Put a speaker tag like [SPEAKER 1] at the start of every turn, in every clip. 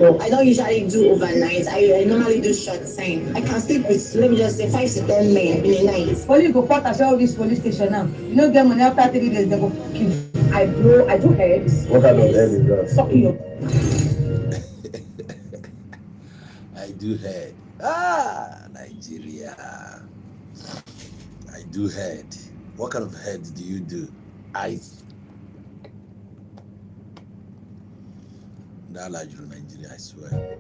[SPEAKER 1] I don't usually do overnight. I normally do short time. I can sleep with, let me just say, 5 to 10 men in a night.
[SPEAKER 2] Police go put all this police station now. You no get money after 3 days, they go fuck you.
[SPEAKER 1] I blow, I do heads.
[SPEAKER 3] What kind of head is that?
[SPEAKER 1] Sucking your
[SPEAKER 4] I do head. Ah, Nigeria. I do head. What kind of head do you do? I. Ndị ala juru Nigeria, I swear.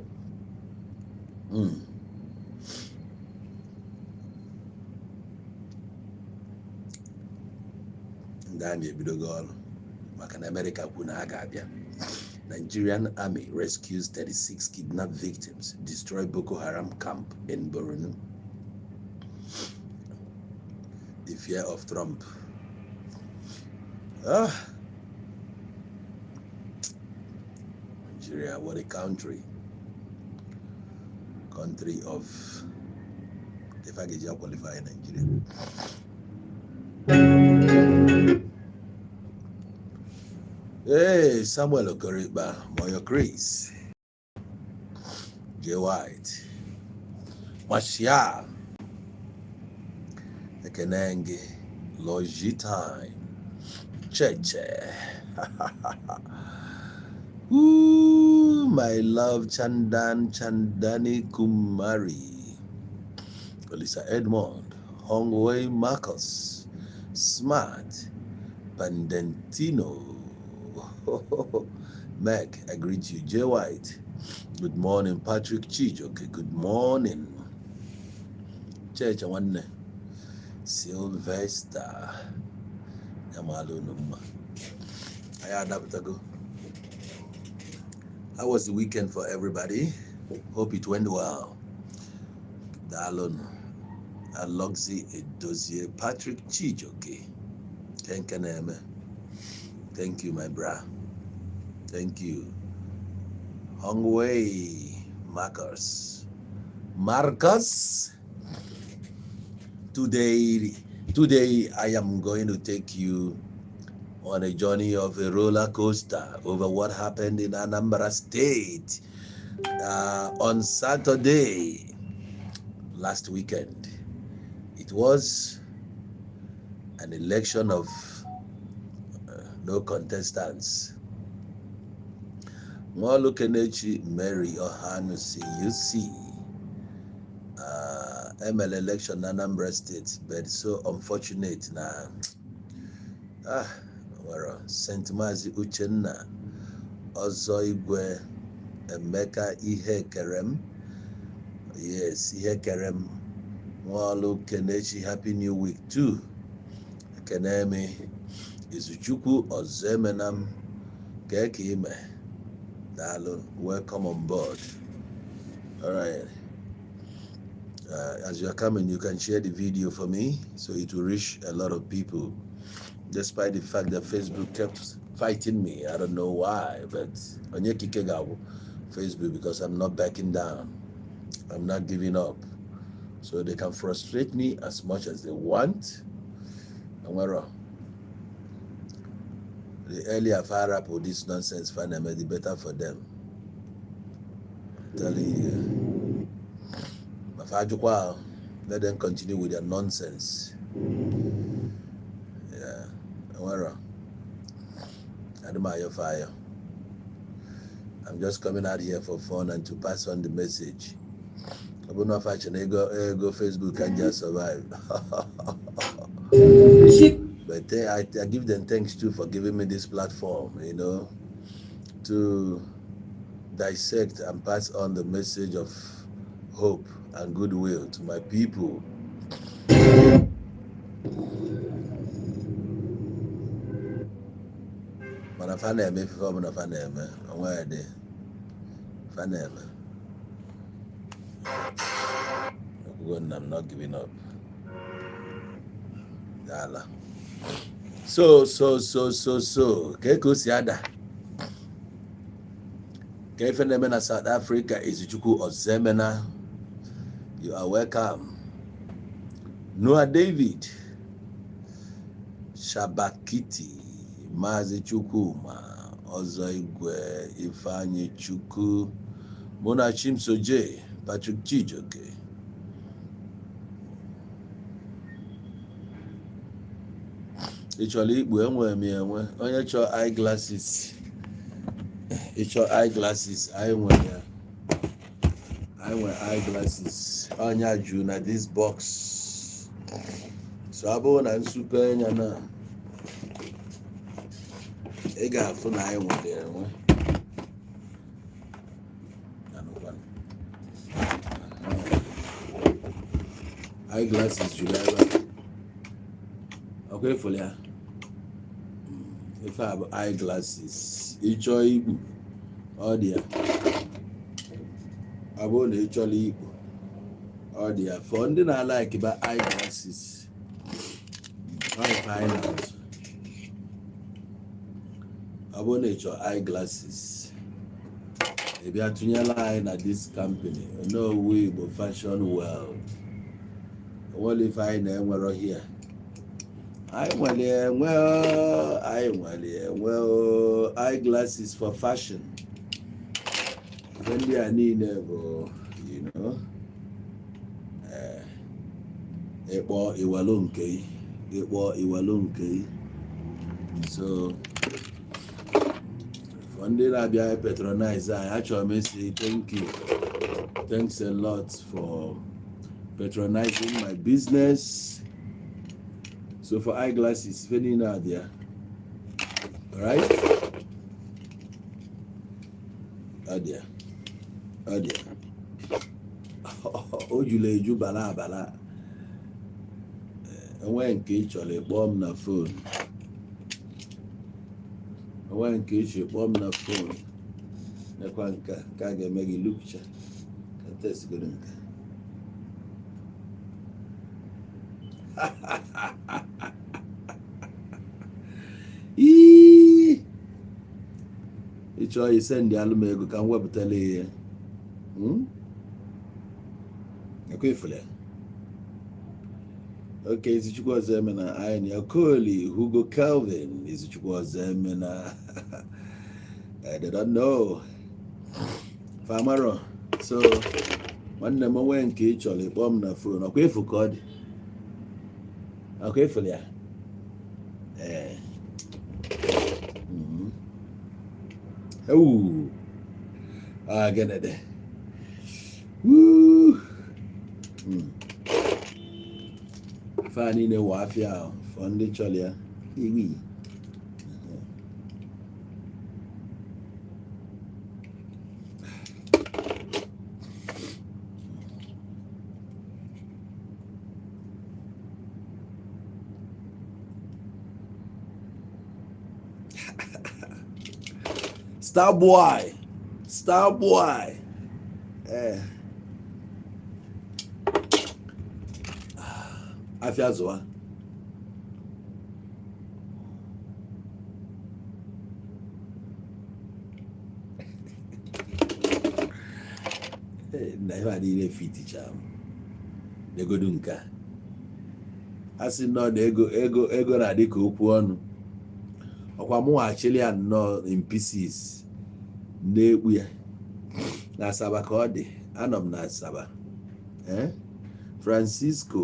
[SPEAKER 4] Ndị army ebidogo ọrụ maka na Amerịka kwu na ha ga-abịa. Nigerian Army rescues 36 kidnapped victims, destroy Boko Haram camp in Borno. The fear of Trump. Ah, Nigeria, what a country. Country of if I get you qualify in Nigeria. Hey, Samuel Okoriba, Moyo Chris, J White, Martial, Ekenenge, Logi Time, Cheche. Ooh, my love, Chandan Chandani Kumari, Olisa Edmond, Hongwei Marcus, Smart, Pandentino, Mac, I greet you. J White, good morning. Patrick Chijoke, good morning. Cheche nwanne, Sylvester, Yamalu Numa. Anyị adapụtago. How was the weekend for everybody? Hope it went well. Daalụnụ. Alogzi Edozie, Patrick Chijoke. Kenkeneme. Thank you, my bra. Thank you. Hongwei Marcus. Marcus. Today I am going to take you on a journey of a roller coaster over what happened in Anambra State on Saturday last weekend. It was an election of no contestants. Nwolu Kenechi Mary Ohanusi, you see, ML election in Anambra State, but so unfortunate now. Ah, well, St. Mazi Uchenna, Ọzọ Igwe, Emeka Ihekerem, yes, Ihekerem, Nwolu Kenechi, Happy New Week too. Kenemi, Izuchukwu Ozemenam, Keke Ime, Daalụ, welcome on board. All right. As you are coming, you can share the video for me so it will reach a lot of people. Despite the fact that Facebook kept fighting me, I don't know why, but onye kike ga-awụ Facebook because I'm not backing down. I'm not giving up. So they can frustrate me as much as they want. Nwere the earlier fa rapụ this nonsense fa na-eme, the better for them. I'm telling you. Ma fa ajụkwa ahụ, let them continue with their nonsense. Yeah. Nwere adịm fire. I'm just coming out here for fun and to pass on the message. Ọ bụrụ na ọfa na ego ego Facebook can just survive. But I give them thanks too for giving me this platform, to dissect and pass on the message of hope and goodwill to my people. Mana fa na-eme ife ọbụla fa na-eme, onwe dị fa na-eme. Okwugo nna m not giving up. Dala. So, ka o si ada ka ife na-eme na South Africa. Izuchukwu Ozemena, you are welcome. Noah David Shabakiti, Maazị Chukwuma Ọzọ Igwe, Ifeanyi Chukwu. Muna Chimso J, Patrick Chijioke. Ị chọrọ ikpu? Enwere m ya enwe. Onye chọọ eyeglasses, ị chọọ eyeglasses, anyị nwere ya. Anyị nwere eyeglasses. Ọnya juru na this box. So ọ bụrụ na nsupe anya na ị ga-afụ na anyị nwere ya enwe. Anụkwanụ. Eyeglasses juru ebe a. Ọkwa ịfụrụ ya? Ife a bụ eyeglasses. Ị chọọ ikpu, ọ dị ya. Ọ bụrụ na ị chọrọ ikpu, ọ dị ya. For ndị na-alike ba eyeglasses, ọ ife anyị na-azụ. Ọ bụrụ na ị chọọ eyeglasses, ị bịa tụnyela anyị na this company, Onowu Igbo Fashion World. Onwere ife anyị na-enwero here. Anyị nwere enwe o, anyị nwere enwe o, eyeglasses for fashion. Ife ndị a niile bụ ịkpọ iwelu nke ị, ịkpọ iwelu nke ị. So for ndị na-abịa patronize anyị, achọrọ m isi thank you, thanks a lot for patronizing my business. So for eyeglasses, ife niile a dị ya. Alright, ọ dị ya, ọ dị ya. O juru eju bala abala. Enweghị nke ị chọrọ, ịkpọọ m na phone. Enweghị nke ị chọrọ, ịkpọọ m na phone. Nekwa nke a, nke a ga-eme gị lukcha ka testgoro nke a. Ii! Ị chọọ isend alụ m ego ka m wepụtala ihe. Ekwe ifule. Okay, Izuchukwu Ọzọemena, anyị na Okoli Hugo Kelvin, Izuchukwu Ọzọemena. They don't know. Famaro. So, nwanne m, onwe nke ị chọrọ, ịkpọ m na phone. Ọkwa efu ka ọ dị. Ọkwa efule ya. Ee. Ewu. Ah, gịnị dị? Woo. Ife a niile wụ afịa ahụ for ndị chọrọ ya. Iwi. Star boy. Star boy. Eh. Afịa zụwa. Ee, na ife a niile fiticha m. Negodu nke a. A sị nnọọ na ego ego ego na-adị ka okwu ọnụ. Ọkwa mụ achịlị ya nnọọ in pieces na-ekpu ya. Na Asaba ka ọ dị. Anọ m na Asaba. Eh? Francisco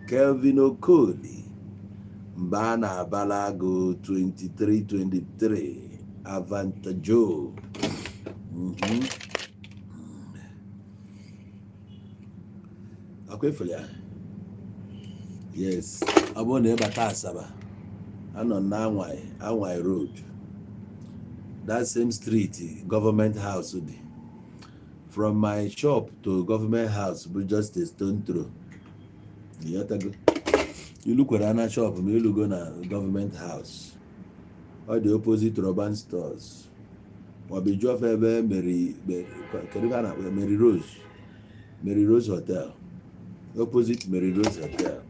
[SPEAKER 4] Kelvin Okoli, mba a na-abala agụ 2323 Avantajo. Akwa efere ya. Yes, ọ bụrụ na ịbata Asaba, anọ m na Anwai, Anwai Road. That same street Government House dị. From my shop to Government House bụ just a stone throw. Ịghọtago? Ilukwere na shop ma ilugo na Government House. Ọ dị opposite Roban Stores. Maọbụ ịjụọ fa ebe Mary, kedu ebe a na-akpọ ya? Mary Rose. Mary Rose Hotel. Opposite Mary Rose Hotel.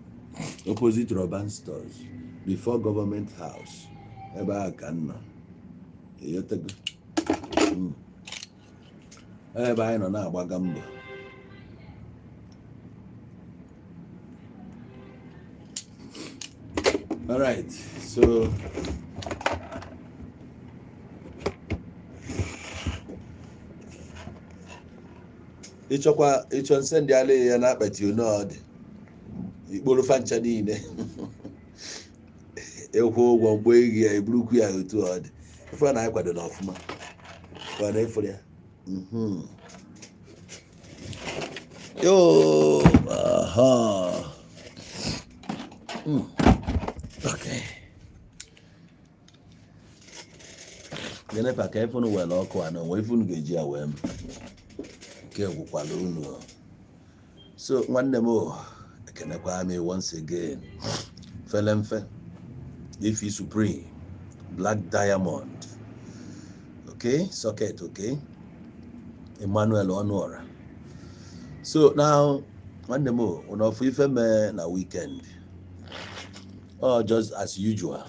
[SPEAKER 4] Opposite Roban Stores. Before Government House. Ebe a ka m nọ. Ịghọtago? Ebe anyị nọ na-agbaga mbọ. All right, so Ịchọkwa ịchọ nsị ndị ala ya na akpati one ọ dị ikporo fancha niile, ịkwụ ụgwọ mgbe ego ya eburukwu ya otu ọ dị. Ife na anyị kwadoro ọfụma kwado ịfụrụ ya. Yo, aha. Okay. Gịnị ka ife unu were ọkụ a na onwe ife unu ga-eji ya wee m nke gwụkwala unu. So nwanne m o, ekenekwa m once again. Fele mfe Ifi Supreme Black Diamond, okay, socket, okay, Emmanuel Ọnụọra. So now nwanne m o, unu ọfụ ife mee na weekend, oh, just as usual,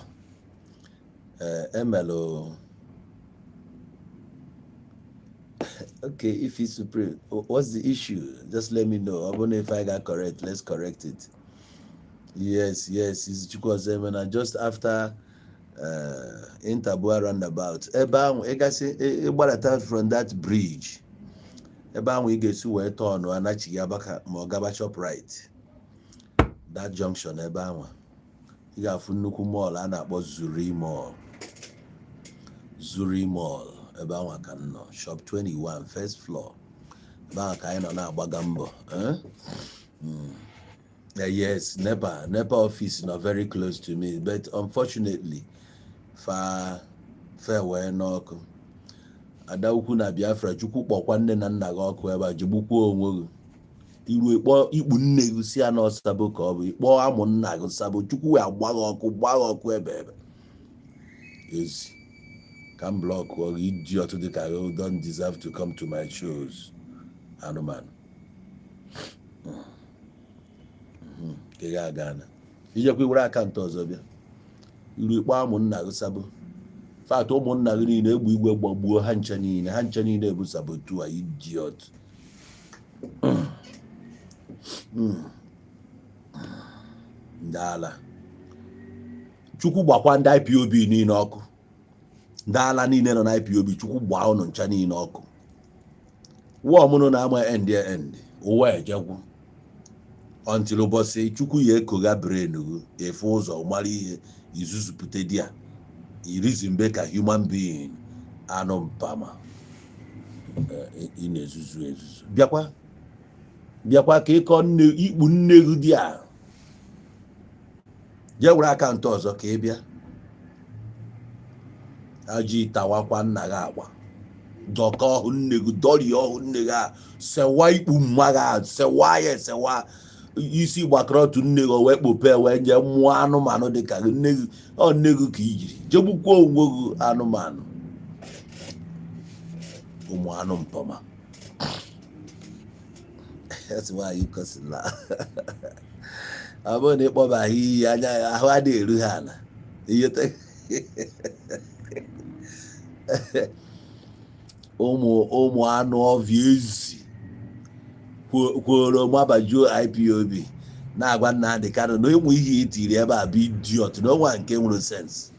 [SPEAKER 4] emelụ. Okay, Ifi Supreme, what's the issue? Just let me know. Ọ bụrụ na if I got correct, let's correct it. Yes, it's Chukwuemeka. Just after Intabua roundabout, ebe ahụ ịgasị ịgbadata from that bridge, ebe ahụ ị ga-esi wee tọọnụ anachighị Abaka ma ọ gaba Shoprite, that junction, ebe ahụ ị ga-afụ nnukwu mall a na-akpọ Zuri Mall. Zuri Mall, ebe ahụ ka m nọ, shop 21, first floor. Ebe ahụ ka anyị nọ na-agbaga mbọ, eh? Yes, NEPA office nọ very close to me, but unfortunately fa fe wee n'ọkụ. Ada ukwu na Biafra, Chukwu kpọkwa nne na nna gị ọkụ ebe a, jegbukwuo onwe gị. Iru ịkpọ ikpu nne gị si ya na sabo ka ọ bụ ịkpọ amụ nna gị sabo. Chukwu wee agba gị ọkụ, gbaa gị ọkụ ebe ebe ezi ka m block gị. Idiot dị ka gị don't deserve to come to my shows. Anụmanụ ka ị ga-aga na ijekwa iwere account ọzọ bịa iru ikpọ amụ nna gị sabo. Fat ụmụnna gị niile egbe igwe gbagbuo ha ncha niile, ha ncha niile bụ saboteur, idiot. Ndị ala, Chukwu gbakwa ndị IPOB niile ọkụ. Ndị ala niile nọ na IPOB, Chukwu gbaa ụnụ ncha niile ọkụ. Wọmụnụ na-ama end end ụwa ejegwu until ụbọchị Chukwu ya ekogha brain gị, efe ụzọ mara ihe izuzupụta di ya irizi mbe ka human being. Anụ mpama ị na-ezuzu ezuzu, bịakwa bịakwa ka ịkọ nne ikpu nne gị di a. Jee were account ọzọ ka ị bịa ajọ ịtawakwa nna gị agba dọka ọhụ nne gị, dọrie ọhụ nne gị a, sewa ikpu mma gị a, sewa ya esewa isi gbakọrọ otu nne gị o wee kpope wee nye mmụọ anụmanụ dị ka gị. Nne gị ọ nne gị ka i jiri jegbukwa onwe gị. Anụmanụ, ụmụ anụ mpọma. That's why you cursing. Ọ bụrụ na ịkpọbaghị iyi anya ahụ adịghị eru ha ala. Ihe ụmụ anụ ọvịa ezi kwuoro mabajuo IPOB na-agwa Nnamdi Kanu na ịmụ ihe itiri ebe a bụ idiot na onwe nke nwere sense.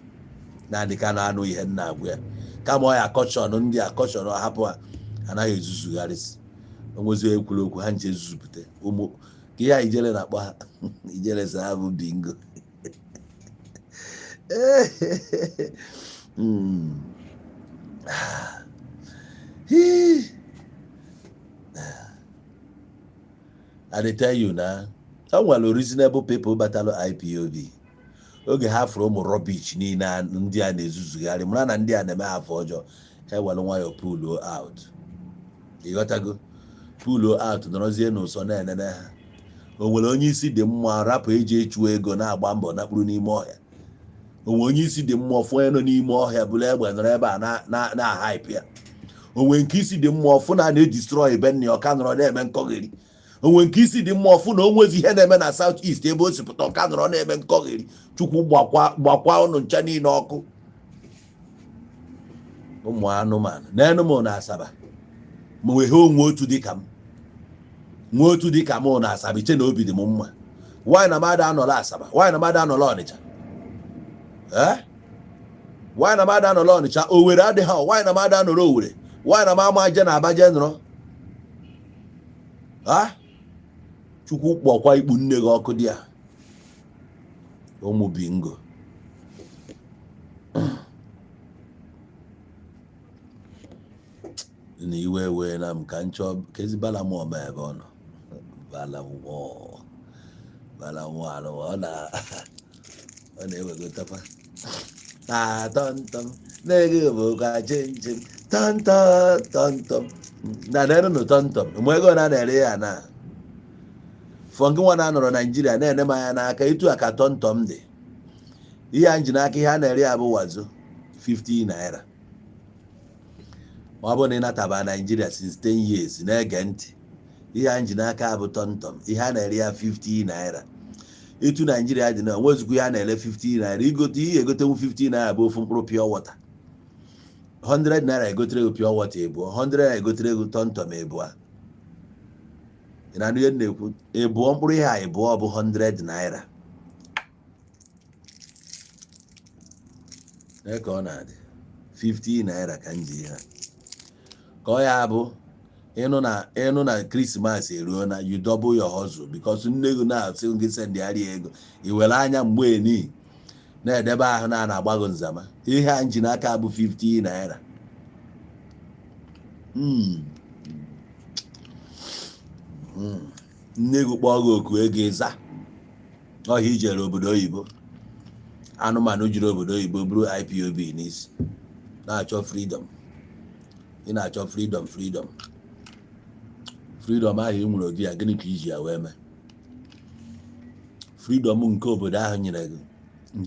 [SPEAKER 4] Nnamdi Kanu anụ ihe nna agwa ya kama ọ ya caution ndị a caution hapụ ha anaghị ezuzugharịsị onwezi ekwuru okwu ha nche ezuzupụta ụmụ ka ihe a ijele na-akpọ ha ijele sị ha bụ bingo. Hii. I dey tell you na o nwere reasonable people batalụ IPOB oge ha fụrụ ụmụ rubbish niile ndị a na-ezuzugharị mara na ndị a na-eme ha afọ ọjọọ, ha ewere nwayọọ pull out. Ịghọtago? Pull out, nọrọzie n'ụsọ na-enene ha. O nwere onye isi dị mma rapụ eji echu ego na-agba mbọ nakpuru n'ime ọhịa? O nwere onye isi dị mma ọfụ onye nọ n'ime ọhịa bụrụ egbe nọrọ ebe a na hype ya? O nwere nke isi dị mma ọfụ na na-edestroy be nna ya, ọka nọrọ na-eme nkọgheri? O nwere nke isi dị mma ọfụ na o nwezi ihe na-eme na South East ebe o si pụta, ọka nọrọ na-eme nkọgheri? Chukwu gbakwa gbakwa ụnụ ncha niile ọkụ, ụmụ anụmanụ n'enu m na Asaba. Ma wee onwe otu dịka m nwee otu dịka m na Asaba iche na obi dị m mma. Nwaanyị na mmadụ anọrọ Asaba, nwaanyị na mmadụ anọrọ Ọnịcha, ee, nwaanyị na mmadụ anọrọ Ọnịcha, Owere adịghị. Nwaanyị na mmadụ anọrọ Owere, nwaanyị na m ama je na Aba je nọrọ. Ha Chukwu kpọkwa ikpu nne gị ọkụ dị a. Ụmụ bingo na iwe wee na m ka m chọọ ka ezi bala m ọma ebe ọ nọ. Bala mmụọ, bala mmụọ alụ ọ na-ewegotakwa na tọmtọm na-ego bụkwa chinchin tọmtọm tọmtọm na nenụnụ tọmtọm mgbe ego na na-ere ya na fọ gị nwa na-anọrọ Naijiria na-ene m anya n'aka etu a ka tọmtọm dị. Ihe a nji n'aka, ihe a na-ere ya bụ wazo 50 naira. Ma ọ bụrụ na ị nataba Naijiria since 10 years, na-ege ntị, ihe a nji n'aka bụ tọmtọm, ihe a na-ere ya 50 naira. Etu Naijiria dị na nwezikwa ihe a na-ere 50 naira. Igote ihe egotenwu 50 naira bụ ofu mkpụrụ pure water. 100 naira egotere ego pure water ịbụọ, 100 naira egotere ego tọmtọm ịbụọ. Ị na-anụ ihe m na-ekwu? Ịbụọ mkpụrụ ihe a ịbụọ bụ 100 naira. Ee, ka ọ na-adị 50 naira ka m ji ha ka ọ ya bụ ịnụ na Christmas eruo na you double your hustle, because nne ego na-asị gị sendịgharị ego, i were anya mgbe eni na-edebe ahụ na na-agbago nzama. Ihe a nji n'aka bụ 50 naira. Nne gị kpọọ gị oku ego, ịza ọhịa. Ijere obodo oyibo, anụmanụ juru obodo oyibo bụrụ IPOB n'isi na-achọ freedom. Ị na-achọ freedom, freedom, freedom ahụ ị nwere ụdị ya, gịnị ka iji ya wee mee? Freedom nke obodo ahụ nyere gị,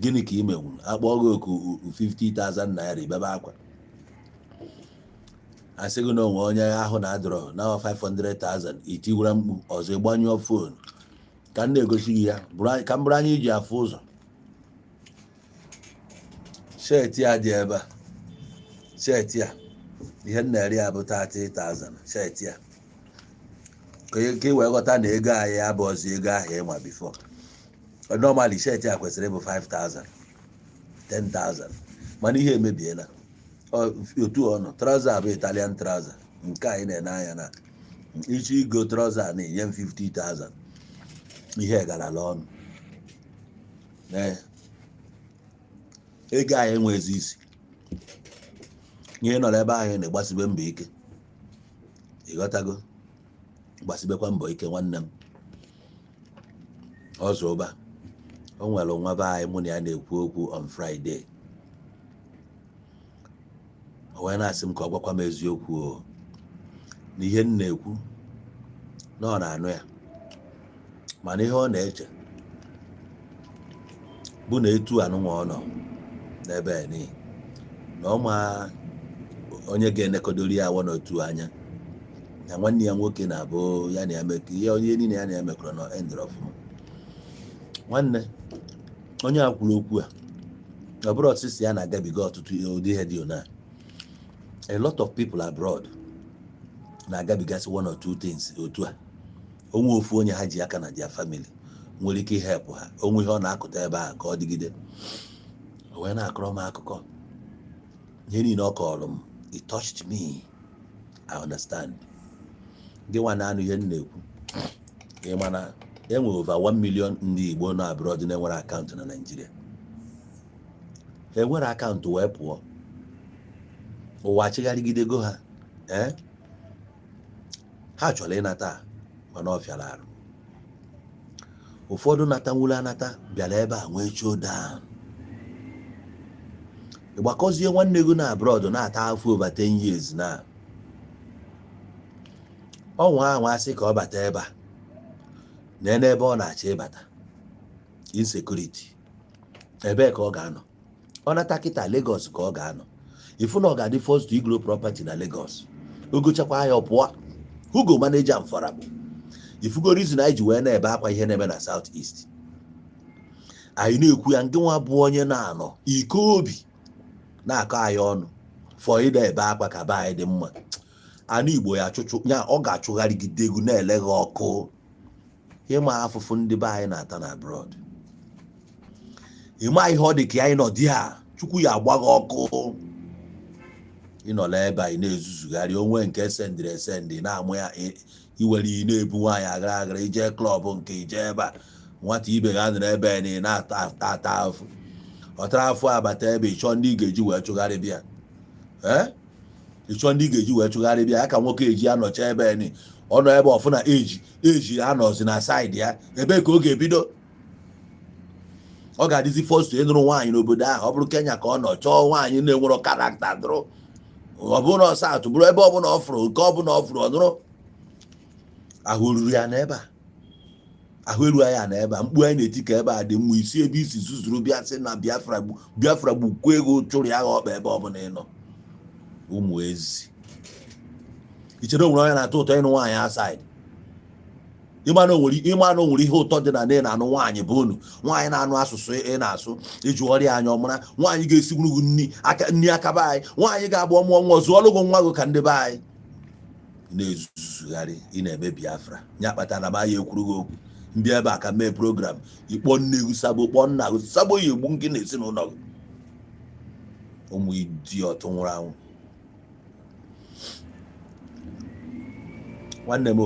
[SPEAKER 4] gịnị ka ị menwuru? Akpọọ gị oku 50,000 naira, ibebe akwa, asị gị na onwe onye ahụ na-adọrọ na 500,000, itiwara mkpu ọzọ, ịgbanyụọ phone. Ka m na-egosi gị ya ka m bụrụ anya iji afụ ụzọ. Shirt a dị ebe a, shirt a, ihe m na-ere ya bụ 30,000. Shirt a ka ị wee ghọta na ego anyị abụ ọzọ ego ahụ ịma before. Normally shirt a kwesịrị ịbụ 5,000, 10,000, mana ihe emebiela. Otu ọ nọ, trouser bụ Italian trouser nke anyị na-ene anya na ichi igo trouser na-enye m 50,000. Ihe garala ọnụ. Ee, ego anyị enwezi isi. Ihe nọrọ ebe ahụ na-agbasibe mbọ ike, ịghọtago? Gbasibekwa mbọ ike, nwanne m. Ọzọ ụba o nwere nwa be anyị mụ na ya na-ekwu okwu on Friday, o wee na-asị m ka ọ gwakwa m eziokwu o na ihe m na-ekwu na ọ na-anụ ya, mana ihe ọ na-eche bụ na etu anụnwa ọ nọ n'ebe a niile na ọ ma onye ga-enekodori ya awọ n'otu anya na nwanne ya nwoke na-abụ ya na ya mekọ ihe onye niile ya na ya mekọrọ na endịrị ọfụma. Nwanne onye a kwuru okwu a, ọ bụrụ ọsịsị ya na-agabiga ọtụtụ ụdị ihe dị ona. A lot of people abroad na-agabigasị one or two things otu a. Onwe ofu onye ha ji aka na their family nwere ike ihepụ ha onwe ihe ọ na-akụta ebe a ka ọ dịgide. O wee na-akọrọ m akụkọ ihe niile ọ kọrọ m. It touched me. I understand. Gị nwa na-anụ ihe m na-ekwu, ị ma na enwe over 1 million ndị Igbo nọ abroad na-enwere akaụntụ na Naịjirịa. Ha enwere akaụntụ wee pụọ ụwa chigharịgidego ha. Ee, ha chọrọ ịnata, mana ọ fịara arụ. Ụfọdụ natanwuru anata bịara ebe a nwee showdown. Ịgbakọzie nwanne gị na abroad na-ata afọ over 10 years na ọnwa ahụ, asị ka ọ bata ebe a na n'ebe ọ na-achọ ịbata, insecurity. Ebee ka ọ ga-anọ? Ọ nata kịta, Lagos ka ọ ga-anọ. Ifu na ọ ga-adị first to igro property na Lagos, ogochakwa ya ọ pụọ. Who go manage am for am? Ifugo reason anyị ji wee na-ebe akwa ihe na-eme na South East? Anyị na-ekwu ya. Nke nwa bụ onye na-anọ iko obi na-akọ anyị ọnụ fọ ịda ebe akwa ka be anyị dị mma. Anụ Igbo ya achụchụ ya, ọ ga-achụgharịgide egwu na-ele gị ọkụ. Ịma afụfụ ndị be anyị na-ata na abroad, ịma ihe ọ dị ka anyị nọ di a, Chukwu ya agba gị ọkụ. Ịnọla ebe a, ị na-ezuzugharị onwe nke sendịrị esendị na-amụ ya. Iwere ị na-ebu nwaanyị agara agara ije club nke ije ebe a, nwata ibe ga nọrọ ebe a na ị na-ata ata ata afụ, ọ tara afụ abata ebe ịchọ ndị ị ga-eji wee chụgharị bịa. Ee, ịchọ ndị ị ga-eji wee chụgharị bịa ya ka nwoke eji anọcha ebe ni ọ nọ ebe ọfụna eji eji anọzi na side ya. Ebe ka ọ ga-ebido, ọ ga-adịzi first ịnụrụ nwaanyị n'obodo ahụ. Ọ bụrụ Kenya ka ọ nọ chọọ nwaanyị na-enwero character dụrụ, ọ bụrụ na South, bụrụ ebe ọbụla ọ fụrụ, nke ọbụla ọ fụrụ, ọ nụrụ. Ahụ ruru ya n'ebe a, ahụ eru ya n'ebe a. Mkpu anyị na-eti ka ebe a dị mma. Isi ebe isi zuzuru bịa sị na Biafra gbu, Biafra gbukwa ego chụrụ ya ọkpa ebe ọbụla ị nọ. Ụmụ ezi ichere onwere onye na-atọ ụtọ ịnụ nwaanyị outside. Ịma na onwere ihe ụtọ dị na na ị na-anụ nwaanyị bụ unu, nwaanyị na-anụ asụsụ ị na-asụ, iji ọrịa anya ọmara, nwaanyị ga-esigburu gị nri aka nri akaba anyị, nwaanyị ga-agba ọmụọ nwa, zụọlụ gị nwa gị ka ndị be anyị na-ezuzugharị. Ị na-eme Biafra ya kpatara na m aya ekwuru gị okwu ndị ebe a ka mee program. Ịkpọ nne gị sabo, kpọọ nna gị sabo, ya egbu gị na ezinụlọ gị. Ụmụ idiot nwụrụ anwụ. Nwanne m,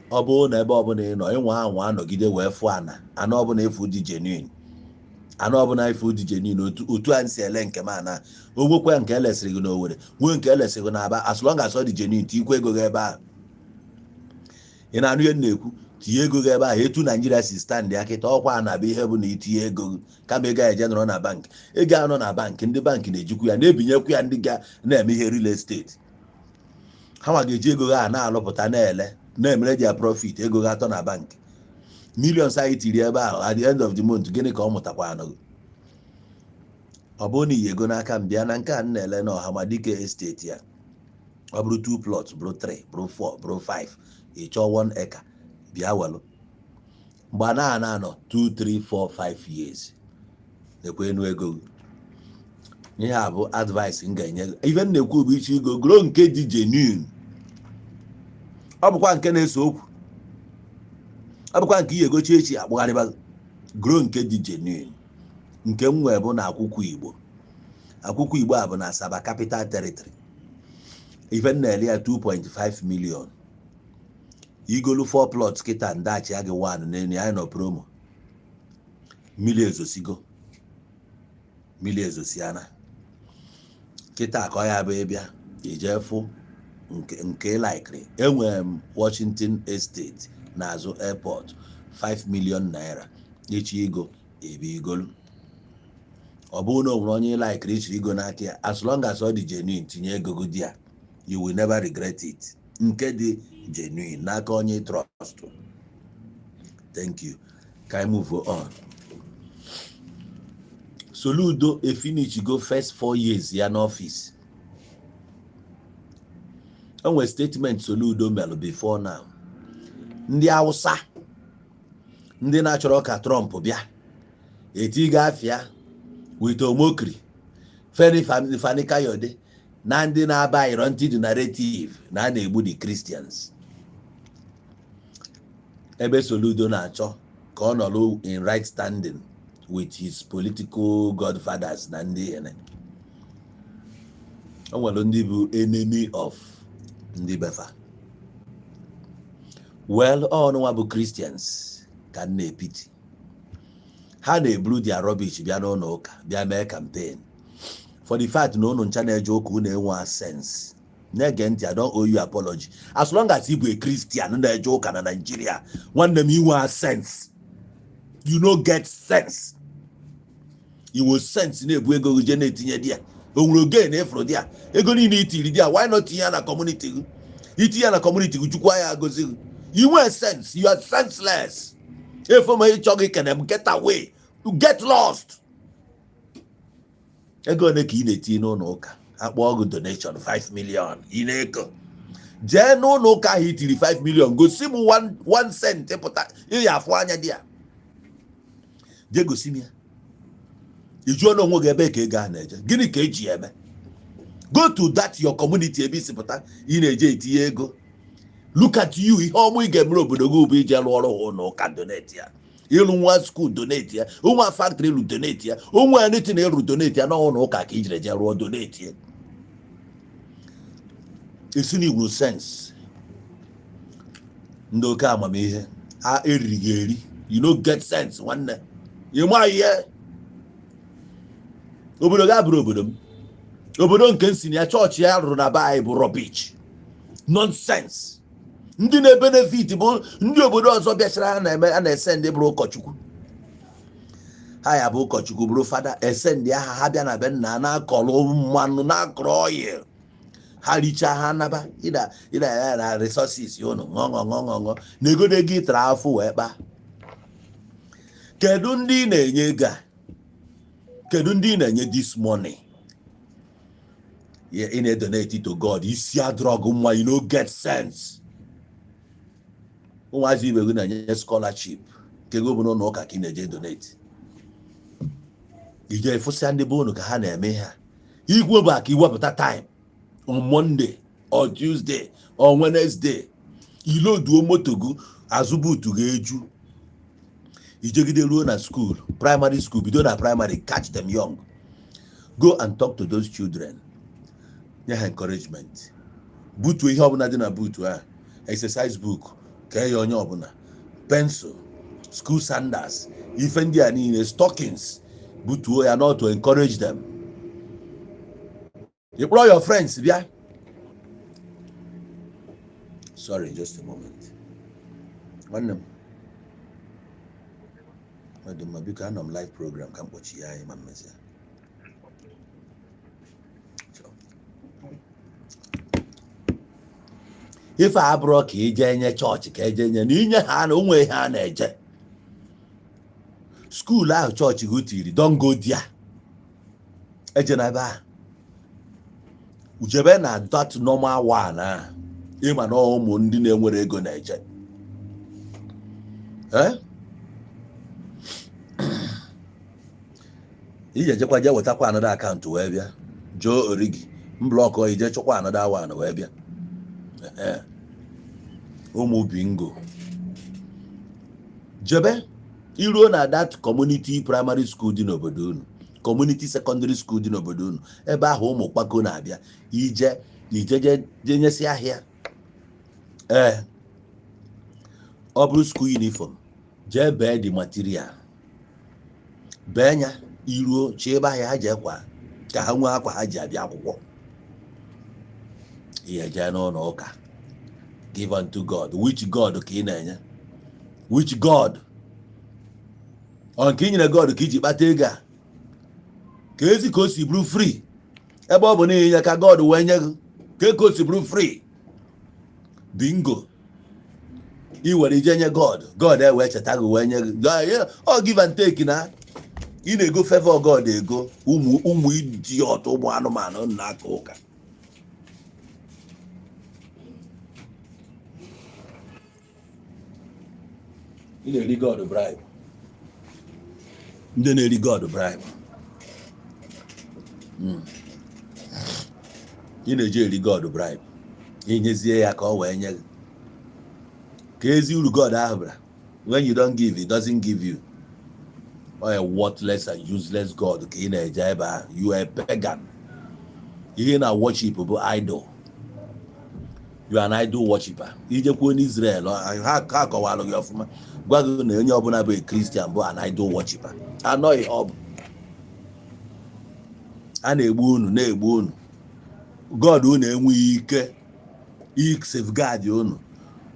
[SPEAKER 4] ọ bụrụ na ebe ọbụla ị nọ ịnwa anwa anọgide wee fụ ana, ana ọbụla efu dị genuine, ana ọbụla efu dị genuine, otu otu a si ele nke m, ana o nwekwa nke elesịrị gị n'Owerri, nwee nke elesịrị gị n'Aba, as long as ọ dị genuine, tikwa ego gị ebe ahụ. Ị na-anụ ihe m na-ekwu? Tinye ego gị ebe ahụ. Etu Naijiria si stand ya kịta, ọkwa na-abụ ihe bụ na itinye ego gị, kama ego eje nọrọ na bank, ego anọ na bank, ndị bank na-ejikwu ya na-ebinyekwu ya ndị ga na-eme ihe real estate. Ha nwa ga-eji ego ha na-alụpụta, na-ele, na-emere dia profit. Ego ga atọ na bank, millions anyị tiri ebe ahụ, at the end of the month, gịnị ka ọ mụtakwa anụ? Ọ bụrụ na iyi ego n'aka m bịa na nke a m na-ele na Ọhamadike Estate ya, ọ bụrụ 2 plots, bụrụ 3, bụrụ 4, bụrụ 5, ị chọọ 1 acre, bịa welụ. Mgbe a na anọ 2, 3, 4, 5 years, nekwa enu ego gị. Ihe a bụ advice m ga-enye gị. Ife m na-ekwu bụ iche igo goro nke dị genuine. Ọ bụkwa nke na-ese okwu, ọ bụkwa nke ihe egochi echi akpụgharịba. Goro nke dị genuine. Nke m nwee bụ na Akwụkwọ Igbo. Akwụkwọ Igbo a bụ na Asaba, Capital Territory. Ife m na-ele ya 2.5 million. Igolu 4 plots kịta, ndachi ya gị 1 n'elu ya. Nọ promo. Mmiri ezosigo, mmiri ezosiana kịta ka ọ ya bụ ịbịa ije fụ nke likiri. Enwere m Washington Estate n'azụ airport, 5 million naira. Ịchọ igo ebe igolu, ọ bụrụ na o nwere onye likiri ichiri igo n'aka ya, as long as ọ dị genuine, tinye ego gị dị ya, you will never regret it. Nke dị genuine n'aka onye trust. Thank you. Ka anyị move on. Soludo efinishigo first 4 years ya n'ọfịs. O nwere statement Soludo melụ before now. Ndị Hausa, ndị na-achọrọ ka Trump bịa etiga afịa with Omokri, Femi Fani Kayode na ndị na-aba ịrọ the narrative na a na-egbu the Christians, ebe Soludo na-achọ ka ọ nọrọ in right standing with his political godfathers na ndị ene. O nwere ndị bụ enemy of ndị befa. Well, ọnụnwa bụ Christians ka m na-epiti. Ha na-eburu their rubbish bịa n'ụlọ ụka, bịa mee campaign. For the fact na ụnụ ncha na-eje ụka, unu enwe sense na-ege ntị. I don't owe you apology. As long as ị bụ a Christian na-eje ụka na Nigeria, nwanne m, inwe sense, you no get sense. Inwe sense na-ebu ego gị jee na-etinye di ya. O nwere oge na efuru di ya, ego niile itiri di ya, why not tinye ya na community gị? Itinye ya na community gị, Chukwu ya agozi gị. You nwee sense, you are senseless. Efo ma ịchọ gị kene m, get away, you get lost. Ego ole ka ị na-etinye n'ụlọ ụka? Akpọ gị donation 5 million, ị na-eko jee n'ụlọ ụka ahụ itiri 5 million, gosi m 1 cent pụta ịya afụ anya dị ya. Jee gosi m ya. Ị jụọ na onwe gị, ebe ka ego ahụ na-eje? Gịnị ka eji eme? Go to that your community ebe isi pụta ị na-eje etinye ego. Look at you. Ihe ọmụ ị ga-emere obodo gị bụ ije lụọ ọrụ ha ụlọ ụka, donate ya. Ịlụ nwa school, donate ya. Nwa factory ịlụ, donate ya. Onwe anything ịlụ, donate ya. N'ụlọ ụka ka ijere jee rụọ, donate ya. Esi na igwuru sense ndị oke amamihe a eriri gị eri. You no get sense, nwanne. Ị ma ihe obodo gị abụrụ obodo m, obodo nke m si na ya. Chọọchị ya rụrụ na be anyị bụ rubbish, nonsense. Ndị na-ebenefit bụ ndị obodo ọzọ bịachara. Ha na-eme a na-ese ndị bụrụ ụkọchukwu ha, ya bụ ụkọchukwu bụrụ fada, ese ndị agha ha bịa na be nna na-akọrọ mmanụ, na-akọrọ oil. Ha richaa, ha naba ịda ịda ya na resources unu ṅụọ ṅụọ ṅụọ ṅụọ ṅụọ na ego na ego ịtara afụ wee kpaa. Kedu ndị ị na-enye ego a? Kedu ndị ị na-enye this money? Ị na-edonate to God. Isi adrọgụ nwa, you no get sense. Ụmụazị ibe gị na-enye scholarship nke gị bụ n'ụlọ ụka ka ị na-eje donate. Ije fụsịa ndị be unu ka ha na-eme ihe a. Igwe bụ aka iwepụta time on Monday or Tuesday or Wednesday, iloduo moto gị, azụ boot ga-eju, ijegide ruo na school, primary school. Bido na primary, catch them young, go and talk to those children, nye ha encouragement. Butuo ihe ọbụla dị na boot ahụ, exercise book, kee ya onye ọbụla, pencil, school sandals, ife ndị a niile, stockings, butuo ya, not to encourage them. You kpọrọ your friends bịa. Sorry, just a moment. Nwanne m, ọ dị mma. Biko, anọ m live program ka m kpọchi ya anyị ma mmesịa. Sure. Ife a abụrụ ka ije nye chọọchị, ka eje nye na inye ha na onwe ihe a na-eje school ahụ chọọchị gị tiri. Don go there, eje na ebe ahụ, ujebe na that normal one ahụ. Ịma na ụmụ ndị na-enwere ego na-eje. Eh? Ije ejekwa jee wetakwa another account wee bịa jụọ origi mblock, ije chọkwa another one wee bịa. Ehe. Ụmụ bingo, jebe iruo na that community primary school dị n'obodo unu, community secondary school dị n'obodo unu, ebe ahụ ụmụ kpako na-abịa. Ije ijeje je nyesi ahịa. Ee, ọ bụrụ school uniform, jee bee the material, bee nya, iruo chi ebe ahịa ha jee kwa ka ha nwee akwa ha ji abịa akwụkwọ. Ihe jee n'ụlọ ụka, give unto God. Which God ka ị na-enye? Which God? Ọ nke i nyere God ka iji kpata ego a, ka ezi ka o si bụrụ free, ebe ọ bụ na inye ka God wee nye gị, ka o si bụrụ free? Bingo, i were ije nye God, God ewee cheta gị wee nye gị. Ọ give and take na ị na-ego favor God ego. Ụmụ ụmụ idiot, ụmụ anụmanụ na-aka ụka. Ị na-eri God bribe. Ndị na-eri God bribe. Ị na-eji eri God bribe, inyezie ya ka ọ wee nye gị, ka ezi uru God ahụ bara. When you don't give, he doesn't give you. Ọ a worthless and useless God ka ị na-eje ebe ahụ. You are a pagan. Ihe na worship bụ idol. You are an idol worshiper. Ijekwuo n'Israel, ha ha kọwalụ gị ọfụma, gwa gị na onye ọbụla bụ a Christian bụ an idol worshiper. Anọghị ọ bụ a na-egbu unu, na-egbu unu. God unu enweghị ike i safeguard unu.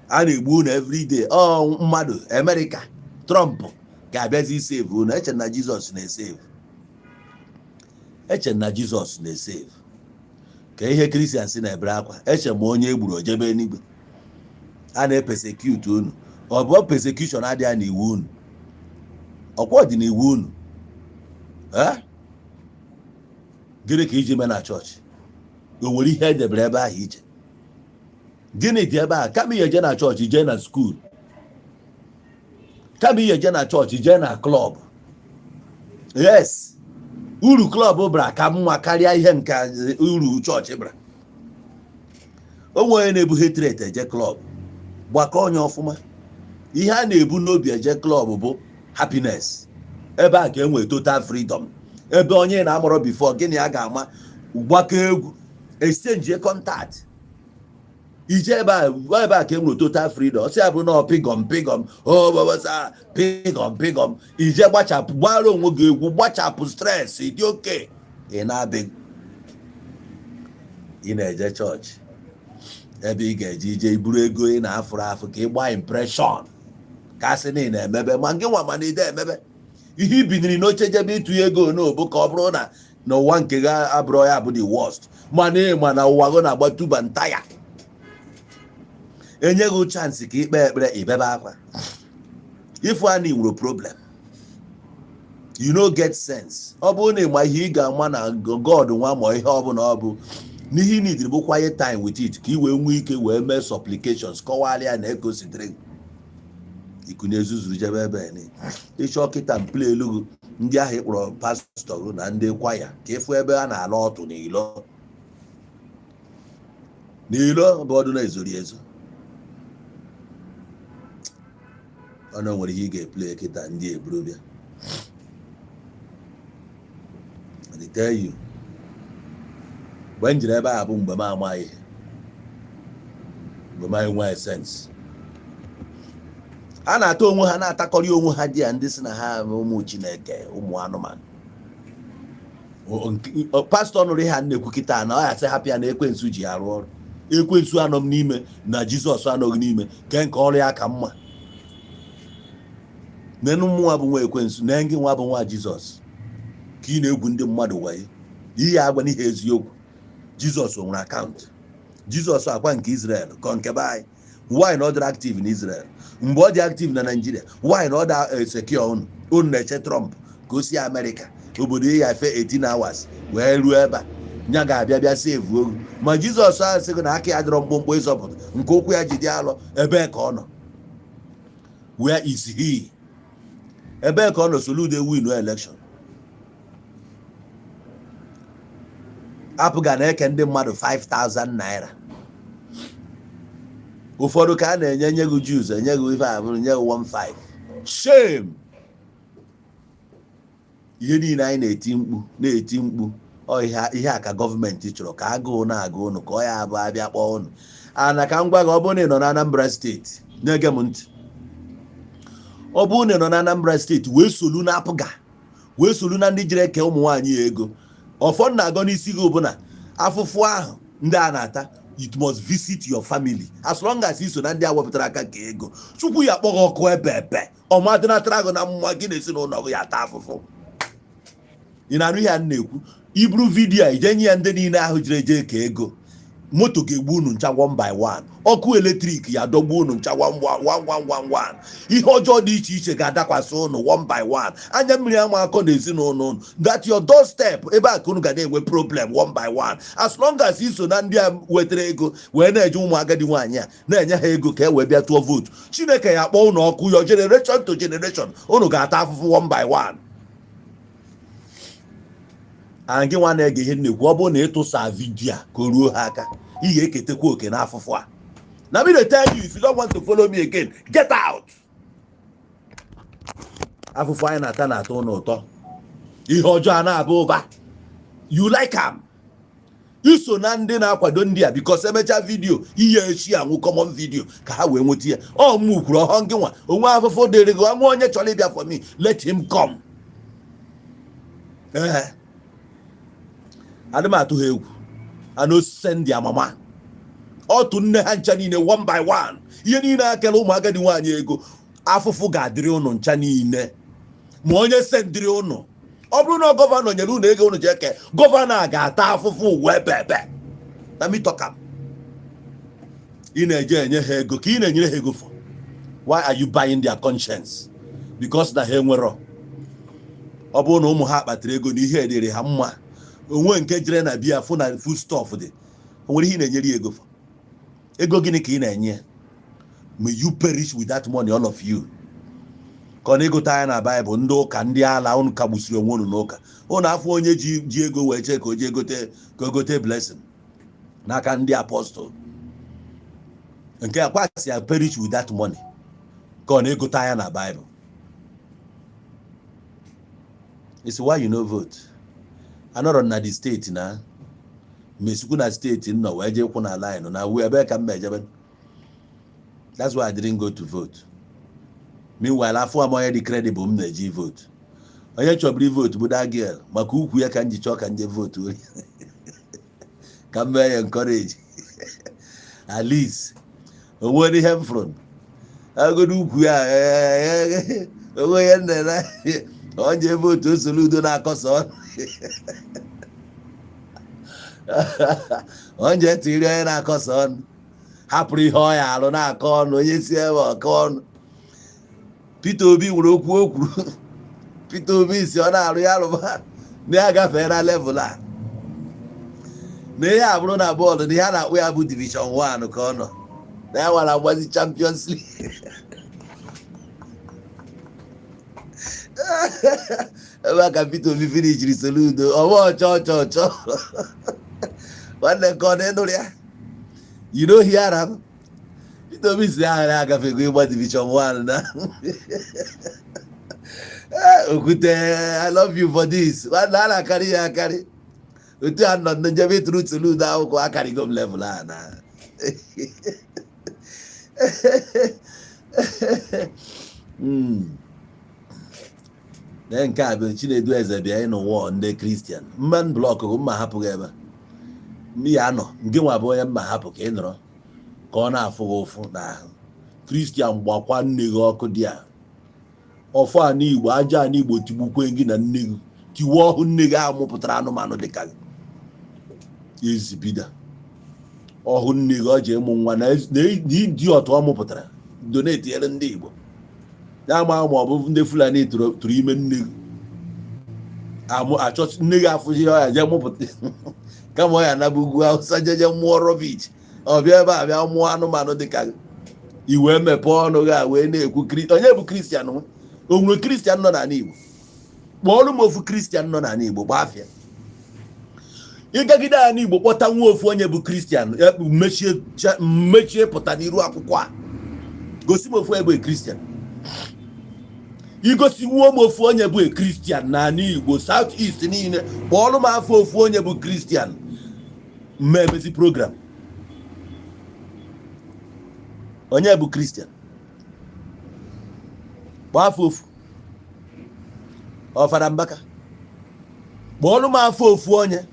[SPEAKER 4] A na-egbu unu everyday. Ọ mmadụ America, Trump ga-abịazi save unu? Eche na Jizọs na-esave. Eche na Jizọs na-esave ka ihe Christian si na-ebere akwa. Eche ma onye egburu ojebe eluigwe. A na-epersecute unu. Ọ bụ persecution adịghị n'iwu unu? Ọkwa dị n'iwu unu. Eh? Gịnị ka iji mee na chọọchị? O nwere ihe edebere ebe ahụ iche? Gịnị dị ebe ahụ? Kama ihe jee na chọọchị, jee na school. Kama ihe jee na chọọchị, jee na club. Yes, uru club bara ka mma karịa ihe nke uru chọọchị bara. O nwere onye na-ebu hatred eje club. Gbakọ onye ọfụma. Ihe a na-ebu n'obi eje club bụ happiness. Ebe a ka e nwee total freedom, ebe onye na-amụrọ before gịnị a ga-ama, gbakọ egwu, exchange contact. Ije ebe a, ebe a ka e nwere total freedom. Ọsị ya bụ na pigọm pigọm obasa pigọm pigọm. Ije gbachapụ, gbara onwe gị egwu, gbachapụ stress, dị oke. Ị na-abịa, ị na-eje chọọchị ebe ị ga-eje ije iburu ego ị na-afụrụ afụ ka ị gbaa impression, ka asị na ị na-emebe, ma gị nwa mana ide emebe ihe. Ibiniri n'oche jebe ịtụ ego n'obu ka ọ bụrụ na n'ụwa nke gị abụrụ ya bụ the worst, mana ị ma na ụwa gị na-agba tuba ntaya. Enyeghị chance ka ikpe ekpere, ibebe akwa. Ifu a na nwere problem, you no get sense. Ọ bụrụ na ị ma ihe ị ga-ama na God nwa ma ihe ọbụla ọ bụ n'ihe ị need bụ quiet time with it, ka ị wee nwee ike wee mee supplications, kọwara ya na ekositere ikunye zuzuru jebe ebe ni ịchọ kịta mpile elu ndị ahụ ịkpọrọ pastọ gị na ndị kwaya, ka ịfụ ebe a na-ala ọtụ n'ilo n'ilo bụ ọdụ na-ezori ezo. Ọ na nwere ihe ị ga-eplay kịta, ndị eburu bịa. I tell you, mgbe m jiri ebe a bụ mgbe m amaghị ihe, mgbe m enweghị sense. A na-ata onwe ha, na-atakọrị onwe ha dị ya. Ndị si na ha bụ ụmụ Chineke, ụmụ anụmanụ. Pastọ nụrụ ihe a na-ekwu kịta na ọ ya sị hapụ ya na ekwensu ji arụ ọrụ. Ekwensu anọ m n'ime na Jizọs anọghị n'ime ke nke ọrụ ya ka mma. Nenu mmụọ bụ nwa ekwensu na gị nwa bụ nwa Jizọs, ka ị na-egwu ndị mmadụ wayo. Ihe agwa n'ihe eziokwu, Jizọs o nwere account? Jizọs akwa nke Israel ka nke be anyị? Why na ọ dịrị active na Israel mgbe ọ dị active na Nigeria? Why na ọ da secure unu? Unu na-eche Trump ka o si Amerịka, obodo ya efe 18 hours wee ruo ebe a, nya ga-abịa bịa save ogu. Ma Jizọs ahụ sịgị na aka ya dịrọ mkpụmkpụ ịzọpụta, nke ụkwụ ya ji dị alọ, ebee ka ọ nọ? Where is he? Ebee ka ọ nọ? Soludo win election, apụga na-eke ndị mmadụ 5000 naira. Ụfọdụ ka a na-enye nye gị juice, enye gị ife abụrụ, nye gị 15. Shame! Ihe niile anyị na-eti mkpu, na-eti mkpu, ọ ihe a ka gọọmenti chọrọ, ka agụụ na-agụ ụnụ, ka ọ ya abụ abịa kpọọ ụnụ ana. Ka m gwa gị, ọ bụrụ na ị nọ na Anambra Steeti na-ege m ntị, ọ bụrụ na ị nọ na Anambra Steeti wee solu na apụga, wee solu na ndị jere eke ụmụ nwaanyị ego, ọfọ na-agọ n'isi gị bụ na afụfụ ahụ ndị a na-ata, it must visit your family. As long as i so na ndị a wepụtara aka ka ego, Chukwu ya akpọ gị ọkụ ebe ebe ọmadịnatara gị na mma gị na ezinụlọ gị ya ata afụfụ. Ị na-anụ ihe a m na-ekwu? Iburu video a ije nye ya ndị niile ahụ jere eje ka ego, moto ga-egbu unu ncha one by one, ọkụ eletrik ya dọgbu unu ncha one one one one one, ihe ọjọọ dị iche iche ga-adakwasị unu one by one, anya mmiri ama akọ na ezinụlọ unu. That your doorstep, ebe a ka unu ga na-enwe problem one by one. As long as iso na ndị a wetara ego wee na-eje ụmụ agadi nwaanyị a na-enye ha ego ka e wee bịa tụọ vootu, Chineke ya kpọọ unu ọkụ. Your generation to generation, unu ga-ata afụfụ one by one. And gị nwa na-ege ihe m na-ekwu, ọ bụrụ na ịtụsa video a ka o ruo ha aka, ị ga-eketekwa oke n'afụfụ a. Na me dey tell you, if you don't want to follow me again, get out. Afụfụ anyị na-ata na-atọ ụnụ ụtọ, ihe ọjọọ a na-aba ụba, you like am. Iso na ndị na-akwado ndị a, because emechaa video ihe echi anwụ common video ka ha wee nweta ya. Ọ mụ kwuru ọhọ gị nwa onwe afụfụ dịrị gị. Nwa onye chọrọ ịbịa for me, let him come. Ee, adị m atụ ha egwu. Ana osise ndị amama ọtụ nne ha ncha niile one by one. Ihe niile akele ụmụ agadi nwaanyị ego, afụfụ ga-adịrị ụnụ ncha niile. Ma onye sendịrị ụnụ, ọ bụrụ na gọvanọ nyere ụnụ ego ụnụ ji eke, gọvanọ a ga-ata afụfụ wee bebe na mitọkam. Ị na-eje enye ha ego ka ị na-enyere ha ego for? Why are you buying their conscience? Because na ha enwerọ. Ọ bụrụ na ụmụ ha kpatara ego na ihe dịrị ha mma, onwe nke jere na biya fụ na foodstuff dị, o nwere ihe ị na-enyere ya ego for? Ego gịnị ka ị na-enye ya? May you perish with that money, all of you. Ka ọ na-egote anya na Baịbụl, ndị ụka, ndị ala unu kagbusiri onwe unu n'ụka unu. Afọ onye ji ego wee chee ka o jee gote, ka o gote blessing n'aka ndị apostle nke akwa si ya perish with that money. Ka ọ na-egote anya na Baịbụl. It's why you no vote. Anọrọ na the state na Mesikwu na steeti m nọ wee jee kwụ na line na wu ebe ka m ejebe. That's why I didn't go to vote. Meanwhile, afọ am onye dị credible m na-eji vote. Onye chọburu vote bụ that girl, maka ukwu ya ka m ji chọọ ka m jee vote, ka m mee ya encourage. At least o nwere ihe m fụrụ agodo ukwu ya, onwe onye nna na onye vote Soludo na-akọsa ọnụ, onye tiri onye na-akọsa ọnụ, hapụrụ ihe ọ ya alụ na-akọ ọnụ, onye si ebe ọkọ ọnụ. Peter Obi nwere okwu o kwuru. Peter Obi si ọ na-arụ ya arụba na ya gafee na level a, na ihe abụrụ na bọọlụ na ihe a na-akpọ ya bụ Division 1 ka ọ nọ na ya nwara agbazi Champions League. Ebe a ka Peter Obi finishiri Soludo ọwa ọchọ ọchọ ọchọ. Nwanne, nke ọ na-enụrụ ya, you know, hear am. Peter Obi si ahụ ya agafego ịgba Division 1 na okwute. I love you for this. Nwanne, a na-akarị ya akarị. Otu a nọ njem ịtụrụ Soludo akwụkwọ, akarịgo m level a na. Lee nke a bụ Chinedu Eze bịa ịnụ wọọ ndị Christian mman block mma hapụghị ebe m ya nọ. Nke nwa bụ onye mma hapụ ka ị nọrọ ka ọ na-afụ gị ụfụ n'ahụ. Christian, gbakwa nne gị ọkụ dị a ọfọ a n'Igbo, aja a n'Igbo, tigbukwe gị na nne gị, tiwe ọhụ nne gị ahụ mụpụtara anụmanụ dịka gị ezibida ọhụ nne gị ọ ji ịmụ nwa na ịdị ọtụ ọ mụpụtara donate nyere ndị Igbo ya ma ma ọ bụ ndị Fulani tụrụ ime nne gị achọ nne gị afụzi ọ ya jee mụpụta, kama ọ ya naba ugwu Awụsa jeje mụọ rubbish, ọ bịa ebe a bịa mụọ anụmanụ dịka gị. I wee mepee ọnụ gị a wee na-ekwu onye bụ Christian nwe? O nwere Christian nọ n'ala Igbo? Kpọọrọ m ofu Christian nọ n'ala Igbo. Gbaa afịa ịgagide ala Igbo, kpọta nwa ofu onye bụ Christian, mechie pụta n'iru akwụkwọ a, gosi m ofu onye bụ Christian. Igosi nwuo m ofu onye bụ Christian n'ala Igbo, South East niile, kpọọrọ m afọ ofu onye bụ Christian, mma emezi program. Onye bụ Christian? Kpọọ afọ ofu. Ọ Fada Mbaka? Kpọọrọ m afọ ofu onye.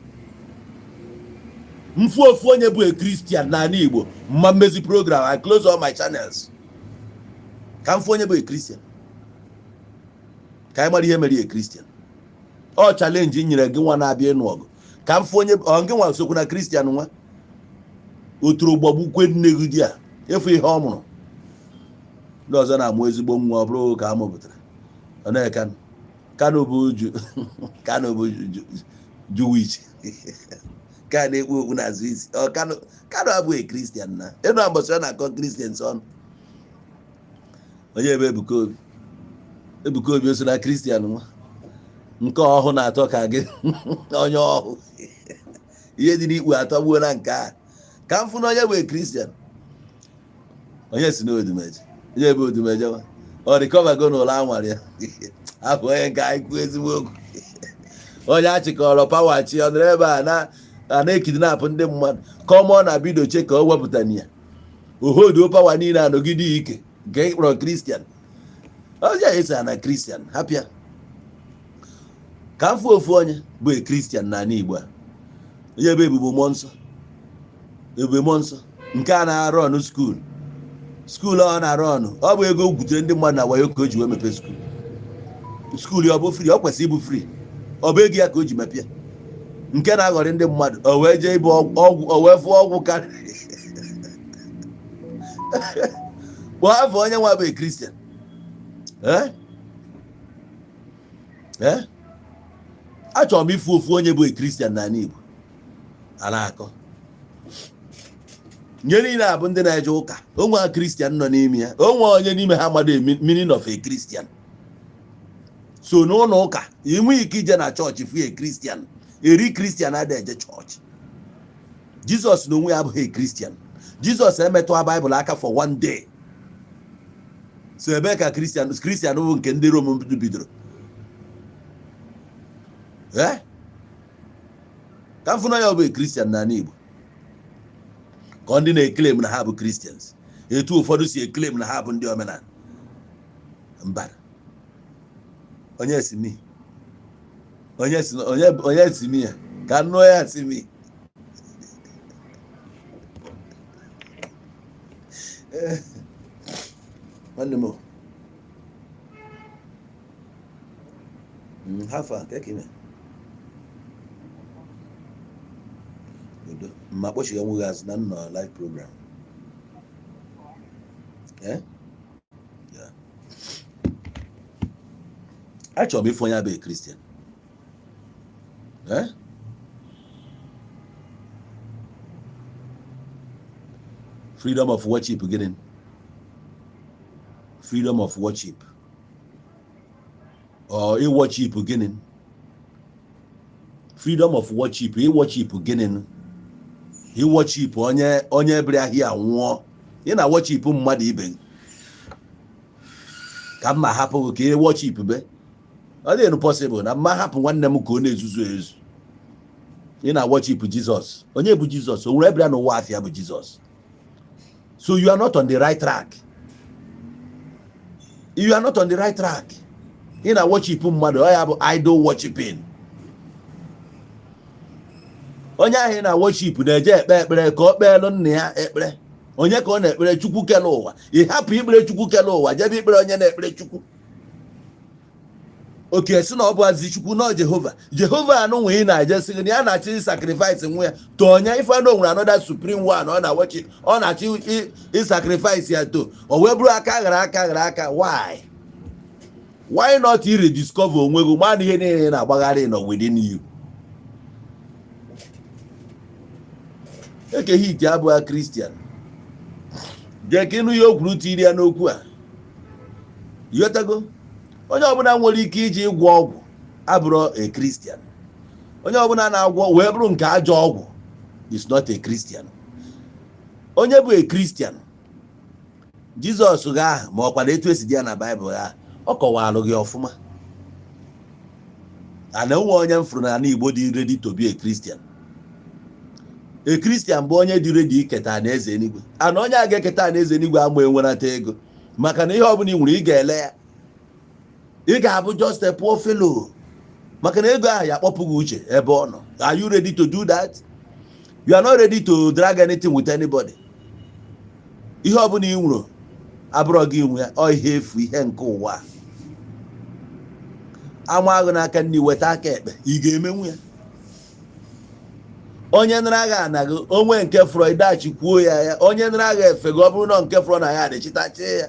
[SPEAKER 4] Mfu ofu onye bụ a Christian n'ala Igbo, mma mmezi program. I close all my channels ka mfu onye bụ a Christian, ka anyị mara ihe mere a Christian. Ọ challenge nyere gị nwa na-abịa ịnụ ọgụ, ka mfu onye ọ gị nwa sokwu na Christian nwa oturu gbagbukwe nne gị di a efu ihe ọ mụrụ. Ndị ọzọ na-amụ ezigbo nwa, ọ bụrụ ka a mụpụtara ọ na Kano. Kano bụ uju, Kano bụ Jewish ka a na-ekpu okpu n'azụ isi. Ọ Kano, Kano abụghị Christian na ịnụ agbọsị ọ na-akọ Christians ọnụ. Onye ebe Ebuka Obi? Ebuka Obi o so na Christian nwa nke ọhụụ na-atọ ka gị onye ọhụụ ihe dị n'ikpu atọgbuo na nke a, ka m fụ na onye bụ Christian. Onye si na Odumeje? Onye ebe Odumeje nwa ọ recovergo n'ụlọ anwara ya abụ onye nke anyị kwuo ezigbo okwu. Onye achịkọrọ power chi ọ nọrọ ebe a na a na-ekidnap ndị mmadụ ka ọmụọ na bido che ka o wepụta ya ohodo power niile anọgide ike nke ị kpọrọ Christian. Onye esi na Christian hapịa ka m fụ ofu onye bụ Christian n'ala Igbo a. Onye ebe Ebube Mmụọ Nsọ? Ebube Mmụọ Nsọ nke a na-arụ ọnụ school, school ọ na-arụ ọnụ, ọ bụ ego gwutere ndị mmadụ na wayo ka o ji wee mepee school. School ya ọ bụ free? Ọ kwesịrị ịbụ free. Ọ bụ ego ya ka o ji mepee nke na-aghọrị ndị mmadụ. O wee jee ịbụ ọgwụ, o wee fụọ ọgwụ karịrị. Kpọọ afọ onye nwa bụ Christian. Ee, achọrọ m ịfụ ofu onye bụ Christian n'ala Igbo a na-akọ nye niile abụ ndị na-eje ụka. Onwe Christian nọ n'ime ya, onwe onye n'ime ha mmadụ meaning of a Christian. So n'ụlọ ụka inwe ike ije na chọọchị fụ a Christian. Eri Christian adịghị eje chọọchị. Jizọs na onwe ya abụghị Christian. Jizọs emetụa Baịbụl aka for one day. So ebe ka Christian Christian bụ nke ndị Rom bidoro? Ka m fụ na ya ọ bụ Christian n'ala Igbo, ka ndị na-eclaim na ha bụ Christians, etu ụfọdụ si eclaim na ha bụ ndị omenala. Mba, onye si mi, onye si, onye, onye si mi ya ka nụọ ya si mi. Nwanne m, hafa ka ime udo ma kpọchigha nwe gị azụ na nnọ live program. Eh? Yeah. Achọrọ m ịfụ onye abụghị Christian. Eh? Freedom of worship gịnị? Freedom of worship or worship gịnị? Freedom of worship, worship gịnị? Worship onye, onye bịara ahịa nwụọ, ị na worship mmadụ ibe gị ka mma hapụ gị ka ị worship be. Ọ dịghị possible na mma hapụ nwanne m ka ọ na-ezuzu ezu. Ị na worship Jizọs, onye bụ Jizọs? O nwere ebịa n'ụwa afịa bụ Jizọs? So you are not on the right track, you are not on the right track. Ị na worship mmadụ, ọ ya bụ idol worshiping. Onye ahụ ị na worship na-eje ekpe ekpere ka ọ kpeelu nna ya ekpere. Onye ka ọ na-ekpere? Chukwu kele ụwa. Ị hapụ ikpere Chukwu kele ụwa, jebe ikpere onye na-ekpere Chukwu. Oke si na ọ bụ azi Chukwu na Jehova. Jehova anụ nwe ị na-eje sị gị na ya na-achọ sacrifice nwa ya to onye ife na o nwere another supreme one ọ na-worship, ọ na-achọ ịsacrifice ya to o wee bụrụ aka ghara aka ghara aka. Why not i rediscover onwe gị, ma na ihe niile na-agbagharị nọ within you? Eke Hit abụghị Christian. Jee ka ịnụ ihe o kwuru tiri ya n'okwu a. Ịghọtago? Onye ọbụla nwere ike iji ịgwọ ọgwụ abụrụ a Christian. Onye ọbụla na-agwọ wee bụrụ nke ajọ ọgwụ is not a Christian. Onye bụ a Christian, Jizọs gị ahụ, ma ọkwa na etu esi dị ya na Baịbụl ahụ, ọ kọwalụ gị ọfụma. Ana onwe onye m fụrụ n'ala Igbo dị ready to be a Christian. A Christian bụ onye dị ready iketa na eze eluigwe. Ana onye a ga-eketa na eze eluigwe ama enwenata ego, maka na ihe ọbụla ị nwere, ị ga-ele ya, ị ga-abụ just a poor fellow, maka na ego ahụ ya akpọpụ gị uche ebe ọ nọ. Are you ready to do that? You are not ready to drag anything with anybody. Ihe ọbụla ị nwere abụrọ gị nwe ya, ọ ihe efu, ihe nke ụwa. Ama agụ n'aka nne, weta aka ekpe, ị ga-emenwu ya. Onye nara agha anaghị onwe nke fọrọ idachi kwuo ya ya. Onye nara agha efe gị, ọ bụrụ na nke fọrọ na ya adịchitachi ya,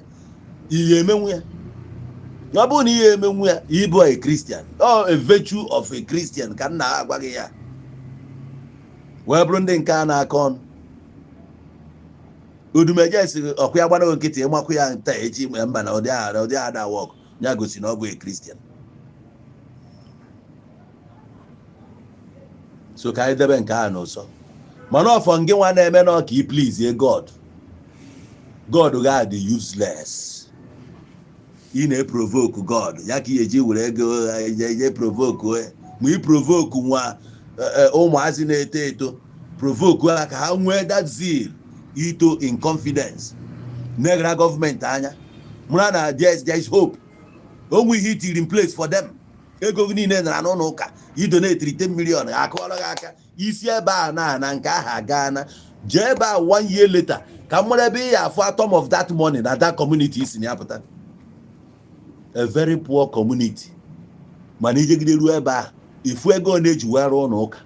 [SPEAKER 4] ị ga-emenwu ya. Ọ bụrụ na ị ga-emenwu ya, ịbụ a Christian, ọ a virtue of a Christian ka m na-agwa gị ya, wee bụrụ ndị nke a na-akọ ọnụ. Odumeje si ọkụ ya gbanago nkịtị, ịmakwu ya nta echi mba na ụdị agha, ụdị agha work ya gosi na ọ bụ a Christian. So ka anyị debe nke ahụ n'ụsọ. Mana ọfọ ngị nwa na-eme na ọka i please God, God ga-adị useless. Ị na-eprovoke God ya ka ị eji were ego eje provoke, ma ị provoke nwa ụmụazị na-eto eto, provoke ha ka ha nwee that zeal ito in confidence, negara gọọmenti anya, mara na there is hope. Onwe ihe itiri in place for them. Ego gị niile nara n'ụlọ ụka, idonateri 10 million, akụọrọ gị aka isi ebe a na nke ahụ aga na jee ebe a. One year later, ka m mara ebe ị ya afụ atom of that money na that community isi na ya pụta, a very poor community. Mana ijegide ruo ebe a, ifu ego na-eji wee rụọ ụlọ ụka.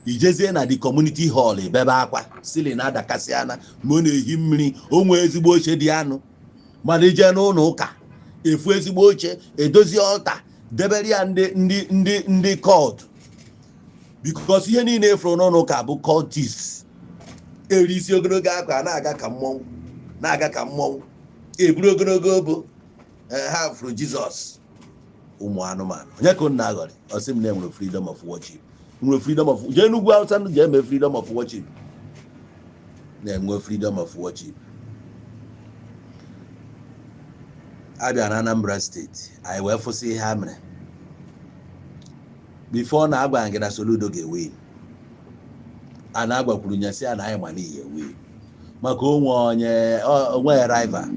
[SPEAKER 4] Ijezie na the community hall, ebebe akwa ceiling na-adakasị ana, ma ọ na-ehi mmiri. O nwee ezigbo oche dị anụ, mana ije n'ụlọ ụka, efu ezigbo oche, edozie altar, debere ya ndị cult, because ihe niile efuru n'ụlọ ụka bụ cultists. Eri isi ogologo akwa, na-aga ka mmọnwụ, na-aga ka mmọnwụ, eburu ogologo obo. Ha fụrụ Jizọs. Ụmụ anụmanụ, onye ka unu na-aghọrị? Ọ sị m na enwere freedom of worship, nwere freedom of jee n'ugwu Awụsa jee mee freedom of worship, na-enwe freedom of worship. Abịa na Anambra Steeti, anyị wee fụsị ihe ha mere. Before na agwa gị na Soludo ga-ewin, a na-agwakwuru ya sị ya na anyị ma n'ihi ewin maka onwe onye onwe rival.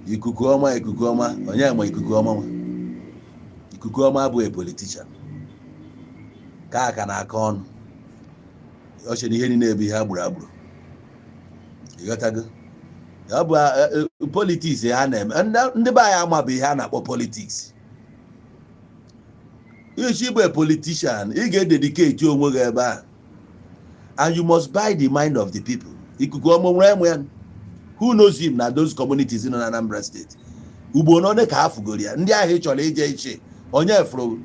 [SPEAKER 4] Ikuku ọma, ikuku ọma, onye ma ikuku ọma nwa? Ikuku ọma abụghị politician ka aka na-akọ ọnụ ọ chere ihe niile ebe ihe agburu agburu. Ịghọtago? Ọ bụ politics ha na-eme. Ndị be anyị amabụ ihe a na-akpọ politics. Isi bụ a politician, ị ga-ededicate onwe gị ebe a and you must buy the mind of the people. Ikuku ọma nwere emu ya. Who knows him na those communities nọ na Anambra State? Ugbo n'one ka ha fugoro ya. Ndị ahụ ị chọrọ ije iche onye fụrụ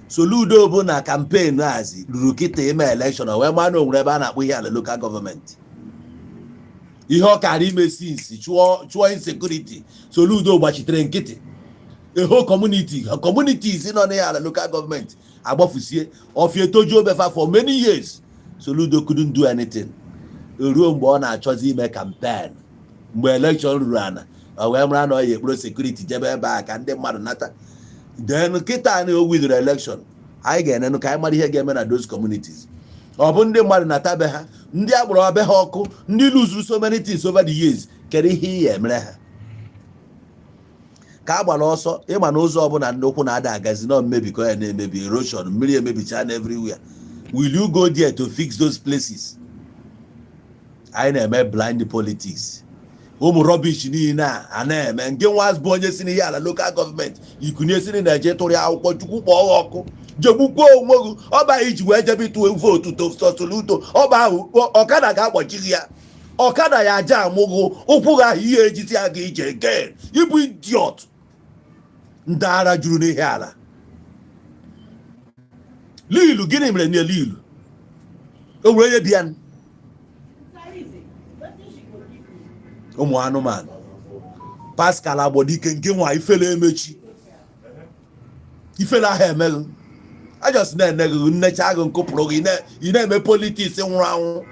[SPEAKER 4] Soludo bụ na campaign azi ruru kịta ime election, o wee maa na o nwere ebe a na-akpọ ihe ala local government. Ihe ọ kara ime since chụọ chụọ insecurity, Soludo gbachitere nkịtị. Eho community, communities nọ n'ihe ala local government agbafusie ọfịa etojuo befa for many years. Soludo couldn't do anything ruo mgbe ọ na-achọzi ime campaign. Mgbe election ruru ana, o wee mara na ọ ya ekporo security jebe ebe a ka ndị mmadụ nata. Then kịta na o widoro election, anyị ga-enenụ ka anyị mara ihe ga-eme na those communities. Ọ bụ ndị mmadụ nata be ha, ndị agbara be ha ọkụ, ndị luzuru so many things over the years. Kedu ihe ị ya emere ha ka a gbara ọsọ? Ịma na ụzọ ọbụla ndị ụkwụ na-ada agazi na mmebi ka ya na-emebi, erosion, mmiri emebicha na everywhere. Will you go there to fix those places? Anyị na-eme blind politics. Ụmụ rubbish niile a a na-eme nke nwa bụ onye si n'ihe ala local government ikunye si na eje tụrụ ya akwụkwọ. Chukwu kpọọ ha ọkụ, jegbukwa onwe gị. Ọba iji wee jebe ịtụ vote Soludo, ọba ahụ ọkada ga-agbachi gị ya, ọkada ya aja amụgụ ụkwụ gị ahụ ihe ejiti ya ga ije again. Ịbụ idiot. Ndị ara juru n'ihe ala Lilu. Gịnị mere n'elu ilu o nwere onye bịa? Ụmụ anụmanụ. Pascal Agbodike nke nwa ifele emechi ifele ahụ emeghị ajọs na-ene gị nnecha gị nkụpụrụ gị. Ị na-eme politics nwụrụ anwụ.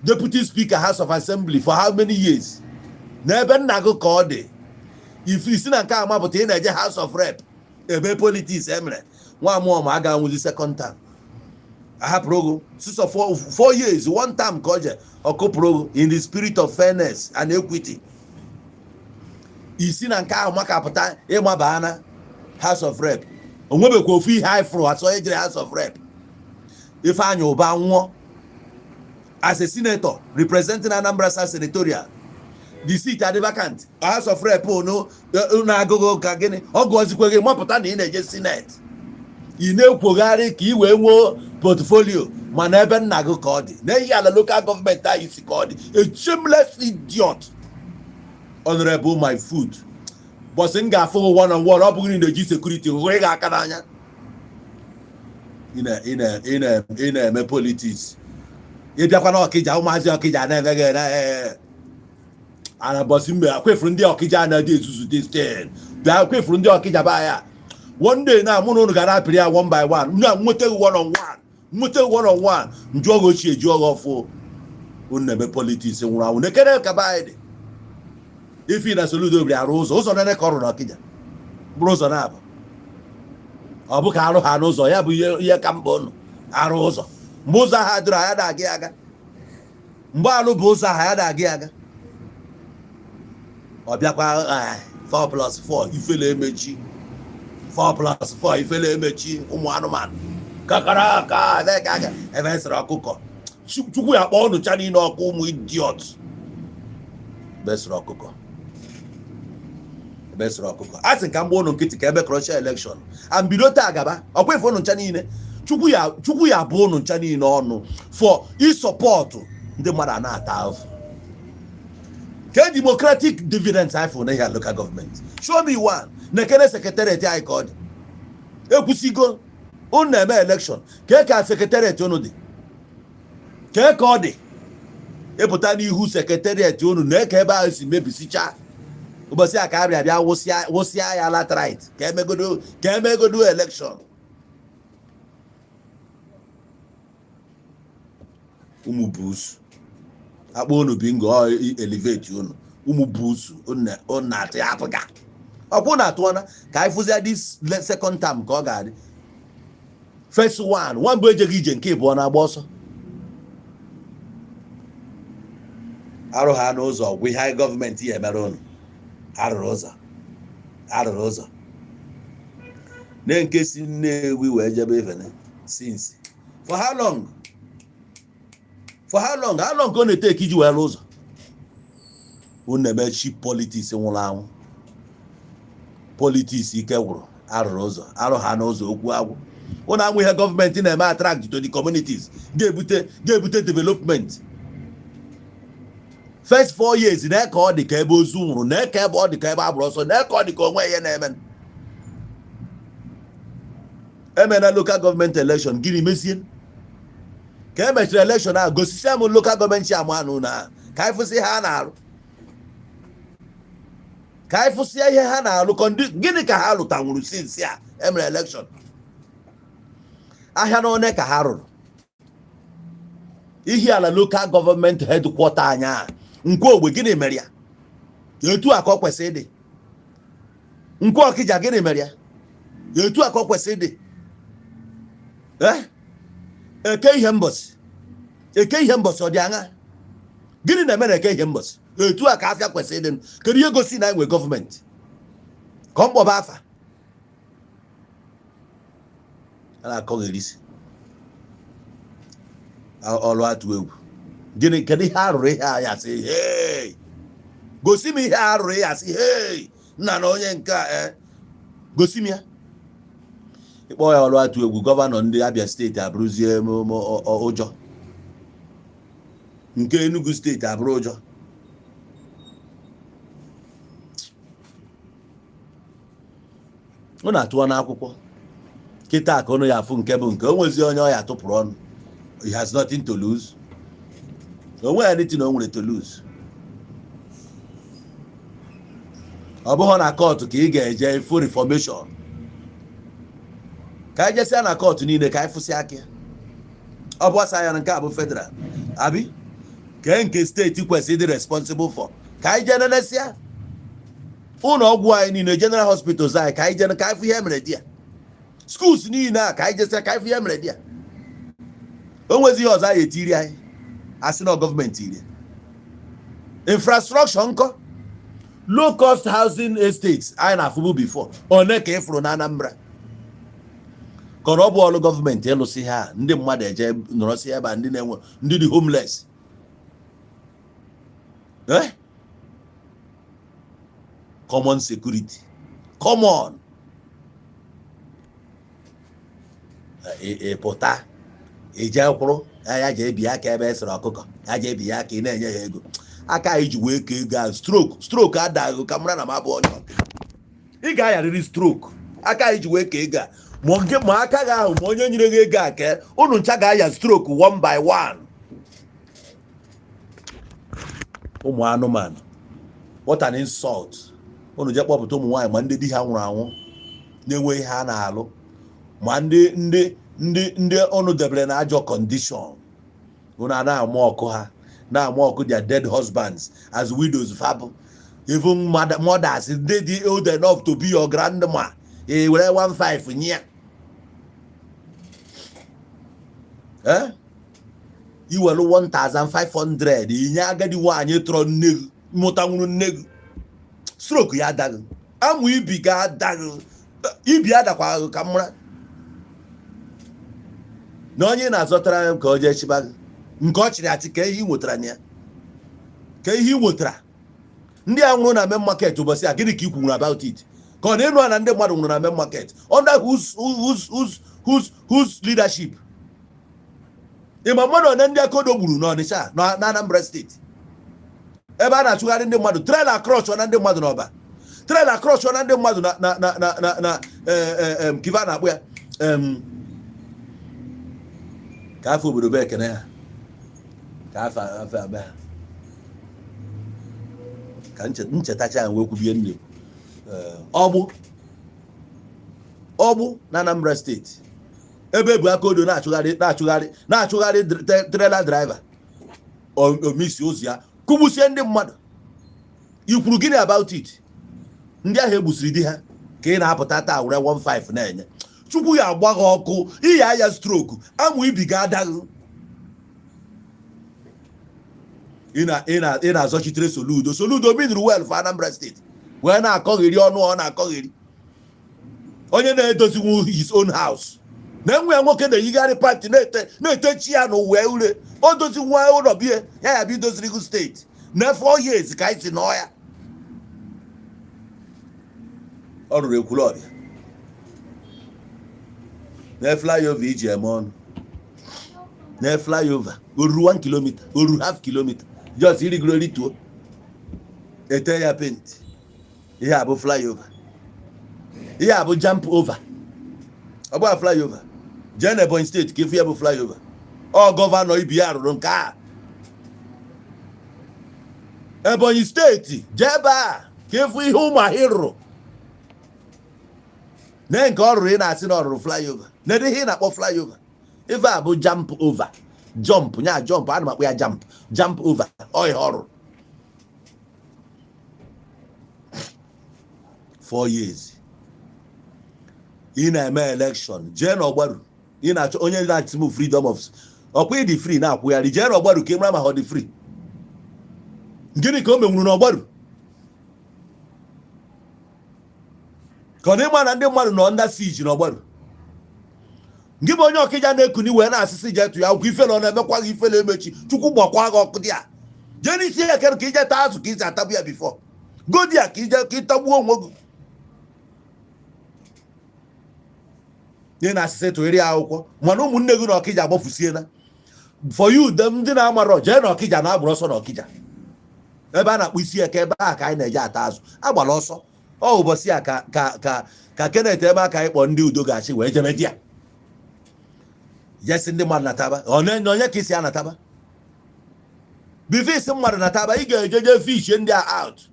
[SPEAKER 4] Deputy speaker, House of Assembly for how many years? N'ebe nna gị ka ọ dị ife isi na nke a mapụta. Ị na-eje House of Rep ebe politics emere nwa amụọ ma a ga-anwụzi second term, ahapụrụ gị six of 4 years, one term ka ọ je ọkụpụrụ gị in the spirit of fairness and equity. Isi na nke ahụ maka pụta ịmaba na House of Rep, o nwebekwa ofu ihe anyị fụrụ asọ ejere House of Rep. Ifeanyị Ụba nwụọ as a senator representing Anambra South Senatorial, the seat adị vacant. House of Rep unu na-agụgụ ka gịnị? Ọ gụọzikwe gị mapụta na ị na-eje Senate, ị na-ekwogharị ka ị wee nwee portfolio, mana ebe nna gị ka ọ dị n'ihi ala local government anyị si ka ọ dị. A shameless idiot. Honorable my foot. Bọsị m ga-afụ gị one on one. Ọ bụghị na ị na-eji security hụ ị ga-aka n'anya. Ị na-eme politics. Ị bịakwa na Ọkịja, ụmụazị Ọkịja na-eme gị na ana. Bọsị mgbe akwefuru ndị Ọkịja na-adị ezuzu this thing, bịa kwefuru ndị Ọkịja ba ya. One day na mụ na unu gara apịrị ya one by one na nweta gị one on one, nweta gị one on one, njụọ gị ochie, jụọ gị ọfụ. Unu na-eme politics nwụrụ anwụ. Na-ekere ka be anyị dị. Ifi na Soludo bịara arụ ụzọ, ụzọ nene ka ọ rụrụ n'Ọkịja, bụrụ ụzọ na-abụ ọ bụ ka arụ ha n'ụzọ ya bụ ihe ka mkpa. Ụnụ arụ ụzọ mgbe ụzọ ahụ adịrọ ya na-aga ya aga, mgbe alụ bụ ụzọ ahụ ya na-aga ya aga. Ọ bịakwa 4 plus 4, ifele emechi. 4 plus 4, ifele emechi. Ụmụ anụmanụ kakara aka ebe ka aga ebe esere ọkụkọ. Chukwu ya kpọọ unu cha niile ọkụ. Ụmụ idiot. Ebe esere ọkụkọ, ebe esere ọkụkọ. A sị ka m gba unu nkịtị ka ebe crusher election and bido taa gaba. Ọkwa ife unu ncha niile, Chukwu ya bụ unu ncha niile ọnụ for ịsupport ndị mmadụ a na-ata ahụhụ. Ke democratic dividends anyị fụrụ n'ihe local government? Show me one. Na ekene secretariat anyị ka ọ dị ekwusigo. Unu na-eme election kee ka secretariat unu dị, kee ka ọ dị ịpụta n'ihu secretariat unu na-eke ebe ahụ si mebisicha. Ụbọchị a ka abịa bịa wụsịa ya laterite ka emegodo election. Ụmụ busu akpọ unu bingo, ọ elevate unu. Ụmụ busu unu na-atụ ya apụga. Ọkwụ na atụọna ka anyị fụzia this second term ka ọ ga-adị. First one, nwa mbụ ejeghị ije, nke ịbụọ na-agba ọsọ. Arụ ha n'ụzọ ọgwụ ihe anyị gọọmenti ya emere ụnụ. Arụrụ ụzọ, arụrụ ụzọ na nke si Nnewi wee jebe Ifene since for how long? For how long? How long ka ọ na-eteki iji wee rụ ụzọ? Unu na-eme cheap politics nwụrụ anwụ, politics ike gwụrụ. Arụrụ ụzọ, arụ ha n'ụzọ, okwu agwụ. Ụnụ amụ ihe gọọmenti na-eme attract to the communities ga-ebute development. First 4 years na ka ọ dị ka ebe ozu nwụrụ, na ka ebe ọ dị ka ebe agbụrụ ọsọ, na ka ọ dị ka onwe ihe na-eme. Emena local government election, gịnị mezie ka e mechara election a? Gosisia m local government chairman na ka anyị fụsị ha na-arụ, ka anyị fụsịa ihe ha na-arụ. Gịnị ka ha lụtanwuru since a emere election? Ahịa na one ka ha rụrụ? Ihiala local government headquarter anya nke ogbe, gịnị mere ya? Etu a ka ọ kwesịrị ịdị. Nke Ọkịja, gịnị mere ya? Etu a ka ọ kwesịrị ịdị. Eh? Eke ihe mbọsị, Eke ihe mbọsị, ọ dị aṅa? Gịnị na-eme na Eke ihe mbọsị? Etu a ka afịa kwesịrị ịdị. Kedu ihe gosi na enwe gọọmenti ka ọ mkpọba afa a na-akọgherisi ọrụ atụ egwu? Gịnị? Kedu ihe arụrụ? Ihe a ya sị, "Hey, gosi m ihe arụrụ." Ya sị, "Hey, nna na onye nke a." Gosi m ya. Ịkpọ ya ọrụ atụ egwu. Gọvanọ ndị Abia Steeti abụrụzie ụjọ, nke Enugu Steeti abụrụ ụjọ. Unu atụọ n'akwụkwọ kịta ka unu ya afụ nke bụ nke o nwezi onye ọ ya tụpụrụ ọnụ. He has nothing to lose. O nweghị anything o nwere to lose. Ọ bụghị na court ka ị ga-eje full reformation. Ka anyị jesịa na court niile ka anyị fụsị aka ya. Ọ bụ ọsọ ya na nke a bụ federal abi kee nke steeti kwesịrị ịdị responsible for. Ka anyị jee nenesịa ụlọ ọgwụ anyị niile, general hospitals anyị, ka anyị jee ka anyị fụ ihe mere di ya. Schools niile a, ka anyị jesịa ka anyị fụ ihe mere di ya. O nwezi ihe ọzọ anyị etiri anyị asị na gọọmenti iri infrastructure nkọ. Low cost housing estates anyị na-afụbu before, one ka ị fụrụ na Anambra? Kọrọ ọ bụ ọrụ gọọmenti ịlụsị ha, ndị mmadụ eje nọrọsị ebe a, ndị na-enwe, ndị dị homeless. Eh? Common security, common ị pụta ije kwụrụ ya jee bie aka ebe esere ọkụkọ, ya jee bie aka, ị na-enye ya ego aka anyị ji wee kee ego ahụ. Stroke, stroke adaghị ka mara na m abụ onye ọka. Ị ga-ayarịrị stroke aka anyị ji wee kee ego a. Ma nke ma aka gị ahụ, ma onye nyere gị ego a, kee unu ncha ga-aya stroke one by one. Ụmụ anụmanụ, what an insult! Unu jee kpọpụta ụmụ nwaanyị, ma ndị di ha nwụrụ anwụ na-enweghị ha na-alụ, ma ndị unu debere na ajọ condition. Unu a na-ama ọkụ, ha na-ama ọkụ their dead husbands as widows. Fabụ even mothers ndị dị old enough to be your grandma, e were 15 nye ya. Eh? Iwelu 1500 inye agadi nwaanyị tọrọ nne gị, mụtanwuru nne gị, stroke ya adaghị, amụ ibi ga adaghị, ibi adakwa ka mara na onye na-azọtara ka o jee chịba gị nke ọ chịrị achị. Ka ihe ị nwetara na ya, ka ihe ị nwetara. Ndị a nwụrụ na main market ụbọchị a, gịnị ka ị kwuru about it? Ka ọ na-enu na ndị mmadụ nwụrụ na main market under whose leadership? Ịma mmadụ one ndị akodo gburu n'Ọnịcha na Anambra Steeti, ebe a na-achụgharị ndị mmadụ, trailer crush na ndị mmadụ n'Ọba, trailer crush na ndị mmadụ na na na na na na kiva na-akpụ ya, ka afọ obodo bụ ekene ha, ka afọ afọ abe ha, ka nchetacha ya wee kwubie nne. Ọgbụ na Anambra Steeti, ebe ebu aka odo na-achụgharị na-achụgharị na-achụgharị trailer driver, omisi ụzọ ya kụgbusie ndị mmadụ. I kwuru gịnị about it? Ndị ahụ egbusiri di ha ka ị na-apụta taa were 15 na-enye. Chukwu ya agba gị ọkụ, iyi aya stroke, amụ ibi ga adaghị. Ị na-azọchitere Soludo. Soludo meanuru well for Anambra State, wee na-akọgheri ọnụ ọ na-akọgheri. Onye na-edozinwu his own house na enwe ya nwoke na-eyigharị panty na-ete na-etechi ya n'ụwa ure, o dozinwu ụlọ bie ya, ya bụ idozirigo steeti na 4 years ka anyị si nọọ ya. Ọ rụrụ Ekwulọbịa na flyover iji eme ọnụ na flyover o ruru 1 kilometer, o ruru half kilometer, just irigoro rituo ete ya paint. Ihe a bụ flyover, ihe a bụ jump over, ọ bụ flyover. Jee na Ebonyi Steeti ka ifu ya bụ flyover. Ọ gọvanọ ibi ya rụrụ nke a. Ebonyi Steeti, jee ebe a ka ịfụ ihe Ụmụahị rụrụ. Nee nke ọ rụrụ. Ị na-asị na ọ rụrụ flyover. Nedu ihe ị na-akpọ flyover. Ife a bụ jump over, jump nya jump, ana m akpọ ya jump, jump over. Ọ ihe ọ rụrụ 4 years. Ị na-eme election, jee n'Ọgbaru. Ị na-achọ onye na-achị m freedom of ọkwa ịdị free na-akwụgharị. Jee n'Ọgbaru ka ị mara ma ọ dị free. Gịnị ka o menwuru n'Ọgbaru ka ọ na ịma na ndị mmadụ nọ under siege n'Ọgbaru? Gị bụ onye Ọkịja na-ekuni wee na-asịsị jee tụ ya akwụkwọ. Ifele ọ na-emekwa gị? Ifele emechi. Chukwu gbakwa gị ọkụ dị a. Jee n'isi ya kere ka ije taa azụ ka iji atagbu ya before godi ya, ka ije ka ịtagbuo onwe gị. Nye na asịsị tụgharị ya akwụkwọ, mana ụmụnne gị na Ọkịja agbafusiela for you dem. Ndị na-amarọ, jee na Ọkịja na agbụrụ ọsọ na Ọkịja ebe a na-akpụ isi eke, ebe a ka anyị na-eje ata azụ agbara ọsọ. Ọ ụbọchị a ka Kenneth ebe a ka anyị kpọọ ndị udo ga-achị wee jebe di ya jesi ndị mmadụ nataba. Ọ na onye ka isi anataba before isi mmadụ nataba, ị ga-ejeje fish ndị a out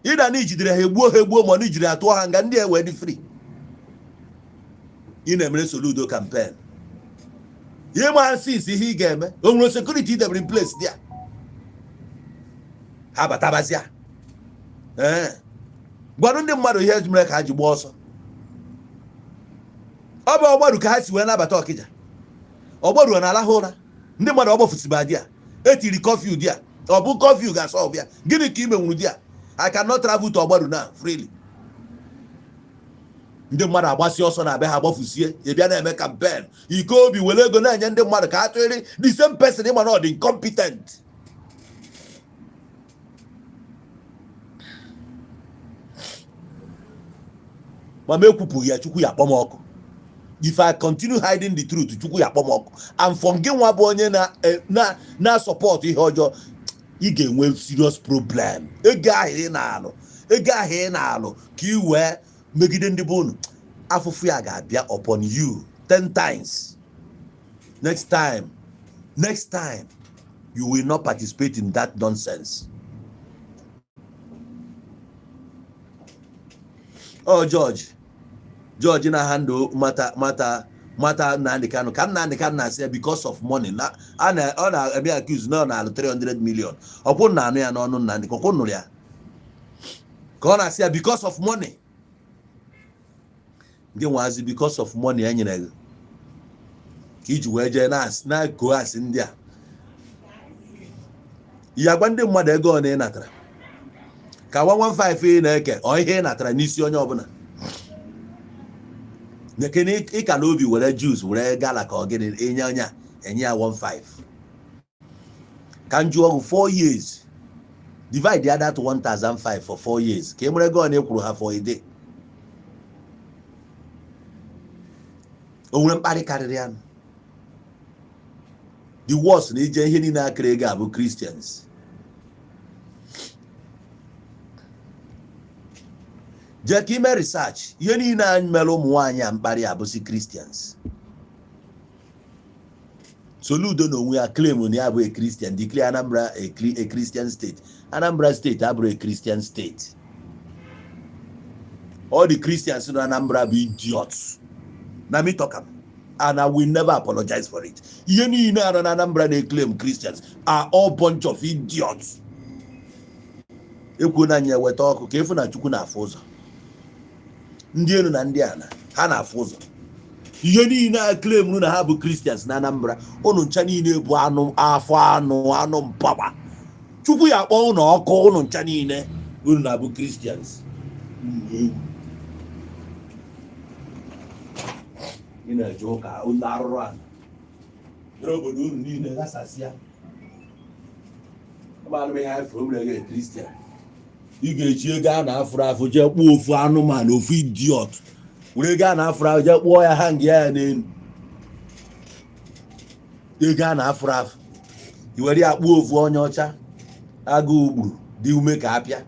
[SPEAKER 4] ịda na ijidere ha, egbuo ha egbuo, ma ọ na ijiri ha tụọ ha nga, ndị a wee dị free. Ị na-emere Soludo campaign, ihe ma sis ihe ị ga-eme, o nwere security idebere in place dị a ha batabazịa. Ee, gwanụ ndị mmadụ ihe mere ka ha ji gbaa ọsọ. Ọ bụ Ọgbaru ka ha si wee nabata Ọkịja. Ọgbaru na-alahụ ụra, ndị mmadụ ọgbafusiba di a etiri curfew di a. Ọ bụ curfew ga-asolve ya? Gịnị ka ị menwuru di a? I cannot travel to Ọgbaru now freely. Ndị mmadụ agbasi ọsọ na be ha gbafusie. Ị bịa na-eme campaign iko obi, were ego na-enye ndị mmadụ ka a tụịrị the same person ịma na ọ dị incompetent. Ma m ekwupụghị ya, Chukwu ya akpọ m ọkụ. If I continue hiding the truth, Chukwu ya akpọ m ọkụ. And for gị nwa bụ onye na na na support ihe ọjọọ, ị ga-enwe serious problem. Ego ahụ ị na-alụ, ego ahụ ị na-alụ ka ị wee megide ndị bụ unu, afụfụ ya ga-abịa upon you 10 times. Next time, next time, you will not participate in that nonsense. Oh, George, George na handle matter Nnamdi Kanu ka Nnamdi Kanu na-asị ya because of money na a na ọ na-eme accuse na ọ na-alụ 300 million. Ọkwụ na anụ ya n'ọnụ Nnamdi, ọkwụ nụrụ ya ka ọ na-asị ya because of money. Gị nwazi, because of money e nyere gị ka iji wee jee na-ako asị ndị a ya gwa ndị mmadụ ego ọ na ị natara ka 115 ị na-eke. Ọ ihe ị natara n'isi onye ọbụla nekene ịka na obi were juice were gala ka ọ gịnị enye onye a enye ya 15 ka m jụọ ọgụ. 4 years, divide ya that 1005 for 4 years ka ị mara ego ọ na-ekwuru ha for a day. O nwere mkparị karịrị ya? The worst na ije ihe niile akịrị ego a bụ Christians. Jee ka ime research, ihe niile anyị mere ụmụ nwaanyị a mkparị abụsị Christians. Soludo na onwe ya claim na ya bụ a Christian, declare Anambra a Christian state. Anambra State abụrụ a Christian state. All the Christians in Anambra bụ idiots. Na me talk am and I will never apologize for it. Ihe niile anọ na Anambra na-claim Christians are all bunch of idiots. Ekwuo na anya weta ọkụ ka efu na Chukwu na-afụ ụzọ. Ndị elu na ndị ala ha na-afụ ụzọ. Ihe niile a claim na ha bụ Christians na Anambra, ụnụ ncha niile bụ anụ afọ, anụ anụ mpapa. Chukwu ya akpọ ụnụ ọkụ, ụnụ ncha niile unu na-abụ Christians. Ị na-eje ụka, ụlọ arụrụ ala n'obodo unu niile ghasasịa. Amalụ m ihe anyị fụrụ mere gị Christian. Ị ga-eji ego a na-afụrụ afụ jee kpụọ ofu anụmanụ, ofu idiot, were ego a na-afụrụ afụ jee kpụọ ya, hang ya n'elu. Ego a na-afụrụ afụ i were ya kpụọ ofu onye ọcha agụụ gburu dị ume ka apịa.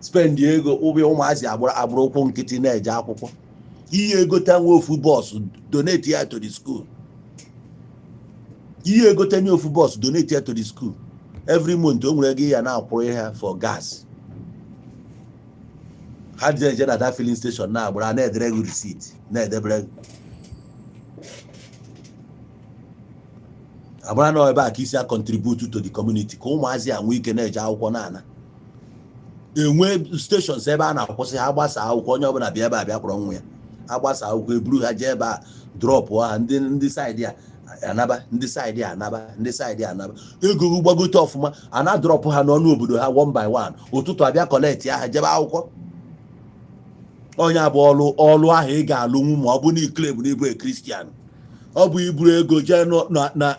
[SPEAKER 4] Spend ego ụbịa ụmụazị agbụrụ agbụrụ ụkwụ nkịtị na-eje akwụkwọ. Ihe egote nwa ofu bus, donate ya to the school. Ihe egote nye ofu bus, donate ya to the school. Every month o nwere ego ya na-akwụrụ ha for gas. Ha ji eje na that filling station na-agbara, na-edere gị receipt, na-edebere gị agbara na ebe a ka isi a contribute to the community, ka ụmụazị a nwee ike na-eje akwụkwọ na-ana. Enwe stations ebe a na-akwụsị ha, gbasa akwụkwọ, onye ọbụla bịa ebe a bịa kpọrọ nwa ya. Agbasa akwụkwọ, eburu ha jee ebe a, drop ha. Ndị side a anaba, ndị side a anaba, ndị side a anaba. Ego gị gbagote ọfụma, a na-drop ha n'ọnụ obodo ha one by one. Ụtụtụ abịa collect ha, jebe akwụkwọ. Onye abụ ọlụ ọlụ ahụ ị ga-alụnwu ma ọ bụ na i claim na ịbụ Christian, ọ bụ iburu ego jee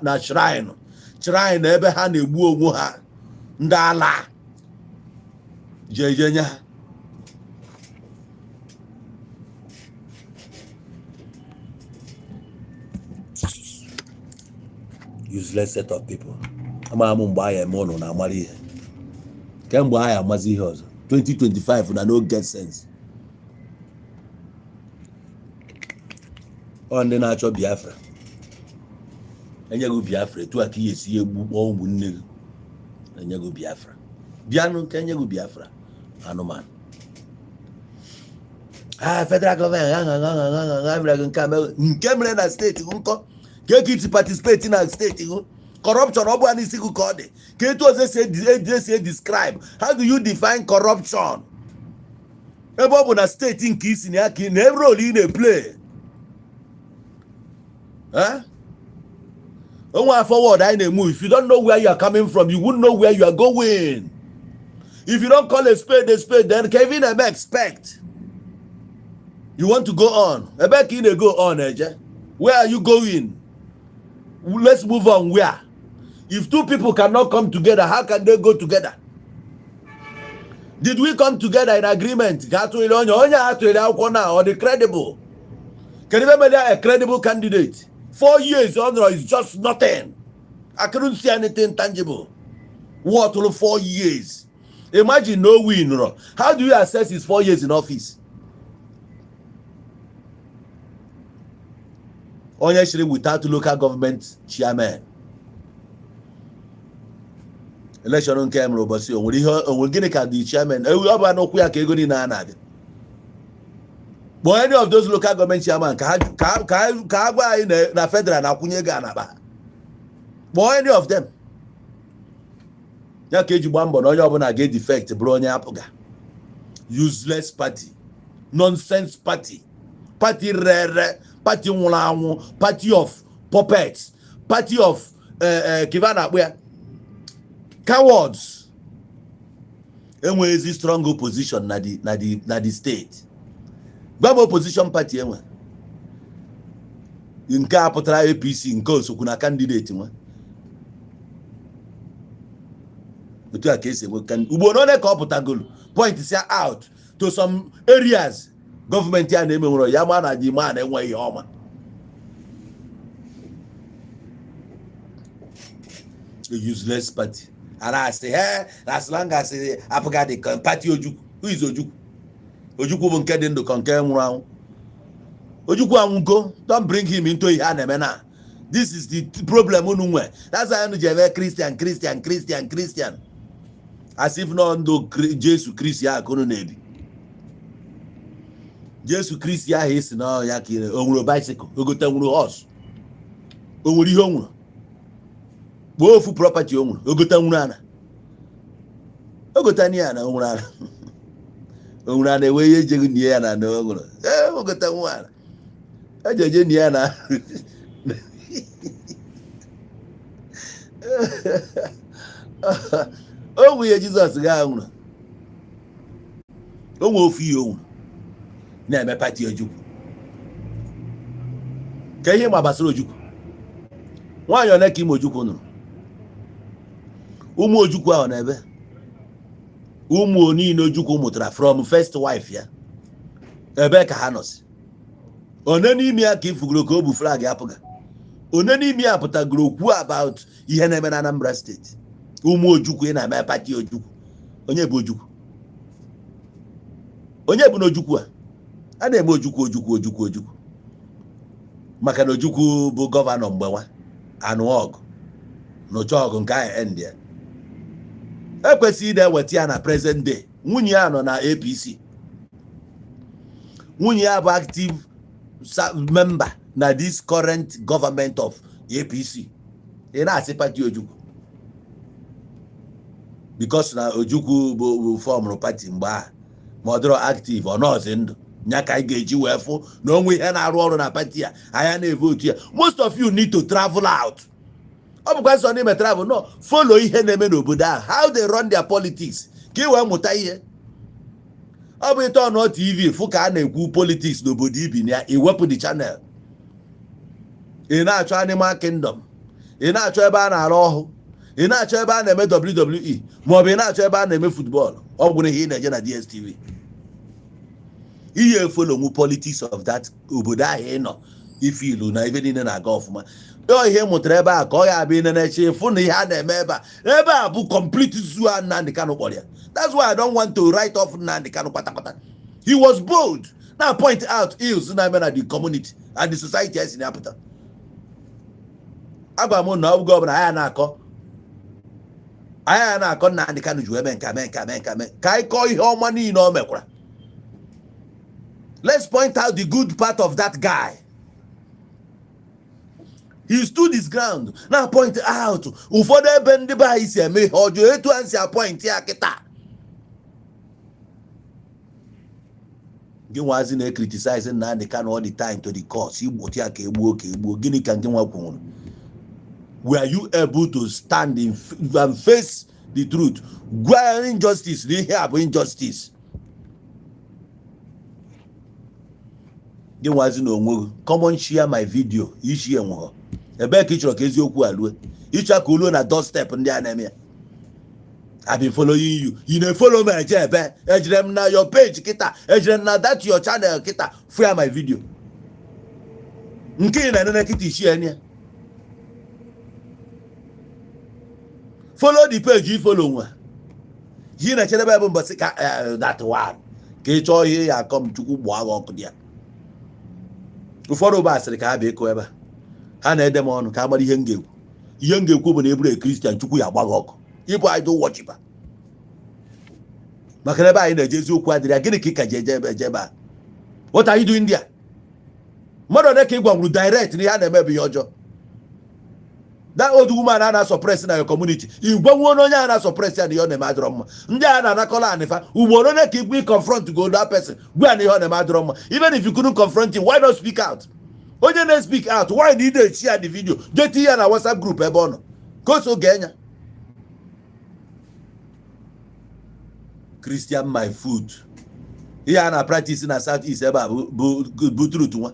[SPEAKER 4] na shrine ebe ha na-egbu onwe ha, ndị ala jee jee nye ha. Useless set of people. Ama m mgbe anyị eme ụnụ na amara ihe, kemgbe anyị amazi ihe ọzọ. 2025 na no get sense. Ọ ndị na-achọ Biafra enyeghị Biafra, etu a ka ihe esi egbu kpọọ ụmụnne gị. Enyeghị Biafra, bịanụ ka enyeghị Biafra. Anụmanụ. Ah, federal gọọmenti ha mere gị nke a, nke mere na steeti gị nkọ ka eke iti participate na steeti gị. Corruption, ọ bụ n'isi gị ka ọ dị. Ka etu ọzọ esi describe, how do you define corruption ebe ọ bụ na steeti nke isi na ya ka ị na role ị na-eplay? Eh? Onwe forward anyị na-emu. If you don't know where you are coming from, you won't know where you are going. If you don't call a spade a spade, then Kevin eme expect you want to go on. Ebe ka ị na-go on eje? Where are you going? Let's move on where? If two people cannot come together, how can they go together? Did we come together in agreement ka atụghịrị onye onye a atụghịrị akwụkwọ na ọ dị credible? Kedu ebe mere a credible candidate? 4 years ọ nọrọ is just nothing. I couldn't see anything tangible worth 4 years. Imagine no win rọ. How do you assess his 4 years in office? Onye chịrị without local government chairman election nke emere ụbọchị, o nwere ihe o nwere? Gịnị ka the chairman ewu ọ bụ n'ụkwụ ya ka ego niile a na-abịa? Kpọọ any of those local government chairman ka ha ka ha gwa anyị na federal na-akwụnye ego a n'akpa ha. Kpọọ any of them. Ya ka eji gbaa mbọ na onye ọbụla ga-edefect bụrụ onye APGA. Useless party, nonsense party, party rere, party nwụrụ anwụ, party of puppets, party of kiva na-akpụ ya cowards. Enweghịzi strong opposition na the state. Gwa m opposition party enwe. Nke a pụtara APC, nke osokwu na candidate nwe. Otu a ka esi enwe ugboro ole ka ọ pụtagolu point sia out to some areas gọọmenti a na-emenwere ya, ma na the man enweghị ihe ọma. A useless party. A na-asị he as long as APGA dị ka party Ojukwu. Who is Ojukwu? Ojukwu bụ nke dị ndụ ka nke nwụrụ anwụ? Ojukwu anwụgo. Don't bring him into ihe a na-eme na. This is the problem unu nwe. That's why unu ji eme Christian, Christian, Christian, Christian, as if nọ ndụ Jesu Kristi ahụ ka unu na-ebi. Jesu Kristi ahụ esi na ya ka o nwere bicycle, o gote nwere horse, o nwere ihe o nwere? Kpọọ ofu property o nwere, o gote nwere ana. O gotana ya na o nwere ala, o nwere ala, enwe ihe ejeghị nie ya na na o nwere. Ee, o gota nwa ala eji eje nie ya na o nwunye Jizọs ga nwụrụ, o nwe ofu ihe o nwuru na-eme party Ojukwu. Ka ihe ma gbasara Ojukwu, nwaanyị ole ka ime Ojukwu nụrụ? Ụmụ Ojukwu ahụ n'ebe ụmụ niile Ojukwu mụtara from first wife ya, ebe ka ha nọsi? One n'ime ya ka ifugoro ka o bu flag apụga? One n'ime ya pụtagoro okwu about ihe na-eme na Anambra State? Ụmụ Ojukwu, ị na-eme party Ojukwu. Onye bụ Ojukwu? Onye bụ na Ojukwu a a na-eme Ojukwu, Ojukwu, Ojukwu, Ojukwu? Maka na Ojukwu bụ governor mgbe nwa anụ ọgụ nụcha ọgụ nke ahụ end ya, ekwesịghị na-eweta ya na present day. Nwunye ya nọ na APC, nwunye ya bụ active member na this current government of APC. Ị na-asị party Ojukwu because na Ojukwu bụ formụrụ party mgbe ahụ, ma ọ dịrọ active, ọ nọọsị ndụ nya ka anyị ga-eji wee fụ na onwe ihe na-arụ ọrụ na party a anya na-evotu ya. Most of you need to travel out. Ọ bụkwa nsọ n'ime travel, no follow ihe na-eme n'obodo ahụ, how they run their politics, ka ị wee mụta ihe. Ọ bụ ịtọ ọnụ TV fụ ka a na-ekwu politics n'obodo ibi na ya, iwepụ the channel. Ị na-achọ Animal Kingdom, ị na-achọ ebe a na-arụ ọhụ, ị na-achọ ebe a na-eme WWE, maọbụ ị na-achọ ebe a na-eme football. Ọ gwụrụ ihe ị na-eje na DSTV. Ihe follow politics of that obodo ahụ ị nọ, ife ilu na ife niile na-aga ọfụma. Ọ ihe ị mụtara ebe a ka ọ ga-abịa ịnenechi fụ na ihe a na-eme ebe a, ebe a bụ complete zoo a Nnamdi Kanu kpọrọ ya. That's why I don't want to write off Nnamdi Kanu kpatakpata. He was bold na point out ills na-eme na the community and the society esi na-apụta. Agwa m na oge ọbụla anyị na-akọ Nnamdi Kanu ji wee mee nka, mee nka, mee nka, mee ka anyị kọọ ihe ọma niile o mekwara. Let's point out the good part of that guy. He stood his ground na point out ụfọdụ ebe ndị be anyị si eme ihe ọjọọ, etu a si apoint ya kịta. Gị nwazi na-ecriticize Nnamdi Kanu all the time to the cause igbochi ya ka egbuo, ka egbuo. Gịnị ka gị nwa kwuru? Were you able to stand in and face the truth, gwa ya injustice na ihe a bụ injustice? Gị nwazi na onwe gị, come share my video ishi enweghọ. Ebee ka ị chọrọ ka eziokwu a lue? Ịchọ ka o luo na doorstep ndị a na-eme ya. I've been following you. You na-follow m eje ebe ejire m na your page kịta, ejire m na that your channel kịta, fụ my video nke ị na-enene kịta, ishi enye follow the page i follow nwa ji na-echedebe bụ mbọsị ka that one ka ị chọọ ihe ya akọ m. Chukwu gbaa gị ọkụ dị ya. Ụfọdụ ụba asịrị ka ha bịa ịkụ ebe a, ha na-ede m ọnụ ka a mara ihe m ga-ekwu. Ihe m ga-ekwu bụ na eburu Christian, Chukwu ya agba gị ọkụ, ịbụ idol worshiper. Maka na ebe anyị na-eje eziokwu adịrị ya. Gịnị ka ị ka ji eje ebe eje ebe a? What are you doing there? Mmadụ ole ka ị gwanwuru direct na ihe a na-eme bụ ihe ọjọọ? That old woman a na-asuppress na your community, ị gwanwuo na onye a na-asuppress ya na ihe ọ na-eme adịrọ mma? Ndị a na-anakọla anịfa ugboro ole ka igwe confront go that person, gwa ya na ihe ọ na-eme adịrọ mma? Even if you couldn't confront him, why not speak out? Onye na-speak out, why na ị na-echi ya the video, jee ya na WhatsApp group ebe ọ nọ ka o so gee ya? Christian my foot. Ihe a na practice na South East ebe a bụ truth nwa.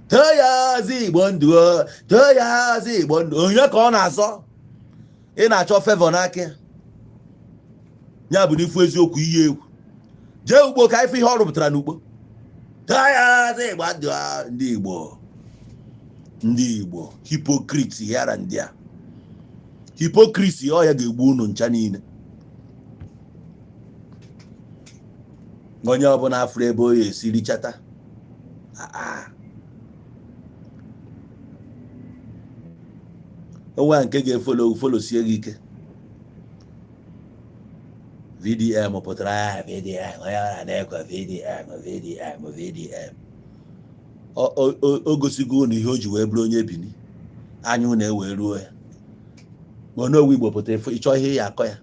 [SPEAKER 4] Too ya ozi Igbo ndụ, too ya ozi Igbo ndụ. Onye ka ọ na-azọ? Ị na-achọ favor n'aka ya. Ya bụ n'ifu eziokwu iyi egwu. Jee ugbo ka ife ihe ọ rụpụtara n'ugbo. Too ya ozi Igbo ndụ. Ndị Igbo, ndị Igbo hypocrite yara ndị a hypocrisy ọ ya ga-egbu unu ncha niile. Onye ọbụla afụrụ ebe o ya esi richata onwe nke ga-efollow follow sie gị ike. VDM pụtara ya, VDM onye ọra na-ekwe VDM, VDM, VDM. O gosigo unu ihe o ji wee bụrụ onye Bini anya unu ewee ruo ya. Ma onowu Igbo pụtara ịchọ ihe ya akọ ya.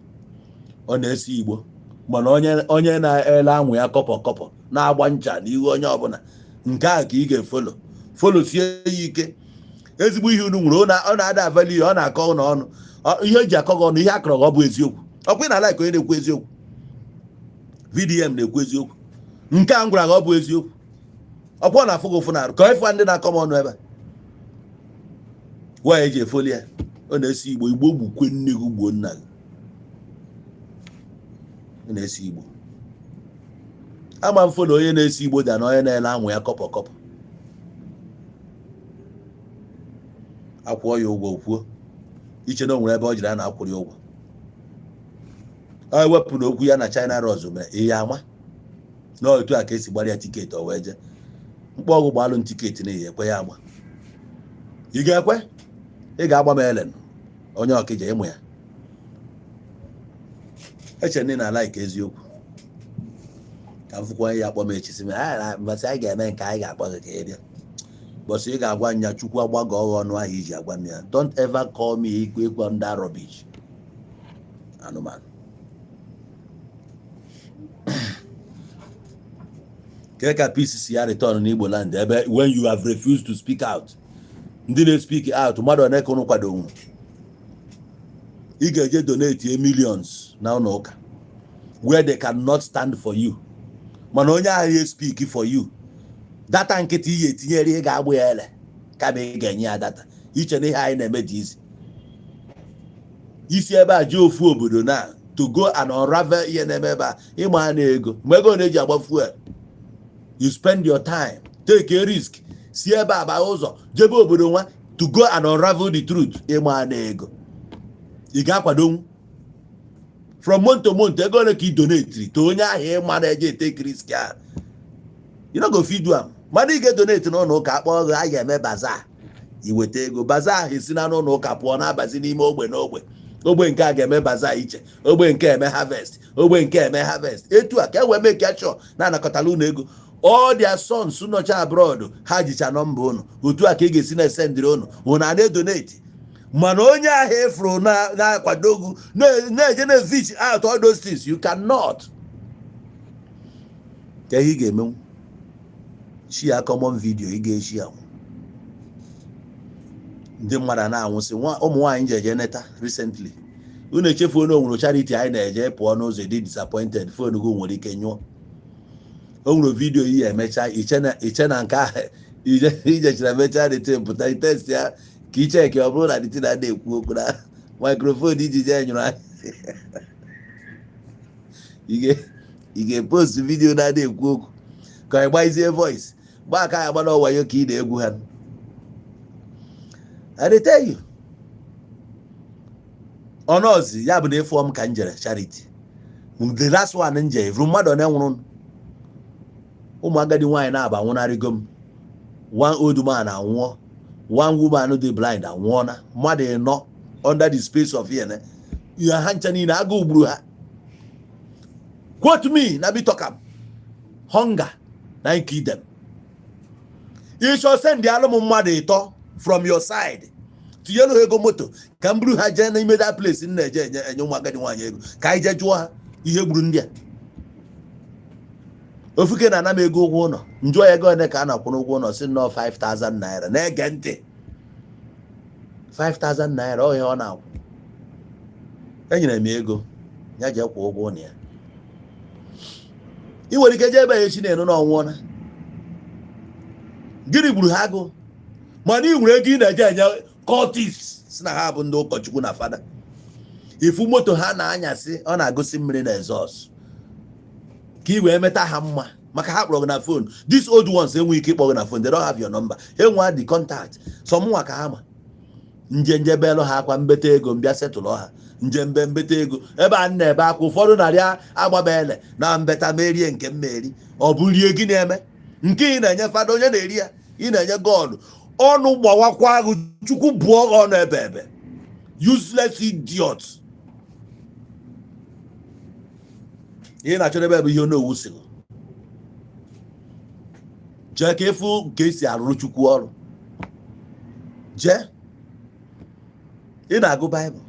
[SPEAKER 4] Ọ na-esi Igbo, mana onye na-ele anwụ ya kọpọ kọpọ, na-agba ncha n'ihu onye ọbụla, nke a ka ị ga-efollow. Follow sie ya ike. Ezigbo ihe unu nwere, ọ na-ada avali. Ọ na-akọ ụnụ ọnụ. Ihe eji akọ gị ọnụ, ihe akọrọ gị, ọ bụ eziokwu. Ọkwa ị na like onye na-ekwu eziokwu. VDM na-ekwu eziokwu. Nke a m gwara gị, ọ bụ eziokwu. Ọkwa ọ na-afụ gị ụfụ na-arụ ka ịfụ ndị na-akọ m ọnụ ebe a. Nwaanyị eji efollow ya, ọ na-esi Igbo. Igbo gbukwe nne gị, gbuo nna gị. Ọ na-esi Igbo. Ama m follow onye na-esi Igbo da na onye na-ele anwụ ya kọpọ kọpọ. Akwụọ ya ụgwọ, kwuo iche na o nwere ebe ọ jiri a na-akwụrụ ya ụgwọ. Ọ ewepụ na okwu ya na China Rose mere ihe ama na otu a ka esi gbara ya ticket, o wee jee mkpọ ọgwụ gbalụ ticket na ihe ekwe ya agba. Ị ga-ekwe? Ị ga-agba m elen onye ọkịja ịmụ ya. Eche ndị na like eziokwu ka m fụkwa ya. Akpọ m echi, sị m, "Ah, mbọsị anyị ga-eme nke anyị ga-akpọ gị ka ị bịa." Bọsị ị ga-agwa nya Chukwu agbago ọghọ ọnụ ahụ iji agwa m ya. Don't ever call me ikwe ịkwa ndị rubbish anụmanụ. Kee ka peace si ya return n'Igbo land ebe when you have refused to speak out? Ndị na-speak out, mmadụ one ka unu kwado onwe? Ị ga-eje donate millions na ụlọ ụka where they cannot stand for you, mana onye ahụ ya speak for you, data nkịtị iyi etinyere, ị ga-agbụ ya ele kama ị ga-enye ya data. Iche na ihe anyị na-eme dị izi isi ebe a jee ofu obodo na to go and unravel ihe na-eme ebe a, ịma na ego mgbe ego na-eji agba fuel. You spend your time, take a risk, si ebe a baa ụzọ jebe obodo nwa to go and unravel the truth, ịma na ego ị ga-akwadonwu from month to month. Ego ole ka ị donate to onye ahụ ịma na-eje take risk ahụ? You no go fit do am. Mana ị ga-edonate n'ụlọ ụka, akpọ gị, a ga-eme bazaar, iweta ego. Bazaar ahụ esi na n'ụlọ ụka pụọ, na-abazi n'ime ogbe n'ogbe. Ogbe nke a ga-eme bazaar iche, ogbe nke eme harvest, ogbe nke eme harvest. Etu a ka e wee make sure na-anakọtala unu ego. All their sons nọcha abroad, ha jicha nọmba unu. Otu a ka ị ga-esi na-esendịrị unu, unu a na-edonate. Mana onye ahụ efuru na-akwado gị na-eje na fish out all those things, you cannot. Ka ihe ị ga-emenwu, share common video. Ị ga-eshi anwụ, ndị mmadụ a na-anwụsị. Ụmụ nwaanyị ji eje neta recently. Unu echefuo na onwere charity anyị na-eje. Pụọ n'ụzọ, dị disappointed, phone gị nwere ike nyụọ. O nwere video iyi emecha, iche na nke ahụ ijechara mechaa, the thing pụta, test ya ka icheke, ọ bụrụ na the thing adịghị ekwu okwu na microphone iji jee nyụrụ anya. Ị ga-epost video na-adị ekwu okwu ka ị gbazie voice gbaa aka ya agba n'ọwayo ka ị na-egwu ha. I dey tell you. Ọnọzi ya bụ na ịfụọ m ka m jere charity, the last one m jere, vụrụ mmadụ one nwụrụ. Ụmụ agadi nwaanyị na-aba nwụnarịgo m, one old man anwụọ, one woman dị blind anwụọna, mmadụ ịnọ under the space of year. Ya ha ncha niile agụụ gburu ha. Quote me na me talk am, hunger na kill them. Ịchọ send alụ m mmadụ ịtọ from your side, tinyelu ha ego moto ka m buru ha jee n'ime that place m na-eje enye ụmụ agadi nwaanyị ego, ka anyị jee jụọ ha ihe gburu ndị a. Ofuke na-ana m ego ụgwọ ụlọ, njụọ ya ego ole ka a na-akwụ n'ụgwọ ụlọ, si nnọọ 5000 naira. Na-ege ntị, 5000 naira ọ ihe ọ na-akwụ. Enyere m ya ego ya jee kwụọ ụgwọ ụlọ ya. Ị nwere ike jee ebe ya echi na-enu na ọnwụọna. Gịnị gburu ha? Agụ. Mana ị nwere ego ị na-eje enye cultist, si na ha bụ ndị ụkọchukwu na fada. Ifu moto ha na-anyasị, ọ na-agụsị mmiri na exhaust ka ị wee meta ha mma, maka ha kpọrọ gị na phone. These old ones enweghị ike ịkpọ gị na phone. They don't have your number, enwe the contact. So mụnwa ka ha ma nje nje belụ ha akwa mbeta ego, mbịa setụlụ ha nje mbe mbeta ego ebe a na-ebe akwa. Ụfọdụ narị agbabele na mbeta merie nke mmeri. Ọ bụ rie gị na-eme nke ị na-enye fada, onye na-eri ya, ị na-enye God. Ọnụ gbawakwa agụ, Chukwu bụọ gị ọnụ ebe ebe. Useless idiot. Ihe na-achọ ebe bụ ihe onowu sịrị jee ka ịfụ ka esi arụrụ Chukwu ọrụ. Jee, ị na-agụ Baịbụl,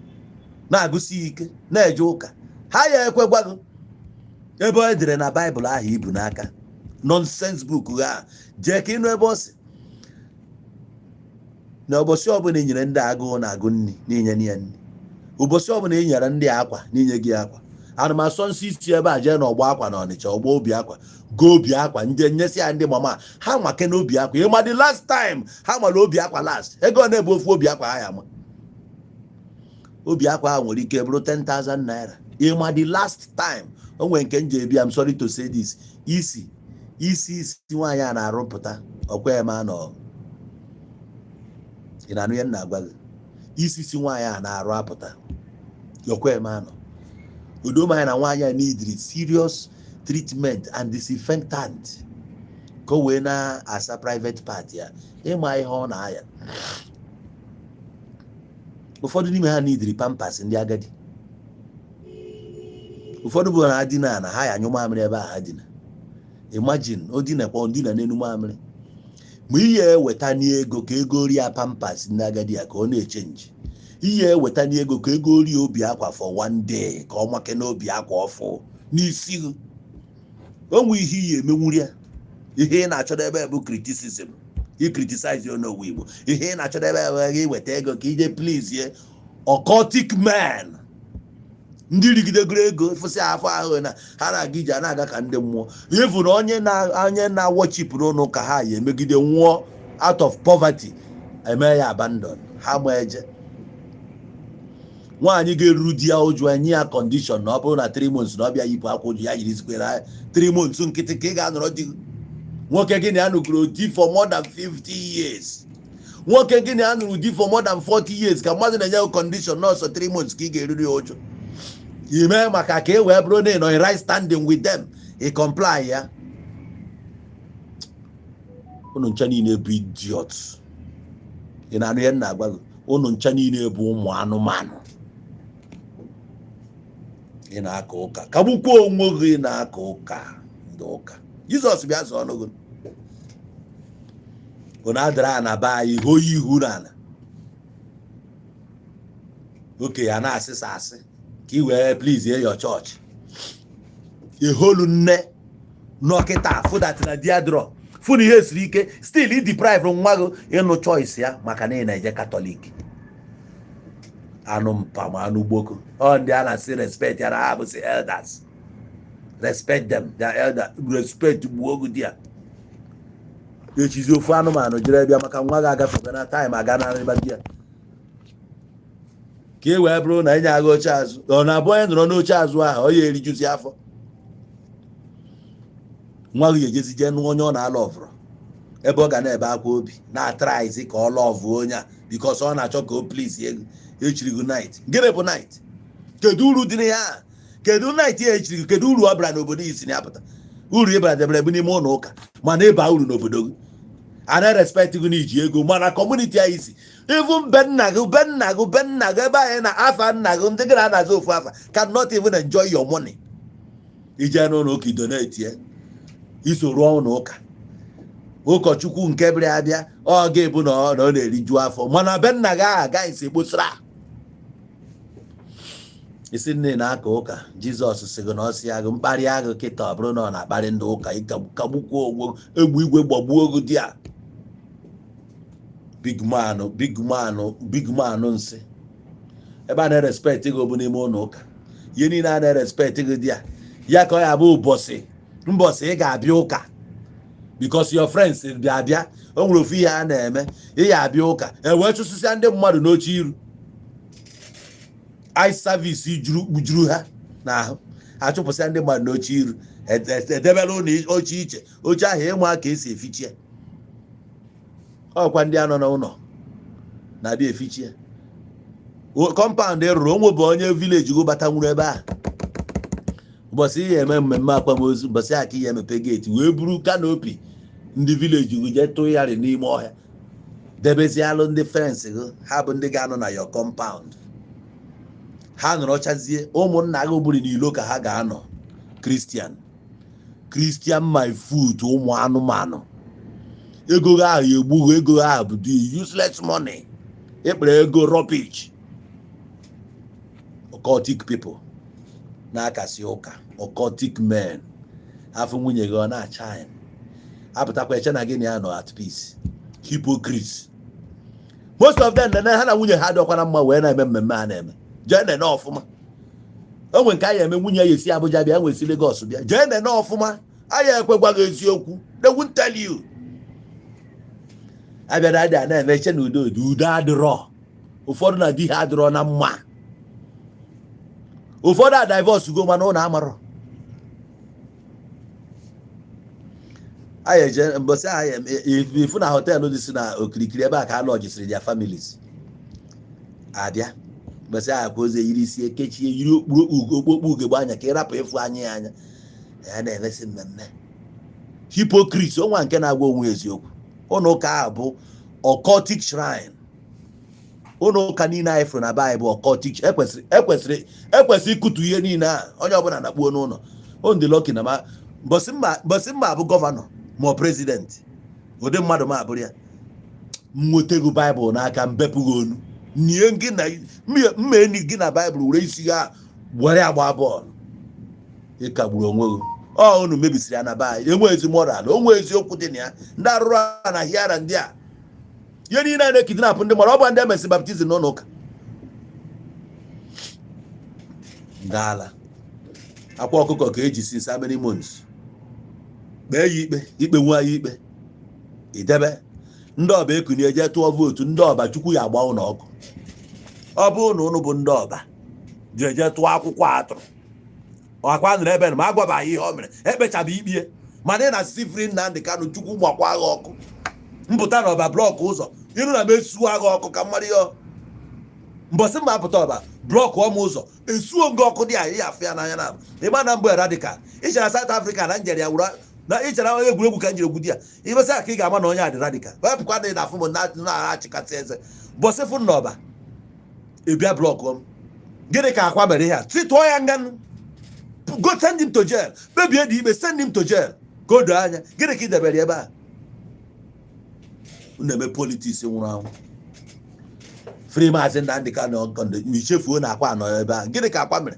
[SPEAKER 4] na-agụsi ike, na-eje ụka, Ha ya ekwekwa gị ebe ọ edere na Baịbụl ahụ ibu n'aka, nonsense book ha. Jee ka ịnụ ebe ọ sị na ụbọchị ọbụla i nyere ndị agụụ na-agụ nri, n'inye ya nri, ụbọchị ọbụla i nyere ndị akwa, n'inye gị akwa. Ana m asọ nsị isi ebe a jee n'ọgbọ akwa na Ọnịcha, ọgbọ obi akwa, go obi akwa nje nyesi ya ndị mama ha make n'obi akwa. Ịma the last time ha mara obi akwa last, ego ọ na-ebu ofu obi akwa ha ya ama obi akwa ahụ nwere ike bụrụ 10,000 naira. Ịma the last time o nwere nke m ji ebi, I'm sorry to say this, isi isi isi nwaanyị a na-arụpụta ọkwa ya ma nọ. Ị na-anụ ihe m na-agwa gị? Isi isi nwaanyị a na-arụ apụta ọkwa ya ma nọ. Udo manya na nwaanyị a neediri serious treatment and disinfectant ka o wee na-asa private part ya. Ịma ihe ọ na-aya, ụfọdụ n'ime ha neediri Pampers. Ndị agadi ụfọdụ bụ na ha dina na ha ya anyụ mamịrị ebe a ha dina. Imagine, o dinakwa ndina n'elu mamịrị. Ma ihe eweta n'ego ka ego rie Pampers ndị agadi ya ka ọ na-eche nje, ihe eweta n'ego ka ego rie obi akwa for one day, ka ọ make n'obi akwa ọfụ n'isi gị. O nwe ihe iyi emenwuri ya. Ihe ị na-achọdebe bụ criticism, i criticize onowu Igbo. Ihe ị na-achọdebe bụ iweta ego ka ije please ye occultic men, ndị rigidegoro ego fụsị afọ ahụ na ha na-aga ije a na-aga ka ndị mmụọ. Ịfụ na onye na onye na-worship n'ụlọ ụka ha ya emegide nwụọ out of poverty, eme ya abandon. Ha ma eje nwaanyị ga-eruru di ya ụjụ, enye ya condition na ọ bụrụ na 3 months na ọ bịa yipụ akwa ụjụ ya yirizikwere 3 months nkịtị ka ị ga-anọrọ di gị. Nwoke gị na ya nụgoro di for more than 50 years, nwoke gị na ya nụrụ di for more than 40 years, ka mmadụ na-enye gị condition nọọsọ 3 months ka ị ga-eruru ya ụjụ ime maka ka e wee bụrụ na ị nọ in right standing with them, ị comply ya. Unu ncha niile bụ idiot. Ị na-anụ ihe m na-agwa gị? Unu ncha niile bụ ụmụ anụmanụ. Ị na-aka ụka, kagbukwa onwe gị. Na-aka ụka, ndị ụka Jizọs bịa zụọ ọnụ gị. Unu adara na be anyị hoo ihu n'ala oke ya na-asịsa asị ka ị wee please your church. Iholu nne nọkịta fụdat na diadro fụ na ihe siri ike, still i deprive nwa gị ịnụ choice ya maka na ị na-eje Catholic. Anụ mpa ma anụ gboko ọ ndị a na-asị respect ya na ha bụ si elders, respect them, their elder, respect gbuo ogu di ya. Echizi ofu anụmanụ jere bịa maka nwa gị agafebe na time aga na arịba di ya ka e wee bụrụ na enye agha oche azụ. Ọ na-abụ onye nọrọ n'oche azụ ahụ, ọ ya erijuzi afọ. Nwa gị ejezi jee nụọ onye ọ na-alụ ọvụrụ ebe ọ ga na-ebe akwa obi na-atryzi ka ọ love onye a because ọ na-achọ ka o please ego echiri gị knight. Gịnị bụ knight? Kedu uru dị na ya? Kedu knight ya echiri gị? Kedu uru ọ bara n'obodo isi na ya pụta? Uru ị bara debere bụ n'ime ụlọ ụka, mana ịba uru n'obodo gị, a na-respect gị n'iji ego, mana community anyị si even be nna gị, be nna gị, be nna gị, ebe anyị na afa nna gị, ndị gị na-anazi ofu afa cannot even enjoy your money. Ije n'ụlọ ụka, donate ya, iso rụọ ụlọ ụka, ụkọchukwu nke bịara abịa, ọ ga-ebu na ọ na-eriju afọ, mana be nna gị ahụ agaghị si kposara isi nne na-aka ụka. Jizọs sị gị na ọ sị ya gị mkparị agụ kịta, ọ bụrụ na ọ na-akparị ndị ụka, kagbukwa onwe egwu igwe gbagbuo gị di a. Big man, big man, big man. Nsị ebe a na-erespect gị bụ n'ime ụlọ ụka. Ihe niile a na-erespect gị di ya ya ka ọ ya bụ ụbọchị mbọsị ị ga-abịa ụka because your friends bịa abịa. O nwere ofu ihe a na-eme, ị ya abịa ụka, e wee chụsịsịa ndị mmadụ n'oche iru. Eye service juru kpujuru ha n'ahụ, achụpụsịa ndị mmadụ n'oche iru, edebere ụlọ oche iche, oche ahụ ịma ka esi efichi ya. Ọkwa ndị anọ n'ụlọ na-abịa efichi ya. Compound rụrụ onwe bụ onye village go bata nwuru ebe a. Ụbọchị ihe eme mmemme akwamozu, ụbọchị a ka ihe emepe gate wee buru canopy ndị village gị jee tụgharị n'ime ọhịa, debezialụ ndị fence gị. Ha bụ ndị ga-anọ na your compound. Ha nọrọchazie, ụmụnna gị gburu n'ilo ka ha ga-anọ. Christian, Christian my foot. Ụmụ anụmanụ, ego gị ahụ egbughị ego gị ahụ bụ the useless money ekpere, ego rubbish. Occultic people Na-akasị ụka, occultic men. Afọ nwunye gị ọ na-acha, apụtakwa eche na gị na ya nọ at peace. Hypocrites, most of them, na ha na nwunye ha dọkwa na mma wee na-eme mmemme a na-eme. Jee nene ọfụma. O nwe nke anyị eme, nwunye ya esi Abuja bịa, nwee si Lagos bịa. Jee nene ọfụma. Anyị ekwegwa gị eziokwu, they won't tell you. Abịa na adị a na-eme eche na udo dị. Udo adịrọ. Ụfọdụ na di ha adịrọ na mma, ụfọdụ a divorce go, mana ụlọ amarọ. Anyị eje mbọsị anyị ifu na hotel dị si na okirikiri ebe a ka a lọjisiri their families. Abịa mbọsị anyị akwa ozi, yiri isi ekechie, yiri okpuru okpokpo ugegbe anya ka ị rapụ ịfụ anya ya anya ya na-emesi mmemme. Hypocrites. Ọnwa nke na-agwa onwe eziokwu, ụlọ ụka ahụ bụ occultic shrine. Ụlọ ụka niile anyị fụrụ na be anyị bụ occultic. Ekwesịrị ịkụtu ihe niile a, onye ọbụla na-akpuo n'ụlọ. On the lucky na ma mbọsị mma bụ governor ma ọ president, ụdị mmadụ ma abụrụ ya, nweta ego baịbụl n'aka, mbepụghị onu nie gị na mma eni gị na baịbụl, were isi ha were agba bọọlụ. Ịkagburu onwe gị. Ọ unu mebisiri ya na be anyị. Enwe ezi moral, onwe eziokwu dị na ya. Ndị arụrụ a na hiara ndị a, ihe niile a na-ekidnapụ ndị mara ọ bụ ndị emesi baptism n'ụlọ ụka. Ndị ala akwa ọkụkọ ka eji since how many months kpee ya ikpe, ikpe nwa ya ikpe idebe ndị ọba ekunie jee tụọ vote. Ndị ọba, Chukwu ya agba ụnụ ọkụ. Ọ bụrụ na ụnụ bụ ndị ọba jee jee tụọ akwụkwọ atụrụ akwa nụrụ ebe na ma agwabaghị ihe o mere, ekpechaba ikpe, mana ị na-asị free Nnamdị Kanụ, Chukwu gbakwa agha ọkụ. Mpụta na ọba, block ụzọ ịrụ na m esuo agha ọkụ ka mmadụ ihe mbọsị mma apụta ọba, block ọm ụzọ, esuo nga ọkụ dị anyị ya afụ ya n'anya na ịgba na mbụ radical. Ịchara South Africa na njere ya wura na ịchara onye egwuregwu ka njere egwu di ya ibesa ka ị ga-ama na onye a dị radical. Wepụkwa na ị na-afụ m na-achịkasị eze mbọsị fụ n'ọba ịbịa block m. Gịnị ka akwa mere ihe a? Si tụọ ya nga, go send him to jail. Kpebie dị ikpe, send him to jail ka o doo anya. Gịnị ka ị debere ebe a? Unu eme politics nwụrụ anwụ. Free Maazị Nnamdị Kanụ, ichefuo na akwa nọ ebe a. Gịnị ka akwa mere?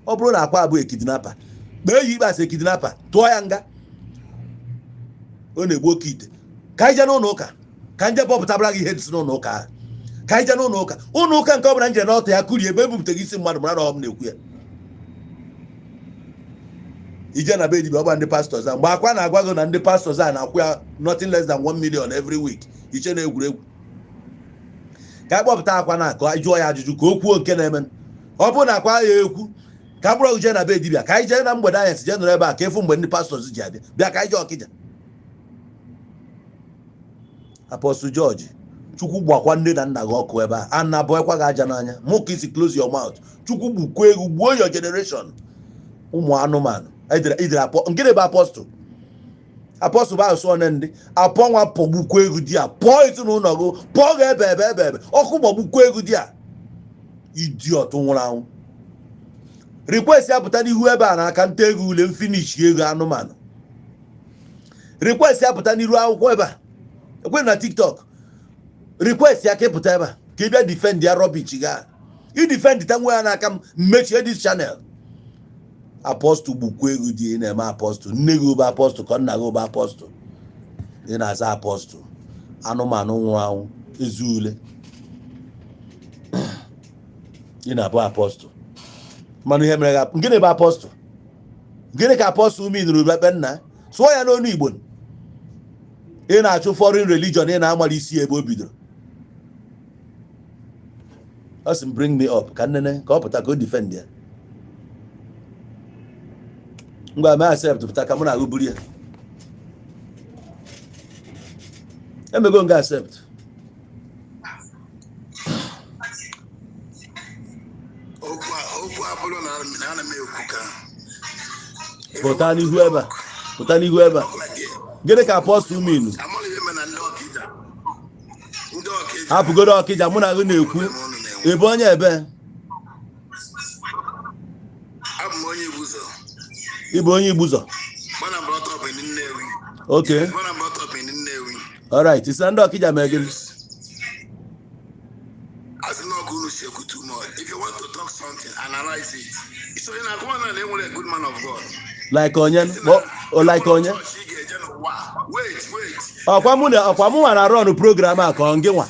[SPEAKER 4] Ọ bụrụ na akwa abụghị kidnapper, kpee ya ikpe asị kidnapper, tụọ ya nga. Ọ na-egbu oke ite. Ka anyị jee n'ụlọ ụka, ka nje bọpụtabara gị ihe dị si n'ụlọ ụka ahụ. Ka anyị jee n'ụlọ ụka, ụlọ ụka nke ọ bụla nje n'ọtọ ya kụrie ebe ebupụtaghị isi mmadụ, mara na ọ m na-ekwu ya. Ije na be dibịa, ọgba ndị pastors a, mgbe akwa na-agwa gị na ndị pastors a na-akwụ ya nothing less than 1 million every week, iche na egwuregwu. Ka a kpọpụta akwa na ka jụọ ya ajụjụ ka o kwuo nke na-eme. Ọ bụrụ na akwa ya ekwu, ka mkpụrụ jee na be dibịa, ka anyị jee na mgbede anyasị, jee nọrọ ebe a ka efu mgbe ndị pastors ji abịa. Bịa ka anyị jee Ọkịja. Apostle George, Chukwu gbakwa nne na nna gị ọkụ ebe a, a na-abụekwa gị aja n'anya. Mụ ka isi close your mouth. Chukwu gbukwa egwu, gbuo your generation. Ụmụ anụmanụ idere apọ. Ngịnị bụ apostle? Apostle bụ asụsụ one ndị apọ nwa pọgbukwa egwu di a, pụọ ezinụlọ gị, pụọ gị ebe ebe ebe ebe ọkụ gbagbukwa egwu di a. Idiot nwụrụ anwụ. Request ya pụta n'ihu ebe a n'aka nta ego ule m finish ego anụmanụ. Request ya pụta n'iru akwụkwọ ebe a ekwe na TikTok. Request ya ka ị pụta ebe a ka ị bịa defend ya rubbish ga i defend ta nwe ya n'aka m, mmechie this channel. Apostle gbukwa ego dị ị na-eme apostle. Nne gị bụ apostle ka nna gị bụ apostle? Ị na-aza apostle, anụmanụ nwụrụ anwụ ezi ule. Ị na-abụ apostle, mana ihe mere gị, gịnị bụ apostle? Gịnị ka apostle minuru ebe nna? Sụọ ya n'onu Igbo. Ị na-achụ foreign religion, ị na-amara isi ebe o bidoro. Ọ sị m bring me up ka nnene ka ọ pụta ka o defend ya. Ngwa, mee accept, pụta ka mụ na ahụ buru ya. Emego nga accept.
[SPEAKER 3] Okwu abụrụ na ana m ekwu ka
[SPEAKER 4] Pụta n'ihu ebe a, pụta n'ihu ebe a. Gịnị ka apostle minu? Hapụgodo Ọkịja, mụ na gị na-ekwu. Ị bụ onye ebe? Ị bụ onye Igbuzọ? Okay, alright. Ị sị na ndị Ọkịja mere gịnị?
[SPEAKER 3] Asị na ọkụ unu si ekwu too much. If you want to talk something, thing, analyze it. So ị na-akọwa na enwere a good man of God.
[SPEAKER 4] Like onye? O like onye?
[SPEAKER 3] Chọọchị ị ga-eje n'ụwa. Wait, wait.
[SPEAKER 4] Ọkwa mụ na ọkwa mụ nwa na run program a ka ọ ngị nwa?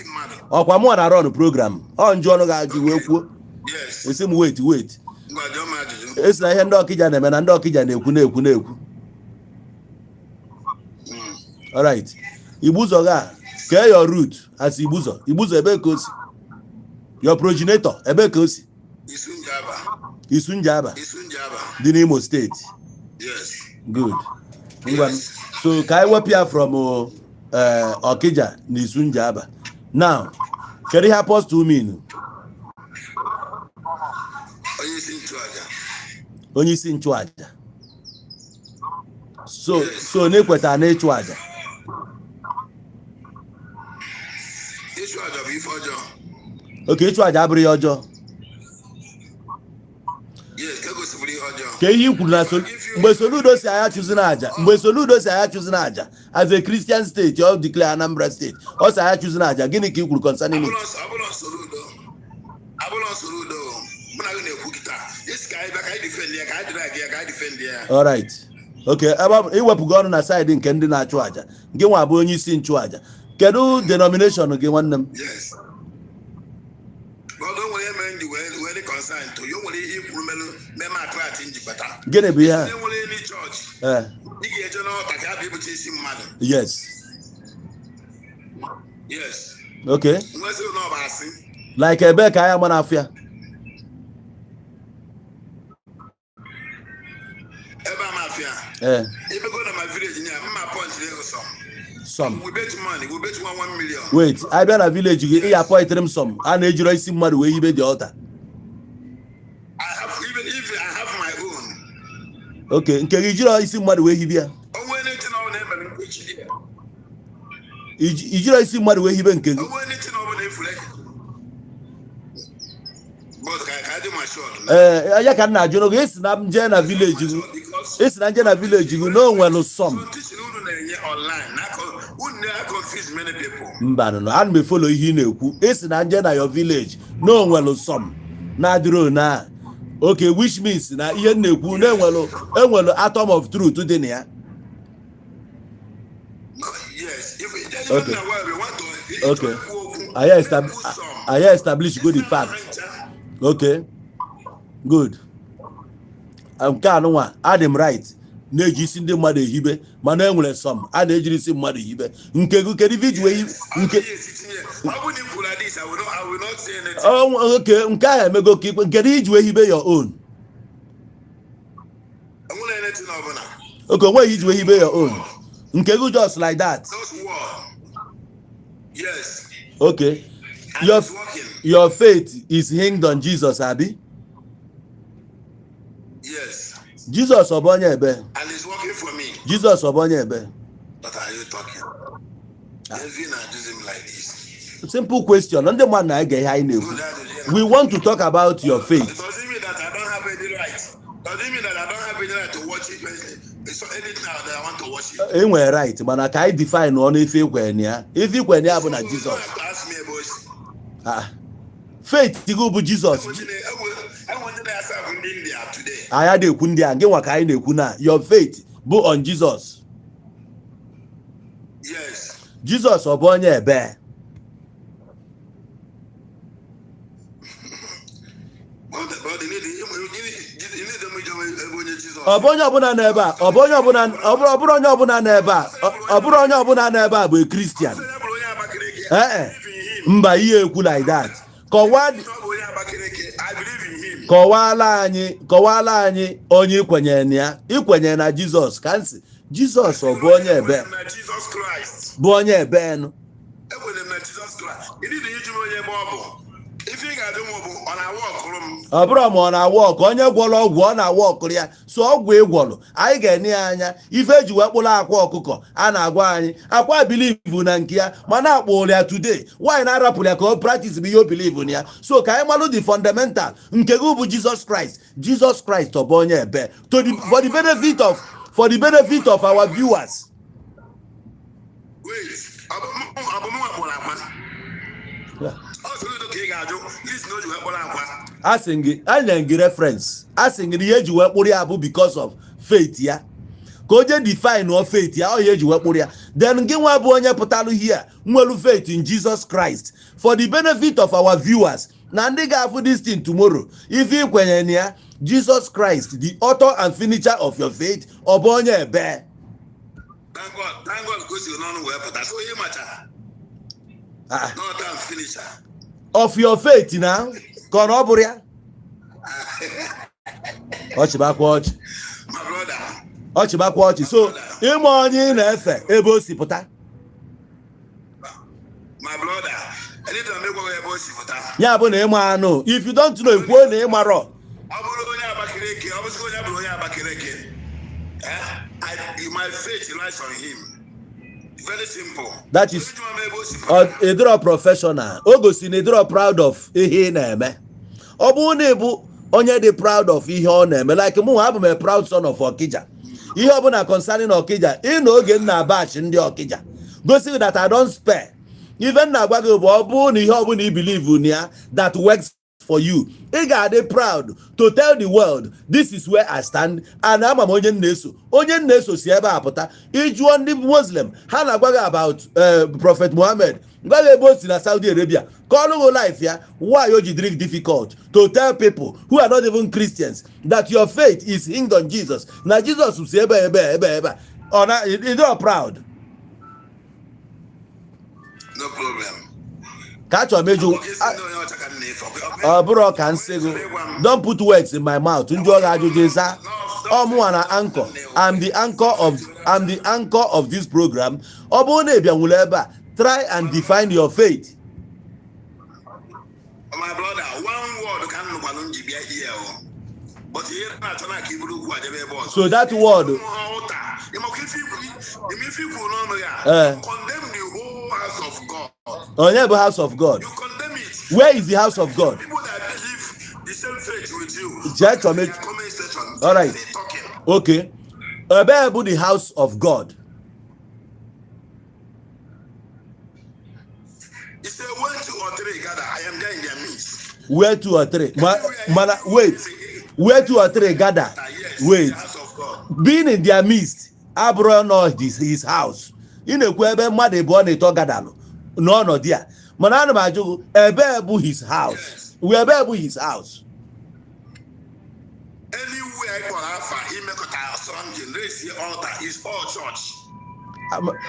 [SPEAKER 4] Ọkwa mụ nwa na run program ọ njụ ọnụ ga-ajụ wee kwuo.
[SPEAKER 3] Yes.
[SPEAKER 4] Esi m wait, wait.
[SPEAKER 3] Ngwa, jụọ m ajụjụ.
[SPEAKER 4] Esi na ihe ndị Ọkịja na-eme na ndị Ọkịja na-ekwu na-ekwu na-ekwu. Alright, Igbuzọ ga kee your root as Igbuzọ. Igbuzọ, ebe ka o si? Your progenitor, ebe ka o si?
[SPEAKER 3] Isunjaba.
[SPEAKER 4] Isunjaba.
[SPEAKER 3] Isunjaba.
[SPEAKER 4] Dị n'Imo Steeti.
[SPEAKER 3] Yes.
[SPEAKER 4] Good, ngwa, so ka anyị wepụ ya from Ọkịja na Isunjaba. Now, kedu ihe apostle mean?
[SPEAKER 3] Onye isi nchụaja.
[SPEAKER 4] Onye isi nchụaja. So na-ekweta na ịchụ aja?
[SPEAKER 3] Ịchụ aja bụ ife ọjọọ.
[SPEAKER 4] Oke, ịchụ aja abụrụ ya ọjọọ?
[SPEAKER 3] Yes, ka egosipụrụ ihe ọjọọ.
[SPEAKER 4] Ka ihe i kwuru na mgbe Soludo si anya chụzi na aja, mgbe Soludo si anya chụzi na aja as a Christian state, ọ declare Anambra State, ọ si anya chụzi na aja, gịnị ka i kwuru concerning it?
[SPEAKER 3] Abụlọ Soludo. Abụlọ Soludo. Mụ na gị na-ekwu kịta. Isi ka anyị bịa ka anyị defend ya, ka anyị drag ya, ka anyị defend ya.
[SPEAKER 4] Alright, okay, ebe ọ bụ iwepụgo ọnụ na side nke ndị na-achụ aja, gị nwa bụ onye isi nchụaja, kedu denomination gị, nwanne m?
[SPEAKER 3] Yes. But o nwere ihe mere m ji wee dị concern to you. O nwere ihe i kwuru melụ meme attract njikọta.
[SPEAKER 4] Gịnị bụ ihe a?
[SPEAKER 3] Ndị nwere any church, ị ga-eje n'ọta ka a bịa ibute isi mmadụ.
[SPEAKER 4] Yes.
[SPEAKER 3] Yes.
[SPEAKER 4] Okay.
[SPEAKER 3] Nwesị na ọ bụ asị.
[SPEAKER 4] Like ebee ka anya mara afịa?
[SPEAKER 3] Ebe a mafia. Ebe go na my village nya, mma point dị some.
[SPEAKER 4] Some.
[SPEAKER 3] We bet money, we bet 1 1 million.
[SPEAKER 4] Wait, abịa na village gị, ị ya pointịrị m some a na-ejiro isi mmadụ wee yibe dị altar?
[SPEAKER 3] I have, even if I have my own.
[SPEAKER 4] Okay, nke gị jiro isi mmadụ wee hibe ya?
[SPEAKER 3] Onwe anything ọ bụla emere mkpechi dị.
[SPEAKER 4] Ijiro isi mmadụ wee hibe nke gị?
[SPEAKER 3] Onwe anything ọ bụla efuru. But ka dị ma short.
[SPEAKER 4] Ee, ya ka m na-ajụ n'oge esi na m jee na village gị.
[SPEAKER 3] Because
[SPEAKER 4] Esi na nje na village gị na o nwere some
[SPEAKER 3] so teaching unu na-enye online na unu na-confuse many people.
[SPEAKER 4] Mba, nọ ana m efollow ihe ị na-ekwu. Esi na nje na your village na o nwere some na-adịrị na okay, which means na ihe m na-ekwu na enwelu atom of truth dị na ya.
[SPEAKER 3] No, yes. If na why we want to
[SPEAKER 4] Anyị establish go the fact. Okay, good. Nke anụnwa adị m right na-eji isi ndị mmadụ ehibe, mana e nwere some a na-ejiri isi mmadụ ehibe. Nke gị, kedu ife iji wee nke?
[SPEAKER 3] Ọ bụrụ na i kwuru like this, I will not say anything.
[SPEAKER 4] Oh, okay, nke ahụ emego ka ikpe. Kedu iji wee hibe your own?
[SPEAKER 3] Enwere anything ọbụla.
[SPEAKER 4] Okay, onweghị iji wee hibe your own. Nke gị just like that?
[SPEAKER 3] Just word. Yes.
[SPEAKER 4] Okay.
[SPEAKER 3] And
[SPEAKER 4] Your
[SPEAKER 3] it's working.
[SPEAKER 4] Your faith is hinged on Jesus, abi?
[SPEAKER 3] Yes.
[SPEAKER 4] Jesus ọ bụ onye ebe?
[SPEAKER 3] And it's working for me.
[SPEAKER 4] Jesus ọ bụ onye ebe?
[SPEAKER 3] What are you talking? Envy na him like this.
[SPEAKER 4] Simple question. Ndị mmadụ na-ege ihe anyị na-ekwu.
[SPEAKER 3] Good ajụjụ.
[SPEAKER 4] We want to talk about your faith.
[SPEAKER 3] Does it mean that I don't have any right? Does it mean that I don't have any right to watch it? It's not anything that I want to watch it.
[SPEAKER 4] E nwere right, mana ka anyị define ọnụ ife ikwenye na ya. Ife ikwenye ya bụ na
[SPEAKER 3] You don't
[SPEAKER 4] Jizọs.
[SPEAKER 3] have to ask me about it.
[SPEAKER 4] Ah. Faith gị bụ Jizọs.
[SPEAKER 3] Enwe ndị na-asa bụ ndị India today.
[SPEAKER 4] Anyị adịghị ekwu ndị a, gị nwa ka anyị na-ekwu na your faith bụ on Jesus.
[SPEAKER 3] Yes.
[SPEAKER 4] Jizọs ọ bụ onye ebe?
[SPEAKER 3] But you need them ebe onye Jizọs.
[SPEAKER 4] Ọ bụ onye ọbụla nọ ebe a, ọ bụ onye ọbụla, ọ bụrụ onye ọbụla nọ ebe a, ọ bụrụ onye ọbụla nọ ebe a bụ a Christian.
[SPEAKER 3] Sị ya bụrụ onye Abakaliki.
[SPEAKER 4] Ee.
[SPEAKER 3] I believe in him.
[SPEAKER 4] Mba, ihe ekwu like that, kọwaa.
[SPEAKER 3] Ọ bụ onye Abakaliki. I believe in him.
[SPEAKER 4] Kọwaala anyị, kọwaala anyị onye ikwenyere na ya. Ikwenyere na Jizọs ka nsị Jizọs ọ bụ onye ebe?
[SPEAKER 3] Ekwere m na Jizọs Kraịst.
[SPEAKER 4] Bụ onye ebe nụ?
[SPEAKER 3] Ekwere m na Jizọs Kraịst. Ị dị ịjụ m onye ebe ọ bụ. Ife ị ga-ajụ m bụ ọ na-awa ọkụrụ m.
[SPEAKER 4] Ọ bụrụ ma ọ na-awa ọkụ, onye gwọrọ ọgwụ ọ na-awa ọkụrụ ya, so ọgwụ ịgwọrọ anyị ga-enye ya anya. Ife eji wee kpụrụ akwa ọkụkọ a na-agwa anyị akwa believe na nke ya, mana akpụrụ ya today, nwaanyị na-arapụrụ ya ka ọ practice bụ ihe o believe na ya. So ka anyị malụ the fundamental. Nke gị bụ Jesus Christ. Jesus Christ ọ bụ onye ebe? To the, for the benefit of for the benefit of our viewers.
[SPEAKER 3] Wait. Ọ bụ mụ kpụrụ akwa. Ọ sịrị ka ị ga-ajụ reason o ji wee kpọrọ Akwa.
[SPEAKER 4] Asị gị, anya gị reference, asị gị na ihe eji wee kpụrụ ya bụ because of faith ya, ka o jee define o faith ya, ọ ya eji wee kpụrụ ya. Then gị nwa bụ onye pụtalụ here nwelu faith in Jesus Christ, for the benefit of our viewers na ndị ga-afụ this thing tomorrow, ife ikwenye na ya, Jesus Christ, the author and finisher of your faith, ọ bụ onye ebe?
[SPEAKER 3] Thank God, thank God ka o si n'ọnụ wee pụta, so onye macha
[SPEAKER 4] Ah,
[SPEAKER 3] not and finisher
[SPEAKER 4] of your faith na ka ọ na ọ bụrụ ya ọchị bakwa ọchị.
[SPEAKER 3] My brother.
[SPEAKER 4] Ọchị bakwa ọchị. So ịma onye ị na-efe, ebe o si pụta.
[SPEAKER 3] My brother, anytime m gwaghị ebe o si pụta.
[SPEAKER 4] Ya bụ na ịma anụ, if you don't know, kwuo na ị marọ.
[SPEAKER 3] Ọ bụrụ onye Abakaliki, ọ bụzikwa onye bụrụ onye Abakaliki, eh? My faith lies on him. Very simple.
[SPEAKER 4] That is-
[SPEAKER 3] Onye jụrụ m ebe o si pụta.
[SPEAKER 4] Ịdịrọ professional, o gosi na ịdịrọ proud of ihe ị na-eme. Ọ bụrụ na ị bụ onye dị proud of ihe ọ na-eme, like mụ nwa, abụ m a proud son of Okija. Ihe ọbụla concerning Okija, ị na oge m na-abachi ndị Okija gosi gị that I don't spare. Ife m na-agwa gị bụ, ọ bụrụ na ihe ọbụla i believe na ya that works for you, ị ga-adị proud to tell the world, "This is where I stand and ama m onye m na-eso, onye m na-eso si ebe a pụta." Ịjụọ ndị Muslim, ha na-agwa gị about Prophet Muhammad, gwa gị ebe o si na Saudi Arabia, ka ọlụghụ life ya. Why o ji dịrị difficult to tell people who are not even Christians that your faith is hinged on Jesus, na Jesus si ebe ebe ebe ebe a? Ọ na ịdịrọ proud?
[SPEAKER 3] No problem.
[SPEAKER 4] Ka achọrọ m ịjụ.
[SPEAKER 3] Ọkwa isi ndị onye ọcha ka m na-efe.
[SPEAKER 4] Ọ bụrụ ka nsị gị, don't put words in my mouth. Ndị ọ ga-ajụjụ ịza ọmụnwa na anchor. I'm the anchor of this program. Ọ bụrụ na ị bịanwuru ebe a, try and define your faith.
[SPEAKER 3] My brother, one word ka m nụkwanụ m ji bịa here o. But ihe na-achọ na ka iburu ugwu ajebe ebe ọzọ.
[SPEAKER 4] So that word
[SPEAKER 3] Ụta. Ịmakwa ife ikwu, ime ife ikwu n'ọnụ ya.
[SPEAKER 4] Eh.
[SPEAKER 3] Condemn the whole house of God.
[SPEAKER 4] Onye bụ house of God?
[SPEAKER 3] You condemn it.
[SPEAKER 4] Where is the house of God?
[SPEAKER 3] People that believe the same faith with you.
[SPEAKER 4] Jee chọọ
[SPEAKER 3] Their comment section.
[SPEAKER 4] All right.
[SPEAKER 3] Still talking.
[SPEAKER 4] Okay, ebee bụ the house of God?
[SPEAKER 3] He said, when two or three gather, I am there in their midst.
[SPEAKER 4] Where two or three, mana wait, where two or three gather?
[SPEAKER 3] Yes,
[SPEAKER 4] Wait.
[SPEAKER 3] the house of God.
[SPEAKER 4] Being in their midst abụrụ nọ his house. Ị na-ekwu ebe mmadụ ịbụọ na ịtọ gadalụ n'ọnọdụ ya, mana ana m ajụ gị, ebee bụ his house? Ebee bụ his house?
[SPEAKER 3] Anywhere I call Alpha, imekọta something, raise the altar, is all church.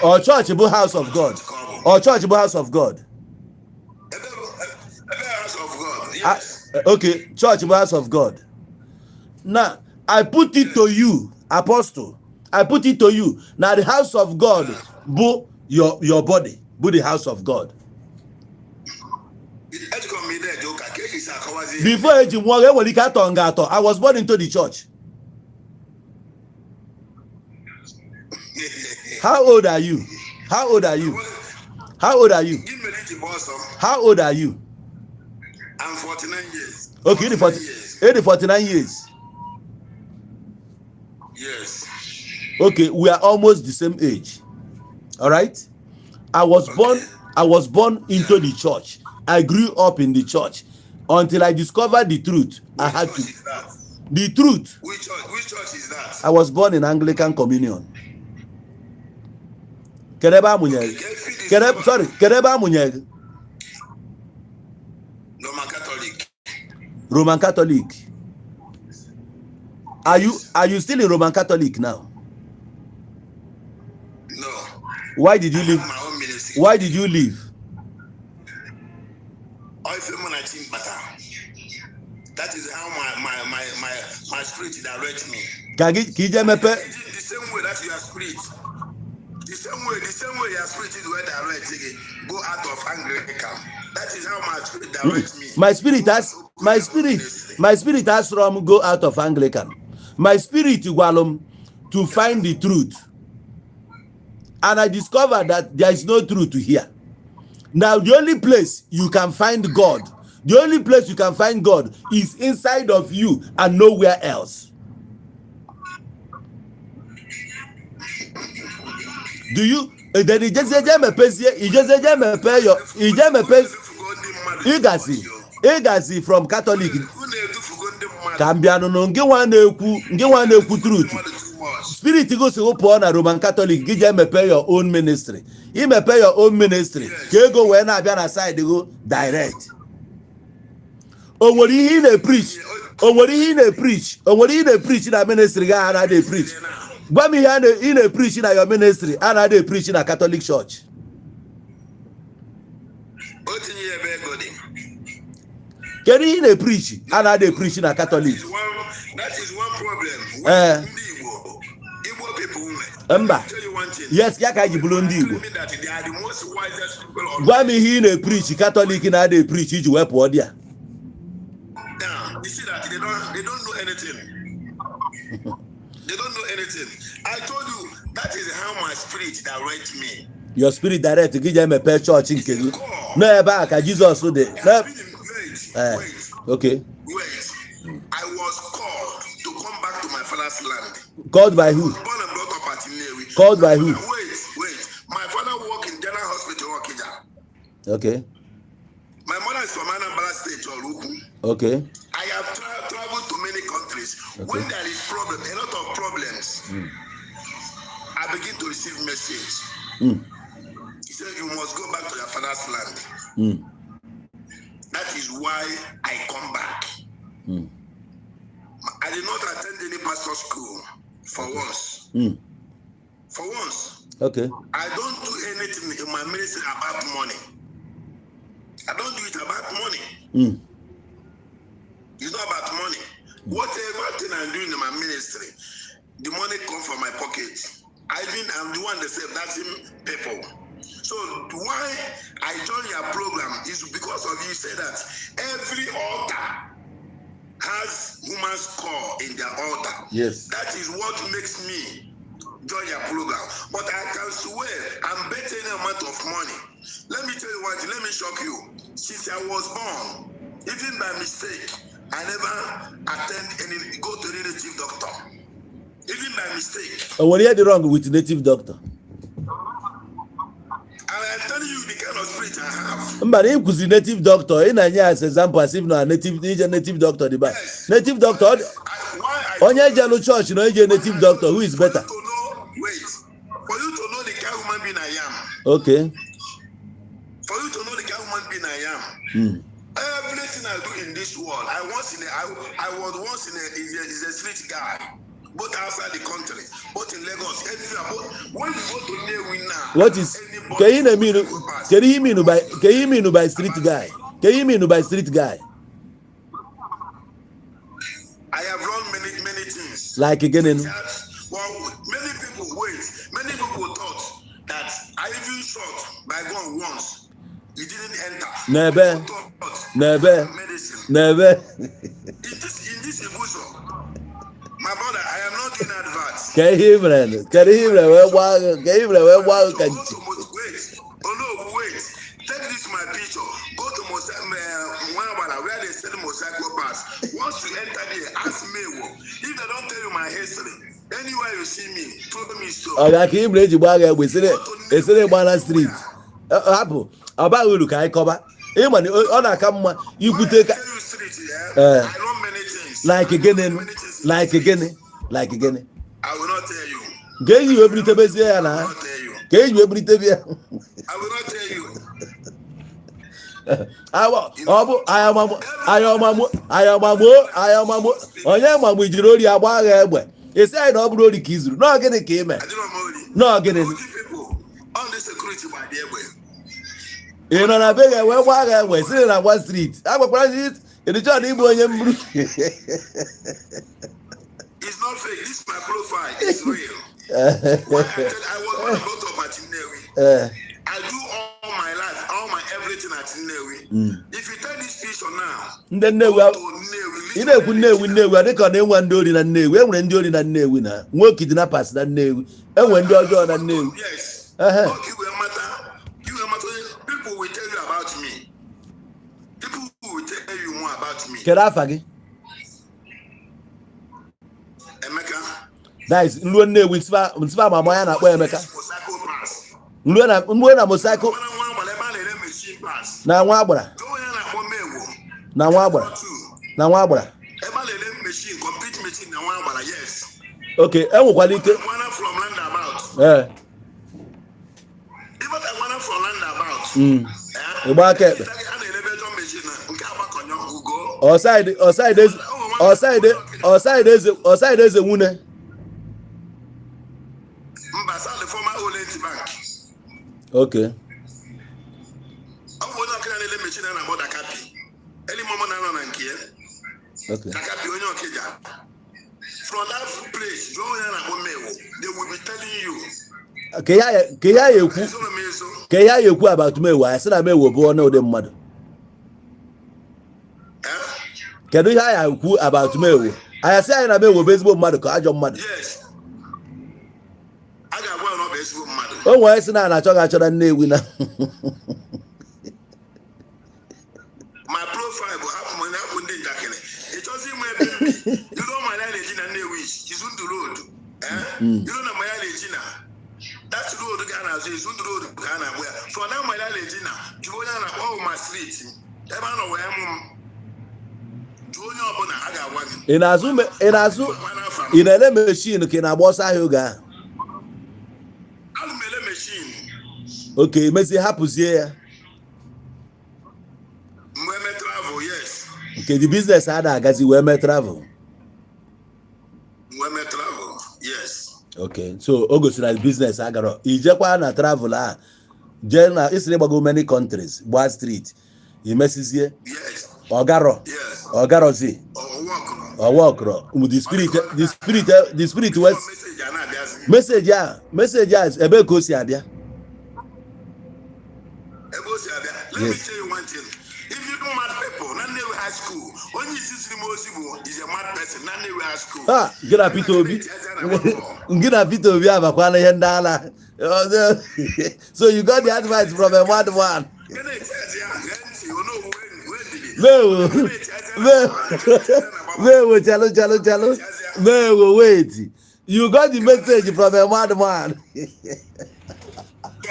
[SPEAKER 4] Ọ church bụ house of God? Ọ church bụ house of God?
[SPEAKER 3] Ebe house of God.
[SPEAKER 4] Ah,
[SPEAKER 3] Yes.
[SPEAKER 4] okay, church bụ house of God. Now I put it to you, Apostle, I put it to you na the house of God bụ your body bụ the house of God.
[SPEAKER 3] Ejikọ m ide eje ụka ka eji si akọwazi.
[SPEAKER 4] Before eji mụọ gị, enwere ike atọ nga atọ. I was born into the church. How old are you? How old are you? How old are you?
[SPEAKER 3] Gị mere iji gba ọsọ.
[SPEAKER 4] How old are you?
[SPEAKER 3] I'm 49 years.
[SPEAKER 4] Okay, 40,
[SPEAKER 3] 49 years.
[SPEAKER 4] 80, 49 years.
[SPEAKER 3] Yes.
[SPEAKER 4] Okay, we are almost the same age. All right, I was born into the church. I grew up in the church until I discovered the truth. I had
[SPEAKER 3] Which
[SPEAKER 4] to
[SPEAKER 3] church is that?
[SPEAKER 4] The truth.
[SPEAKER 3] Which church is that?
[SPEAKER 4] I was born in Anglican Communion. Kedu ebe amụnyere gị? Kedu ebe, sorry, kedu ebe amụnyere gị?
[SPEAKER 3] Roman Catholic.
[SPEAKER 4] Roman Catholic. Are you still in Roman Catholic now?
[SPEAKER 3] No.
[SPEAKER 4] Why did you
[SPEAKER 3] I
[SPEAKER 4] leave?
[SPEAKER 3] have my own ministry.
[SPEAKER 4] Why did you leave?
[SPEAKER 3] Ọ ife mụ na chi mkpata. That is how my spirit direct me.
[SPEAKER 4] Ka gị ka ije mepe.
[SPEAKER 3] The same way that your spirit, the same way your spirit is well direct gị, go out of Anglican. That is how my spirit direct me.
[SPEAKER 4] My spirit has from go out of Anglican. My spirit gwalụ m to find the truth, and I discovered that there is no truth here. Now, the only place you can find God, the only place you can find God is inside of you and nowhere else. Do you then ijezie je mepezie, ijezie je mepe yo, ije mepe.
[SPEAKER 3] Efugo ndị mmadụ.
[SPEAKER 4] Ịgazi from Catholic.
[SPEAKER 3] Unu edufugo ndị mmadụ.
[SPEAKER 4] Ka m bịa nụnụ, ngị nwa na-ekwu truth.
[SPEAKER 3] Mmadụ too much.
[SPEAKER 4] Spirit gosi gị pụọ na Roman Catholic, gị jee mepee your own ministry. Imepe your own ministry ka ego wee na-abịa na side gị direct. O nwere ihe ị na-epreach? O nwere ihe ị na-epreach? O nwere ihe ị na-epreach na ministry gị a na-adị epreach? Gwa m ihe ị na-epreach na your ministry a na-adị epreach na Catholic Church.
[SPEAKER 3] O tinye ya ebe ego dị.
[SPEAKER 4] Kedu ihe ị na-epreach a na-adị epreach na Catholic?
[SPEAKER 3] That is one problem
[SPEAKER 4] Eh.
[SPEAKER 3] ndị Igbo people nwe.
[SPEAKER 4] Mba.
[SPEAKER 3] Tell you one thing.
[SPEAKER 4] Yes, ya ka anyị ji bụrụ ndị Igbo.
[SPEAKER 3] Claiming that they are the most wisest people on
[SPEAKER 4] Gwa m ihe ị na-epreach Catholic na-adị epreach iji wee pụọ dị ya.
[SPEAKER 3] Now, you see that they don't know anything. They don't know anything. I told you that is how my spirit direct me.
[SPEAKER 4] Your spirit direct gị jee mepee chọọchị nke gị n'ebe a ka Jizọs dị.
[SPEAKER 3] Wait,
[SPEAKER 4] Eh,
[SPEAKER 3] wait,
[SPEAKER 4] okay.
[SPEAKER 3] wait. I was called to come back to my father's land.
[SPEAKER 4] Called by who?
[SPEAKER 3] Born and brought up at Nnewi.
[SPEAKER 4] Called by who?
[SPEAKER 3] Wait, wait. My father worked in General Hospital, Okija. My mother is from Anambra State, Oraukwu. I have traveled to many countries. When there is problem, a lot of problems, I begin to receive message. He said, "You must go back to your father's land." That is why I come back. I did not attend any pastor school for once. For once. I don't do anything in my ministry about money. I don't do it about money. It's not about money. Whatever thing I'm doing in my ministry, the money come from my pocket. I even am the one that say that's him people. So why I join your program is because of you say that every altar has human skull in their altar. That is what makes me join your program. But I can swear I'm betting any amount of money. Let me tell you what, let me shock you. Since I was born, even by mistake, I never attend any go to any native doctor. Even by mistake.
[SPEAKER 4] O nwere ihe dị wrong with native doctor?
[SPEAKER 3] And I'm telling you the kind of spirit I have.
[SPEAKER 4] Mba, na ịkwụzi native doctor, ị na-enye as example as if na native ije native doctor dị bad. Native doctor
[SPEAKER 3] Why I
[SPEAKER 4] onye jelu chọọchị na onye je native doctor, who is better?
[SPEAKER 3] For you to know, wait. For you to know the kind of human being I am. For you to know the kind of human being I am. Everything I do in this world, I was once in a is a, is a street guy, both outside the country, both in Lagos, everywhere. But when you go to Nnewi now,
[SPEAKER 4] What is
[SPEAKER 3] anybody
[SPEAKER 4] ka ihe na-eme?
[SPEAKER 3] go pass.
[SPEAKER 4] Kedu ihe mean by street guy? Kedu ihe mean by street guy?
[SPEAKER 3] I have run many, many things.
[SPEAKER 4] Like gịnị?
[SPEAKER 3] Well, many people wait. Many people thought that I even shot by gun once. It didn't enter.
[SPEAKER 4] N'ebe?
[SPEAKER 3] People thought
[SPEAKER 4] N'ebe?
[SPEAKER 3] medicine.
[SPEAKER 4] N'ebe?
[SPEAKER 3] In this Ibuso, my brother, I am not doing advert.
[SPEAKER 4] Ka ihe i mere, kedu ihe i mere wee gbaa agụ? Ka ihe i mere wee gbaa agụ ka
[SPEAKER 3] Go
[SPEAKER 4] nchi?
[SPEAKER 3] to wait. Oh no, wait. Take this my picture. Go to Mwabala, where they sell motorcycle parts. Once you enter there, ask me. If they don't tell you my history, anywhere you see me, throw me stone.
[SPEAKER 4] Ọ ga ka i mere eji gbaa agha egbe esiri gba na street. Hapụ, ọ baghị uru ka anyị kọba. Ịma na ọ na-aka mma ikwute ka
[SPEAKER 3] Tell you street, yeah?
[SPEAKER 4] Eh.
[SPEAKER 3] I know many things.
[SPEAKER 4] Like gịnị?
[SPEAKER 3] Many things.
[SPEAKER 4] Like gịnị? Like gịnị?
[SPEAKER 3] I will not tell you.
[SPEAKER 4] Ka eji wee bulitebezie ya na
[SPEAKER 3] I will not tell you.
[SPEAKER 4] ka eji wee bulitebe ya.
[SPEAKER 3] I will not tell you.
[SPEAKER 4] Ọ bụ ayọmamụ ayọmamụ ayọmamụ ayọmamụ onye mamụ ijiri ori agba agha egbe, esi anyị na ọ bụrụ ori ka i zuru nọọ, gịnị ka ị mere?
[SPEAKER 3] I don't know.
[SPEAKER 4] Nọọ gịnị?
[SPEAKER 3] People on the security by the way.
[SPEAKER 4] Ị nọ na be gị wee gbaa agha egbe si na agba street agbakwara ịdịchọ na ịbụ onye mburu.
[SPEAKER 3] It's not fake. This my profile. It's real. Why I was born and brought up at Nnewi. I do all my life, all my everything at Nnewi. If you take this picture now,
[SPEAKER 4] Ndị Nnewi
[SPEAKER 3] go to Nnewi,
[SPEAKER 4] ị na-ekwu Nnewi, Nnewi ọ dịka ọ na-enwe ndị ori na Nnewi. Enwere ndị ori na Nnewi na nwee kidnappers na Nnewi, enwere ndị ọjọọ na Nnewi.
[SPEAKER 3] Yes. Okay, you will matter. You will matter. People will tell you about me. People will tell you more about me.
[SPEAKER 4] Kedu afa gị?
[SPEAKER 3] Emeka.
[SPEAKER 4] That is nruo Nnewi nsịfa ma ya na-akpọ Emeka.
[SPEAKER 3] Mosaiko parts.
[SPEAKER 4] Nruo na Mosaiko
[SPEAKER 3] Mana nwa agbara ebe a na-ere machine parts.
[SPEAKER 4] Na nwa agbara.
[SPEAKER 3] Go onye na
[SPEAKER 4] Na nwa agbara?
[SPEAKER 3] Two.
[SPEAKER 4] Na nwa agbara?
[SPEAKER 3] Ebe a na-ele machine, complete machine na nwa agbara, yes.
[SPEAKER 4] Okay, enwekwala ike.
[SPEAKER 3] Nwana from roundabout. Ịbata nwana from roundabout. Eh?
[SPEAKER 4] Ịgba aka ekpe.
[SPEAKER 3] A na-ele Belgium machine na nke agbakọnyọ ugo.
[SPEAKER 4] Ọsaịdị, ọsaịdị eze, ọsaịdị, ọsaịdị eze, ọsaịdị eze nwune.
[SPEAKER 3] Mba, sa the former Orient Bank. Ọ bụ onye ọkịja na-ele machine a na-akpọ Dakapi. Eli mọmọ na-anọ na nke ya. Dakapi onye ọkịja. From that place, jụọ onye a na-akpọ Mewo. They will be telling you.
[SPEAKER 4] Ka ihe ya ekwu.
[SPEAKER 3] Ezoro m ezo.
[SPEAKER 4] Ka ihe ya ekwu about Mewo, anyị sị na Mewo bụ ọnụ ụdị mmadụ.
[SPEAKER 3] Eh?
[SPEAKER 4] Kedu ihe anyị ekwu about Mewo? Anyị sị anyị na Mewo bụ ezigbo mmadụ ka ajọ mmadụ?
[SPEAKER 3] Yes. A ga-agwa ya na ọ bụ ezigbo mmadụ.
[SPEAKER 4] O nwere sị na a na-achọ gị achọ na Nnewi na
[SPEAKER 3] My profile bụ hapụ m hapụ ndị njakịrị. Ị chọzi inwe ebe m bi. You know my na-eji na Nnewi, Izundu Road. Eh? You know na Maya Regina. That road ka a na-azụ Izundu Road ka a na-akpọ ya. For that Maya Regina, jụọ onye a na-akpọ Oma Street. Ebe a nọ wee mụ m. Jụọ onye ọbụla, a ga-agwa gị.
[SPEAKER 4] Ị na-azụ
[SPEAKER 3] Gwa n'afa m.
[SPEAKER 4] ị na-ele machine ka ị na-agba ọsọ ahịa oge ahụ?
[SPEAKER 3] Ana m ele machine.
[SPEAKER 4] Okay, mezie hapụzie ya.
[SPEAKER 3] Mgbe eme travel, yes.
[SPEAKER 4] Nke the business a na-agazi wee mee travel.
[SPEAKER 3] Mgbe eme travel, yes.
[SPEAKER 4] Okay, so o gosiri na business agara ijekwa na travel a jee na isiri gbago many countries, gbaa street, imesizie. Ọgarọ. Ọgarọzi.
[SPEAKER 3] Ọwọkụrụ.
[SPEAKER 4] Ọwọkụrọ. The spirit west.
[SPEAKER 3] Message a na-abịazi.
[SPEAKER 4] Message a, ebee ka o si abịa?
[SPEAKER 3] Ebe o si abịa, let me tell you one thing. If you know mad people na Nnewi High School, onye isi siri m ozi bụ is a mad person na Nnewi High School.
[SPEAKER 4] Ha, gị na Peter Obi, gị na Peter Obi abakwana ihe ndị ala. So you got the advice from a madman.
[SPEAKER 3] Kenneth ezi ya gee ntị, onowu wee ndidi.
[SPEAKER 4] Mewo, mewo, mewo, chalo chalo chalo, mewo, wait, you got the message from a madman.
[SPEAKER 3] From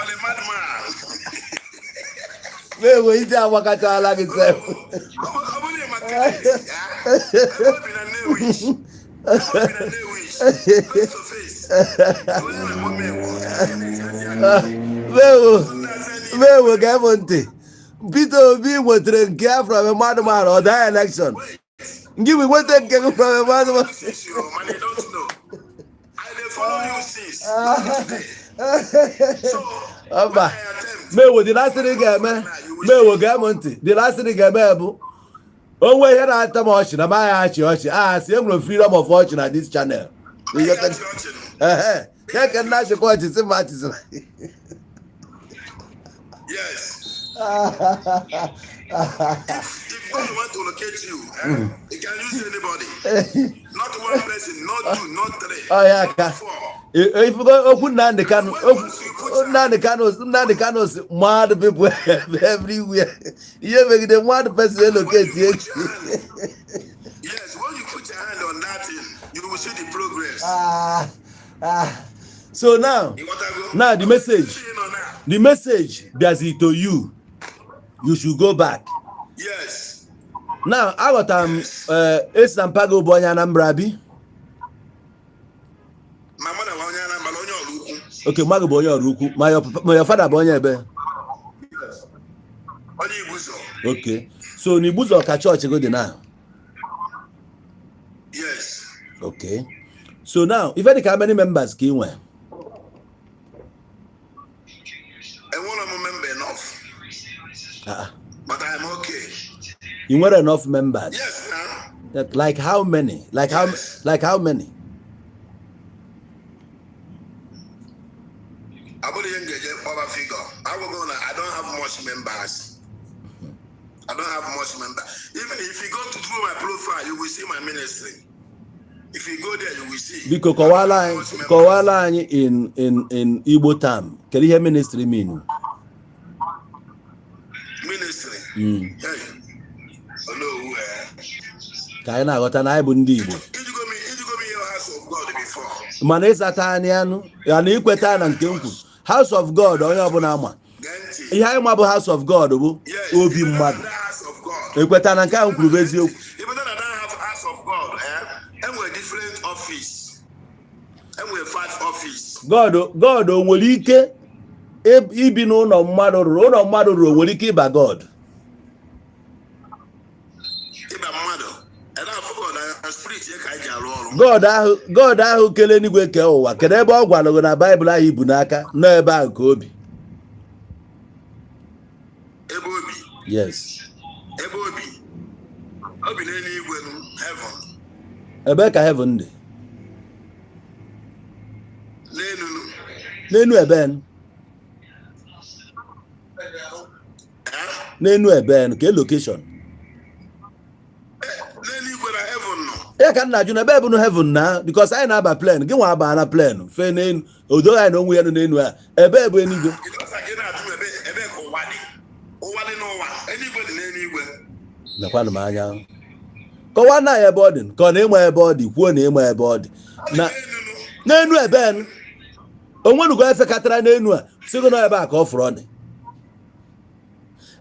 [SPEAKER 3] a madman.
[SPEAKER 4] Mewo, isi agbakachala gị sef.
[SPEAKER 3] Ọ bụrụ na Kenneth ya ebe o bi na Nnewi, ebe o bi na Nnewi, face to face, onye na-akpọ Mewo, Kenneth ezi ya.
[SPEAKER 4] Mewo, mewo, gee m ntị. Peter Obi nwetara nke ya from a madman, ọ daa election. Gị we nweta nke gị from a madman.
[SPEAKER 3] Since you, man, you don't know. I dey follow you since. Not today. So,
[SPEAKER 4] Mba.
[SPEAKER 3] when I attempt,
[SPEAKER 4] Mewo, the last thing ị ga-eme, mewo, gee m ntị, the last thing ị ga-eme bụ onwe ihe na-ata m ọchị na maghị achị ọchị a sị enwere freedom of ọchị na this channel.
[SPEAKER 3] I got you ọchị.
[SPEAKER 4] Ehe, ya ka nna achịkwa ọchị sị ma achịsịra.
[SPEAKER 3] Yes. If God want to locate you, eh, he can use anybody. Not one person, not two, not three,
[SPEAKER 4] Ọ ya ka
[SPEAKER 3] not four.
[SPEAKER 4] Ifugo okwu Nnamdị Kanu, okwu Nnamdị Kanu, Nnamdị Kanu si mad people everywhere. Ihe megide mad person elocate
[SPEAKER 3] When you
[SPEAKER 4] echi.
[SPEAKER 3] put your hand, yes, when you put your hand on that thing, you will see the progress.
[SPEAKER 4] Ah, ah. So now
[SPEAKER 3] You want to go?
[SPEAKER 4] Now the message.
[SPEAKER 3] See you now.
[SPEAKER 4] The message bịazi to you, you should go back.
[SPEAKER 3] Yes.
[SPEAKER 4] Now aghọtara m esi na mpago bụ onye Anambra bi.
[SPEAKER 3] My mother was onye Anambra, onye ọrụ ukwu.
[SPEAKER 4] Okay, mmadụ bụ onye ọrụ ukwu, ma your father bụ onye ebe?
[SPEAKER 3] Onye Ibuzo.
[SPEAKER 4] Okay, so n'Igbuzọ ka chọọchị gị dị now?
[SPEAKER 3] Yes.
[SPEAKER 4] Okay, so now ife dị ka how many members ka ị nwee?
[SPEAKER 3] Enwere m member enough,
[SPEAKER 4] Ah, ah.
[SPEAKER 3] but I'm okay.
[SPEAKER 4] You nwere enough members?
[SPEAKER 3] Yes, now.
[SPEAKER 4] Like how many? Like how
[SPEAKER 3] Yes.
[SPEAKER 4] Like how many?
[SPEAKER 3] Abụrụ ihe m ga-eje kpọba figure. Agwago na I don't have much members. I don't have much members. Even if you go to through my profile, you will see my ministry. If you go there, you will see.
[SPEAKER 4] Biko kọwala
[SPEAKER 3] I
[SPEAKER 4] anyị
[SPEAKER 3] don't have much members.
[SPEAKER 4] Kọwala anyị in Igbo term, kedu ihe ministry mean?
[SPEAKER 3] Ministry. Hey. Onowu, eh.
[SPEAKER 4] Ka anyị na-aghọta na anyị bụ ndị Igbo.
[SPEAKER 3] Ijugo m ihe House of God before.
[SPEAKER 4] Mana ịzata anyị anụ ya na ikweta na nke m kwuru, House of God, onye ọbụla ama
[SPEAKER 3] Gee ntị.
[SPEAKER 4] ihe anyị ma bụ House of God bụ
[SPEAKER 3] Yes.
[SPEAKER 4] obi mmadụ.
[SPEAKER 3] That House of God.
[SPEAKER 4] Ekweta na nke ahụ kwuru bụ eziokwu?
[SPEAKER 3] Even though I don't have house of God, eh? Enwere different office. Enwere five office.
[SPEAKER 4] God o nwere ike ibi n'ụlọ mmadụ rụrụ? Ụlọ mmadụ rụrụ, o nwere ike ịba God?
[SPEAKER 3] Ịba mmadụ. Ị na-afụ God na spirit ya ka anyị ji arụ ọrụ.
[SPEAKER 4] God ahụ kele eluigwe, kee ụwa, kedu ebe ọ gwara gị na Baịbụl ahụ ibu n'aka nọ ebe ahụ ka obi?
[SPEAKER 3] Ebe obi?
[SPEAKER 4] Yes.
[SPEAKER 3] Ebe obi? Obi n'eluigwe nụ, heaven.
[SPEAKER 4] Ebe ka heaven dị?
[SPEAKER 3] N'elu nụ.
[SPEAKER 4] N'enu ebe nụ?
[SPEAKER 3] Eh?
[SPEAKER 4] N'enu ebe nụ ka location?
[SPEAKER 3] N'eluigwe na heaven nọ.
[SPEAKER 4] Ya ka nna jụ na ebe bụ nụ heaven na, because anyị na-aba plane, gị nwa aba na plane fee n'enu, odo anyị na onwe ya nọ n'enu a. Ebe bụ eluigwe?
[SPEAKER 3] Ịdọsa gị na-ajụ m ebe ka ụwa dị. Ụwa dị n'ụwa. Eluigwe dị n'eluigwe.
[SPEAKER 4] Nakwanụ m anya, kọwaa na ya ebe ọ dị, ka ọ na ịma ebe ọ dị. Kwuo na ịma ebe ọ dị na
[SPEAKER 3] N'elu nụ.
[SPEAKER 4] N'enu ebe nụ? Onwenugo efekatara n'enu a sịgụ na ebe a ka ọ fụrụ ọ dị?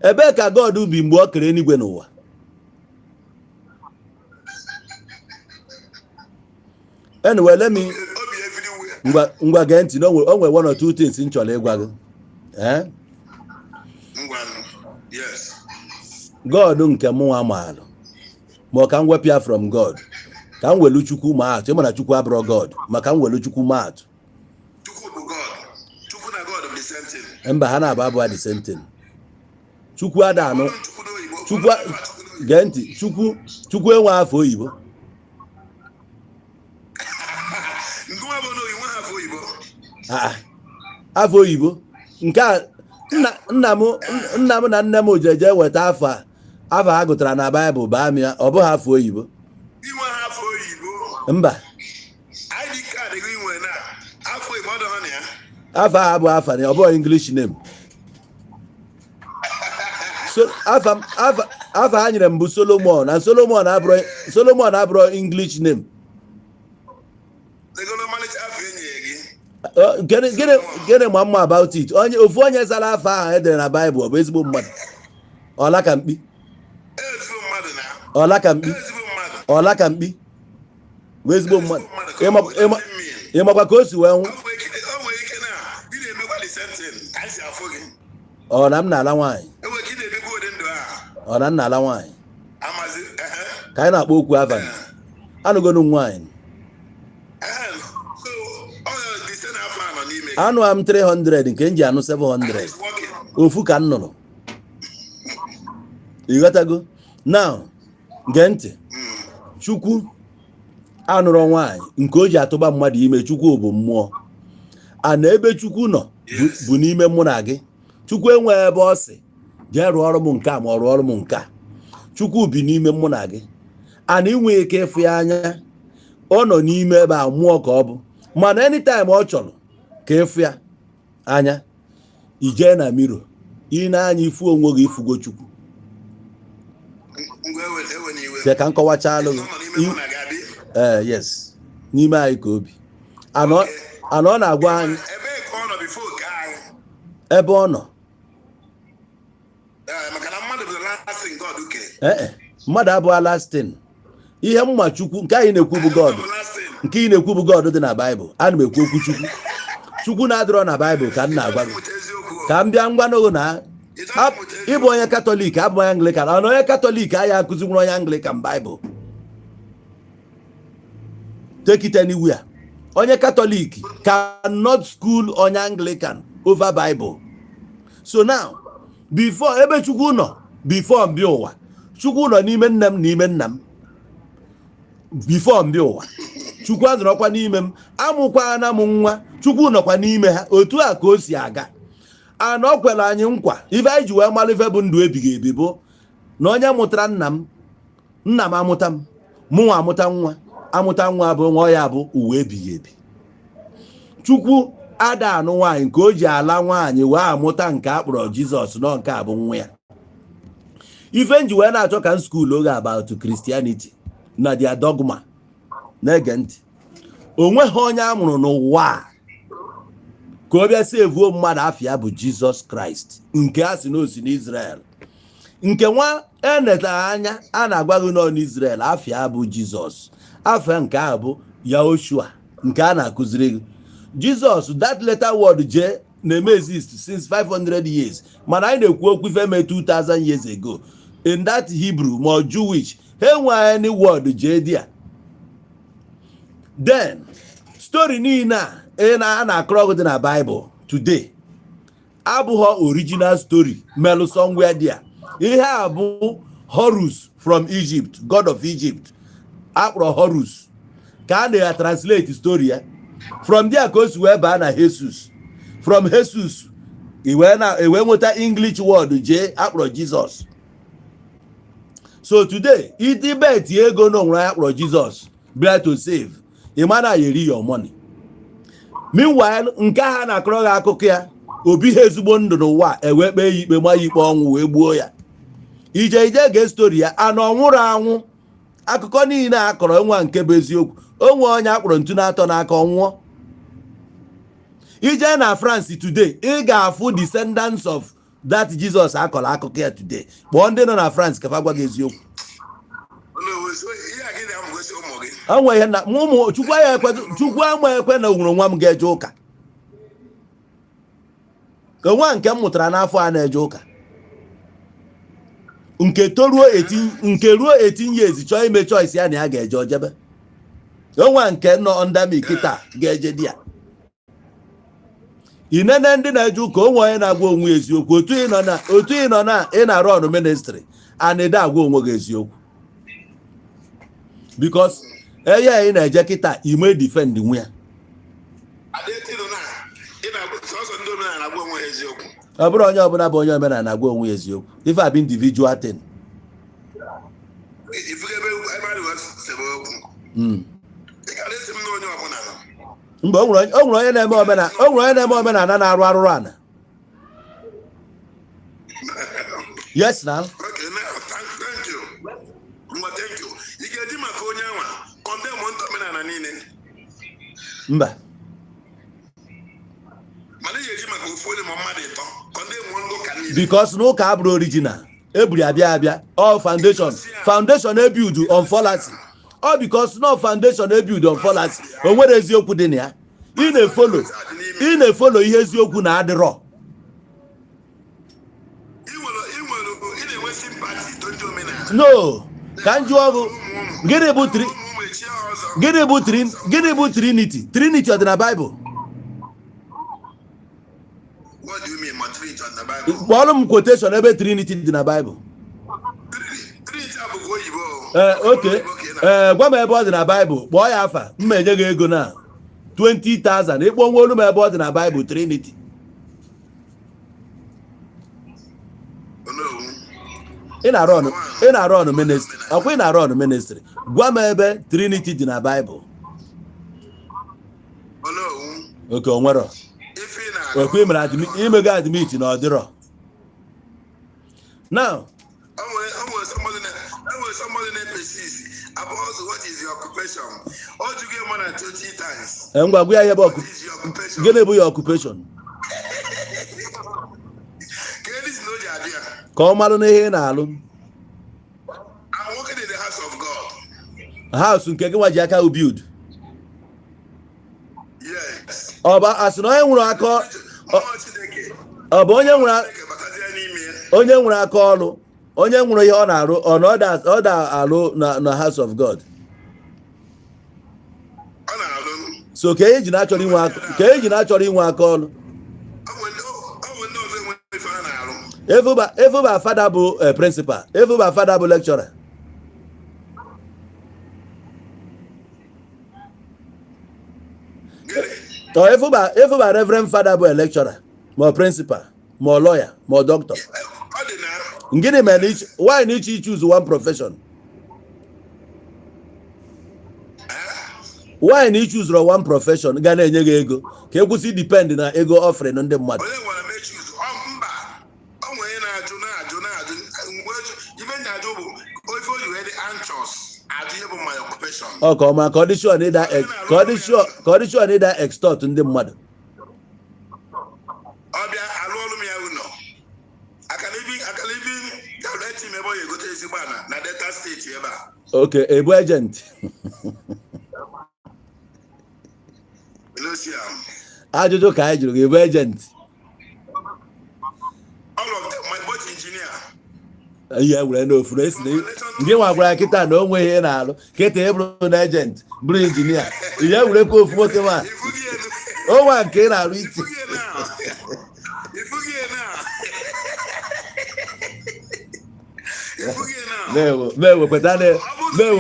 [SPEAKER 4] Ebee ka God bi mgbe ọ kere eluigwe n'ụwa? Anyway, let me
[SPEAKER 3] Obi everywhere.
[SPEAKER 4] Ngwa ngwa, gee ntị na o nwere one or two things m chọrọ ịgwa gị, eh?
[SPEAKER 3] Ngwanụ. Yes.
[SPEAKER 4] God nke mụnwa maalụ, ma ọ ka m wepụ ya from God, ka m welu Chukwu maa atụ. Ịma na Chukwu abụrọ God, ma ka m welu Chukwu maa atụ.
[SPEAKER 3] Chukwu bụ God. Chukwu na God bụ the same thing.
[SPEAKER 4] Mba, ha na-abụ abụọ the same thing. Chukwu ada anụ.
[SPEAKER 3] Ọnụ Chukwu n'oyibo.
[SPEAKER 4] Chukwu
[SPEAKER 3] Ọnụ afa Chukwu n'oyibo.
[SPEAKER 4] Gee ntị, Chukwu enwe afọ oyibo.
[SPEAKER 3] Ngụwa bụ n'oyibo ha afọ oyibo.
[SPEAKER 4] Ah, afọ oyibo nke a, nna m na nne m jere jee weta afọ a, afọ ha gụtara na Baịbụl baa m ya. Ọ bụghị afọ oyibo.
[SPEAKER 3] Inwe ha afọ oyibo.
[SPEAKER 4] Mba.
[SPEAKER 3] ID card gị nwe na afọ oyibo ọ dọrọ na ya.
[SPEAKER 4] Afọ a abụghị afa na ọ bụghị English name. So afa afa ha nyere m bụ Solomon, na Solomon abụrụ English name.
[SPEAKER 3] Legolo ọmalịcha afọ enyi gị.
[SPEAKER 4] Gịnị ma mma about it? Onye ofu onye zara afa ahụ edere na Baịbụl, ọ bụ ezigbo mmadụ? Ọla ka mkpi.
[SPEAKER 3] Ezigbo mmadụ na.
[SPEAKER 4] Ọla ka mkpi.
[SPEAKER 3] Ezigbo mmadụ.
[SPEAKER 4] Ọla ka mkpi bụ ezigbo mmadụ. Ịmakwa ka o si wee nwụ?
[SPEAKER 3] O nwere ike na ị na-emekwa the same thing ka anyị si afụ gị.
[SPEAKER 4] Ọ na m na-ala nwaanyị?
[SPEAKER 3] E nwere ike ị na-emekwa ụdị ndụ a.
[SPEAKER 4] Ọ na m na-ala nwaanyị?
[SPEAKER 3] Amazi ehe.
[SPEAKER 4] Ka anyị na-akpọ okwu abalị anụgonu m nwaanyị.
[SPEAKER 3] Ehe, so ọ the same afọ a nọ n'ime gị.
[SPEAKER 4] Anụ m 300 nke m ji anụ 700.
[SPEAKER 3] It's working.
[SPEAKER 4] Ofu ka m nụrụ, ịghọtago? Now gee ntị. Chukwu anụrụ nwaanyị nke o ji atụba mmadụ ime. Chukwu bụ mmụọ a na ebe Chukwu nọ bụ n'ime mụ na gị. Chukwu enweghị ebe ọ sị jee rụọ ọrụ m nke a, ma ọ rụọ ọrụ m nke a. Chukwu bi n'ime mụ na gị, a na inwe ike ịfụ ya anya. Ọ nọ n'ime ebe a, mmụọ ka ọ bụ, mana anytime ọ chọrọ ka ịfụ ya anya, ijee na mirror, ị na-anya ifu onwe gị, ifugo Chukwu.
[SPEAKER 3] Ngwa, ewe ewe n'iwe.
[SPEAKER 4] Sị ka m kọwachalụ
[SPEAKER 3] Ọ
[SPEAKER 4] gị.
[SPEAKER 3] nọ n'ime mụ na gị, abi?
[SPEAKER 4] Ee, yes, n'ime anyị ka obi anọ anọ. Ọ na-agwa anyị.
[SPEAKER 3] Ebee ka ọ nọ before ke anyị?
[SPEAKER 4] Ebe ọ nọ?
[SPEAKER 3] Ee, maka na mmadụ bụ the last thing God kere.
[SPEAKER 4] Ee, mmadụ abụọ last thing. Ihe mma Chukwu nke anyị na-ekwu bụ God
[SPEAKER 3] Bụ last thing.
[SPEAKER 4] nke ị na-ekwu bụ God dị na Baịbụl. Ana m ekwu okwu Chukwu. Chukwu na-adịrọ na Baịbụl ka m na-agwa gị.
[SPEAKER 3] Ịmụta eziokwu.
[SPEAKER 4] Ka m bịa ngwanụgụ na ịbụ onye Katọlik, abụ onye Anglican. Ọ na onye Katọlik anyị akụzinwere onye Anglican Baịbụl? Take it anywhere. Onye Katọlik cannot school onye Anglican over Bible. So now, before, ebe Chukwu nọ before mbịa ụwa, Chukwu nọ n'ime nne m, n'ime nna m before mbịa ụwa. Chukwu anọrọkwa n'ime m, amụkwana m nwa, Chukwu nọkwa n'ime ha. Otu a ka o si aga. Ana ọ kwere anyị nkwa, ife anyị ji wee mara ife bụ ndụ ebighị ebi bụ na onye mụtara nna m, nna m amụta m, mụnwa amụta nwa, amụta nwa bụ nwa ya, bụ uwe ebighị ebi. Chukwu ada anụ nwaanyị nke o ji ala nwaanyị wee amụta nke a kpọrọ Jizọs nọ, nke a bụ nwa ya. Ife nji wee na-achọ ka m school oge about Christianity na their dogma, na-ege ntị, o nweghị onye a mụrụ n'ụwa a ka ọ bịa sevuo mmadụ, afọ ya bụ Jizọs Kraịst nke a sị na o si n'Israel. Nke nwa enetara anya a na-agwa gị nọ n'Israel, afịa bụ Jizọs, afịa nke ahụ bụ Yahoshua nke a na-akụziri gị. Jizọs, that letter word J, na-eme exist since 500 years, mana anyị na-ekwu okwu ife mee 2000 years ago. In that Hebrew ma ọ Jewish, ha enweghị any word J there. Then story niile a ị na a na-akọrọ gị dị na Bible today abụghọ original story melụ somewhere there. Ihe a bụ Horus from Egypt, god of Egypt akpọrọ Horus, ka a na-translate story ya. From there ka o si wee baa na Jesus. From Jesus iwee na ewee nweta English word J akpọrọ Jesus. So today, itibet ego na onwere akpọrọ Jesus bịa to save, ị ma na ya eri your money. Meanwhile, nke ha na-akọrọ gị akụkọ ya, obi ha ezigbo ndụ n'ụwa, ewee kpee ya ikpe, ma ya ikpe ọnwụ, wee gbuo ya. Ije ije gee story ya, ana ọ nwụrụ anwụ. Akụkọ niile a kọrọ nwa nke bụ eziokwu, onwe onye akpọrọ ntu na-atọ n'aka ọnwụọ. Ije na France today, ị ga-afụ descendants of that Jesus akọrọ akụkọ ya today. Kpọọ ndị nọ na France ka fa gwa gị eziokwu.
[SPEAKER 3] Ihe a gị na-amụgosi ụmụ gị?
[SPEAKER 4] Onwe ihe na ụmụ Chukwu ya ekwe, Chukwu ama ekwe na onwere nwa m ga-eje ụka. Ka nwa nke m mụtara n'afọ a na-eje ụka, nke toruo 18, nke ruo 18 years chọọ ime choice ya na ya ga-eje ojebe. Onwa nke nọ under me kịta ga-eje di ya. Inene ndị na-eje ụka, onwe onye na-agwa onwe ya eziokwu? Otu ị nọ na, otu ị nọ na ị na-arụ ọrụ ministry a, na-ede agwa onwe gị eziokwu, because eye ị na-eje kịta ime defend nwe ya.
[SPEAKER 3] Adịtịnụ na ị na-agwa sọsọ ndị omenala agwa onwe ha eziokwu.
[SPEAKER 4] Ọ bụrụ onye ọbụla bụ onye omenala na-agwa onwe ya eziokwu, ife a bụ individual thing.
[SPEAKER 3] Ifugo ebe a na-esebe okwu. Ị gara esi m na onye ọbụla nọ.
[SPEAKER 4] Mgbe o nwere onye na-eme omenala, o nwere onye na-eme omenala na-arụ arụrụ ana. Yes na.
[SPEAKER 3] Okay, now thank you. Ngwa, thank you. Ị ga-eji maka onye anwa condemn ndị omenala niile?
[SPEAKER 4] Mba.
[SPEAKER 3] Mana ị ga-eji maka ofu onye ma mmadụ ịtọ condemn ndị ụka niile?
[SPEAKER 4] Because na ụka abụrụ original, eburu abịa abịa. All foundation ebuild on fallacy, all because no foundation ebuild on fallacy, o nwere eziokwu dị na ya. Ị na-efollow ihe eziokwu na adịrọ.
[SPEAKER 3] Ị nwere ị na-enwe sympathy to ndị omenala.
[SPEAKER 4] No, ka m jụọ gị, gịnị bụ
[SPEAKER 3] Ụmụ ụmụ echie ọzọ.
[SPEAKER 4] Gịnị bụ Trinity? Trinity ọ dị na Bible?
[SPEAKER 3] What do you mean, ma Trinity on the Bible?
[SPEAKER 4] Kpọọrọ m quotation ebe Trinity dị na Bible.
[SPEAKER 3] Trinity abụghị oyibo.
[SPEAKER 4] Ee, oke.
[SPEAKER 3] Oyibo ka ị na-
[SPEAKER 4] Ee, gwa m ebe ọ dị na Bible, kpọọ ya afa, m ma enye gị ego na 20,000. Ịkpọ nwa olu m ebe ọ dị na Bible, Trinity.
[SPEAKER 3] Onowu.
[SPEAKER 4] Ị na-arụ ọnụ ministry, ọkwa ị na-arụ ọnụ ministry, gwa m ebe Trinity dị na Bible.
[SPEAKER 3] Onowu.
[SPEAKER 4] Oke, o nwero.
[SPEAKER 3] Ife ị na-akọ.
[SPEAKER 4] Ekwe imere imego admit na ọ dịrọ now.
[SPEAKER 3] O nwere somebody na-persist about what is your occupation. O jugo more than 20 times.
[SPEAKER 4] Ee, ngwa, gwa ya ihe bụ
[SPEAKER 3] What is your occupation?
[SPEAKER 4] Gịnị bụ ya occupation?
[SPEAKER 3] Ka edi si na o ji adị ya.
[SPEAKER 4] Ka ọ marụ n'ihe ị na-alụ.
[SPEAKER 3] I'm working in the house of God.
[SPEAKER 4] House nke gị nwa ji aka build?
[SPEAKER 3] Yes.
[SPEAKER 4] Ọ bụ asị na onye nwere aka
[SPEAKER 3] Mmụọ Chineke.
[SPEAKER 4] Ọ bụ onye nwere
[SPEAKER 3] Chineke batazie n'ime ya.
[SPEAKER 4] Onye nwere aka ọrụ, onye nwere ihe ọ na-arụ, ọ na ọ da alụ na house of God?
[SPEAKER 3] Ọ na-alụ.
[SPEAKER 4] So ka eji na-achọrọ inwe aka ọrụ?
[SPEAKER 3] O nwere ndị ọzọ enwe ife a na-alụ.
[SPEAKER 4] Efuba fada bụ principal, efuba fada bụ lecturer.
[SPEAKER 3] Gịnị?
[SPEAKER 4] Ọ efuba reverend fada bụ a lecturer, ma ọ principal, ma ọ lawyer, ma ọ doctor?
[SPEAKER 3] Ọ dị na
[SPEAKER 4] Gịnị mere na why na iche choose one profession? Why na choose one profession ga na-enye gị ego, ka ekwụsị depend na ego offering ndị mmadụ?
[SPEAKER 3] Onye gwara m choose? Ọ mba. O nwere onye na-ajụ na-ajụ na-ajụ mgbe ife m na-ajụ bụ ife o ji wee dị anxious ajụ ihe bụ my occupation.
[SPEAKER 4] Ọ ka ọma ka ọ dị sure na ịda ka ọ dị sure na ịda extort ndị mmadụ.
[SPEAKER 3] Ọ bịa alụ ọrụ m ya ụlọ. I can even direct. Ezigbo ana na Delta State ebe a.
[SPEAKER 4] Okay, ebu agent.
[SPEAKER 3] Elosia.
[SPEAKER 4] Ajụjụ ka anyị jụrụ gị, ebu agent?
[SPEAKER 3] All of them, my both engineer.
[SPEAKER 4] Ihe were n'ofu na esi na ndị nwa gwara kịta na o nweghị ihe na-alụ kịta, ị bụrụ na agent, bụrụ engineer, ihe werekwa ofu nwoke ma
[SPEAKER 3] Ifugi enu.
[SPEAKER 4] o nwa nke ị na-arụ iche.
[SPEAKER 3] Ifugi now. Ifugi now. Ifugi now.
[SPEAKER 4] Mewo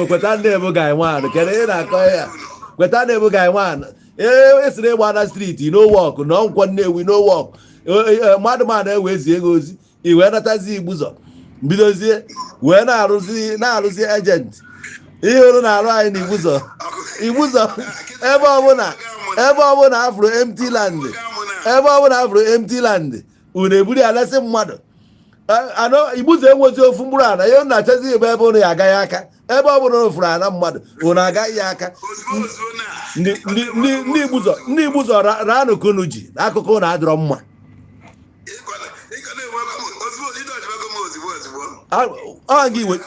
[SPEAKER 4] kweta na ebu guy one. Kedu ihe na-akọ ya? Kweta na ebu guy one. Ee, esiri ịgba na street, no work, no Nkwọ Nnewi, no work. Mmadụ ma na-ewe ezi ego ozi, i wee natazi Igbuzọ, bidozie wee na-arụzi agent. Ihe unu na-arụ anyị na Igbuzọ, Igbuzọ, ebe ọbụla afụrụ empty land, ebe ọbụla afụrụ empty land, unu eburu ya lesị mmadụ. Anọ Igbuzọ enwezi ofu mkpụrụ ala. Ihe unu na-achọzi ebe unu ya agaghị aka, ebe ọbụla unu fụrụ ala mmadụ, unu agaghị ya aka.
[SPEAKER 3] Ozugbo ozugbo na.
[SPEAKER 4] Ndị Igbuzọ, ndị Igbuzọ, raanụ ka unu ji akụkọ unu adịrọ mma.
[SPEAKER 3] Ịka na-enwe ozugbo ịdọjibago m ozugbo ozugbo.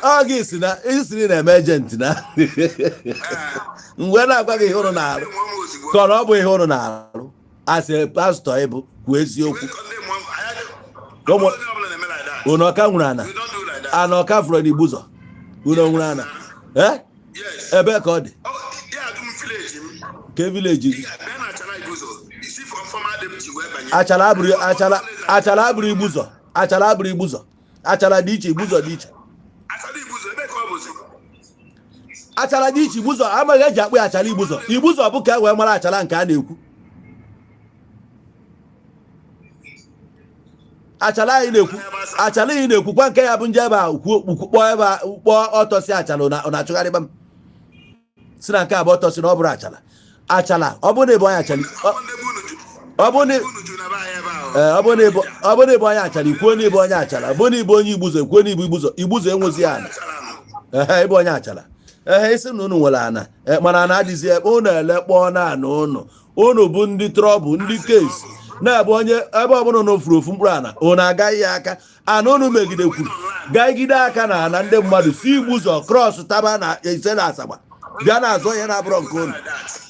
[SPEAKER 4] Ọ gị si na isi na-eme agent na mgbe na-agwa gị ihe unu na-arụ.
[SPEAKER 3] Enwe m ozugbo.
[SPEAKER 4] Ka ọ na ọ bụ ihe unu na-arụ asị pastor ịbụ, kwuo eziokwu.
[SPEAKER 3] Onye ọbụla na-eme like that.
[SPEAKER 4] Unu ọka nwere ana?
[SPEAKER 3] We don't do like that.
[SPEAKER 4] Ana ọka fụrụ n'Igbuzọ, unu nwere ana? Eh?
[SPEAKER 3] Yes.
[SPEAKER 4] Ebe ka ọ dị?
[SPEAKER 3] Oh, ya dum village m.
[SPEAKER 4] Ke village gị?
[SPEAKER 3] Bịa na Achara Ibuzo. Isi from former deputy wee banye.
[SPEAKER 4] Achala abụrụ Achala. Achala abụrụ Igbuzọ. Achala abụrụ Igbuzọ. Achala dị iche, Igbuzọ dị iche.
[SPEAKER 3] Achara Ibuzo, ebe ka ọ bụzi?
[SPEAKER 4] Achala dị iche, Igbuzọ amaghị eji akpụ ya Achala Igbuzọ. Igbuzọ bụ ka e wee mara achala nke a na-ekwu. Achala anyị na-ekwu, achala anyị na-ekwukwa nke ya bụ nje ebe a kwuo kpọọ ebe a kpọọ ọtọsi achala. Ọ na-achụgharịba m si na nke a bụ ọtọsi na ọ bụrụ achala. Achala, ọ bụrụ na ịbụ onye achala
[SPEAKER 3] Ndị be unu
[SPEAKER 4] ọ bụrụ na
[SPEAKER 3] unu ju na be anyị ebe ahụ.
[SPEAKER 4] Ee, ọ bụrụ na ịbụ onye achala, ikwuo na ịbụ onye achala. Ọ bụrụ na ịbụ onye Igbuzọ, ikwuo na ịbụ Igbuzọ. Igbuzọ enwezi ana.
[SPEAKER 3] Achara nụ.
[SPEAKER 4] Ehe, ịbụ onye achala. Ehe, isi na unu nwere ana. Mana ana adịzi ebe unu elekpọọ na ana unu. Unu bụ ndị trouble, ndị case na-ebe onye ebe ọbụla unu furu ofu mkpụrụ ana, unu agaghị ya aka. Ana unu megidekwuru gagide aka na ana ndị mmadụ si Igbuzọ cross taba na ise na Asaba bịa na-azọ ihe na-abụrọ nke unu.
[SPEAKER 3] Like that.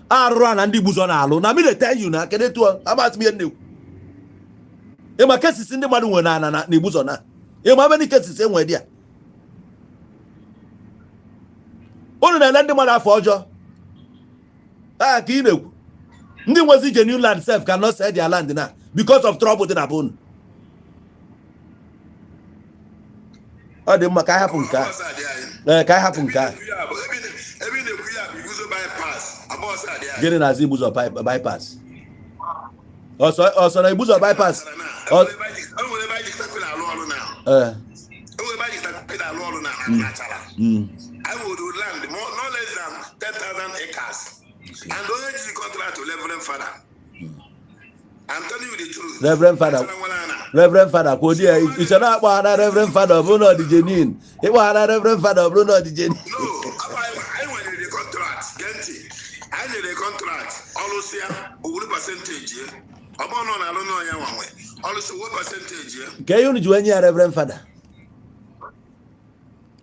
[SPEAKER 4] Arụrụ ana ndị Igbuzọ na-alụ na mi dey tell you na kedu etu amasị m ihe m na-ekwu. Ịma cases ndị mmadụ nwere na ana na Igbuzọ na ịma many cases enwere dị ya. Unu na-ele ndị mmadụ afọ ọjọọ a ka ị na-ekwu. Ndị nwezi genuine land sef cannot sell their land na because of trouble dị na be unu. Ọ dị mma ka anyị hapụ nke a.
[SPEAKER 3] Ọsọ adị anyị.
[SPEAKER 4] Ee, ka anyị hapụ nke a.
[SPEAKER 3] Ebe ị na-ekwu ya bụ Ibuzo bypass. Abụ ọsọ adị anyị.
[SPEAKER 4] Gịnị na-azụ Igbuzọ bypass? Ọsọ ọsọ na Igbuzọ bypass.
[SPEAKER 3] O nwere ebe anyị ji caterpillar alụ ọrụ na.
[SPEAKER 4] Ee.
[SPEAKER 3] O nwere ebe anyị ji caterpillar alụ ọrụ na na Achara. I would land more, no less than 10,000 acres. And onye ji contract to Reverend Father. I'm telling you the truth.
[SPEAKER 4] Reverend Father.
[SPEAKER 3] Achara nwere ana.
[SPEAKER 4] Reverend Father kwuo di ya iche na akpọ ha na Reverend Father, ọ bụrụ na ọ dị genuine. Ịkpọ ha na Reverend Father, ọ bụrụ na ọ dị genuine.
[SPEAKER 3] No, anyị nwere contract. Gee ntị. Anyị nyere contract. Ọlụsịa, owuru percentage ya. Ọ bụrụ na ọ na-alụ n'ọnya nwanwe. Ọlụsị owu percentage ya.
[SPEAKER 4] Nke ihe unu ji wee nye ya Reverend Father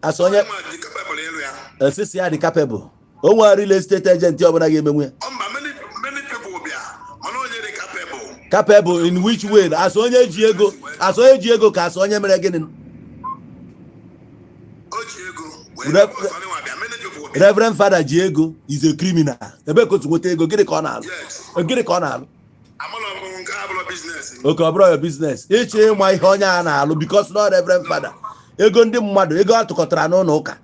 [SPEAKER 4] asị onye
[SPEAKER 3] Onye nwa dị capable ịlụ ya.
[SPEAKER 4] Esisi ya dị capable, o nwere real estate agent ọbụla ga-emenwu ya.
[SPEAKER 3] Ọ mba, many many people bịa. Mana onye dị capable.
[SPEAKER 4] Capable in which way? Asị onye ji ego, asị onye ji ego, ka asị onye mere gịnị?
[SPEAKER 3] O ji ego. Wee ọsọ nwa bịa. Many people bịa.
[SPEAKER 4] Reverend Father ji ego is a criminal. Ebe ka otu nweta ego? Gịnị ka ọ na-alụ?
[SPEAKER 3] Yes.
[SPEAKER 4] Gịnị ka ọ na-alụ?
[SPEAKER 3] Amụlọ m nke abụlọ business.
[SPEAKER 4] Oke ọ bụrụ ya business ịchọ ịma ihe onye a na-alụ because na Reverend Father ego ndị mmadụ, ego atụkọtara n'ụlọ ụka.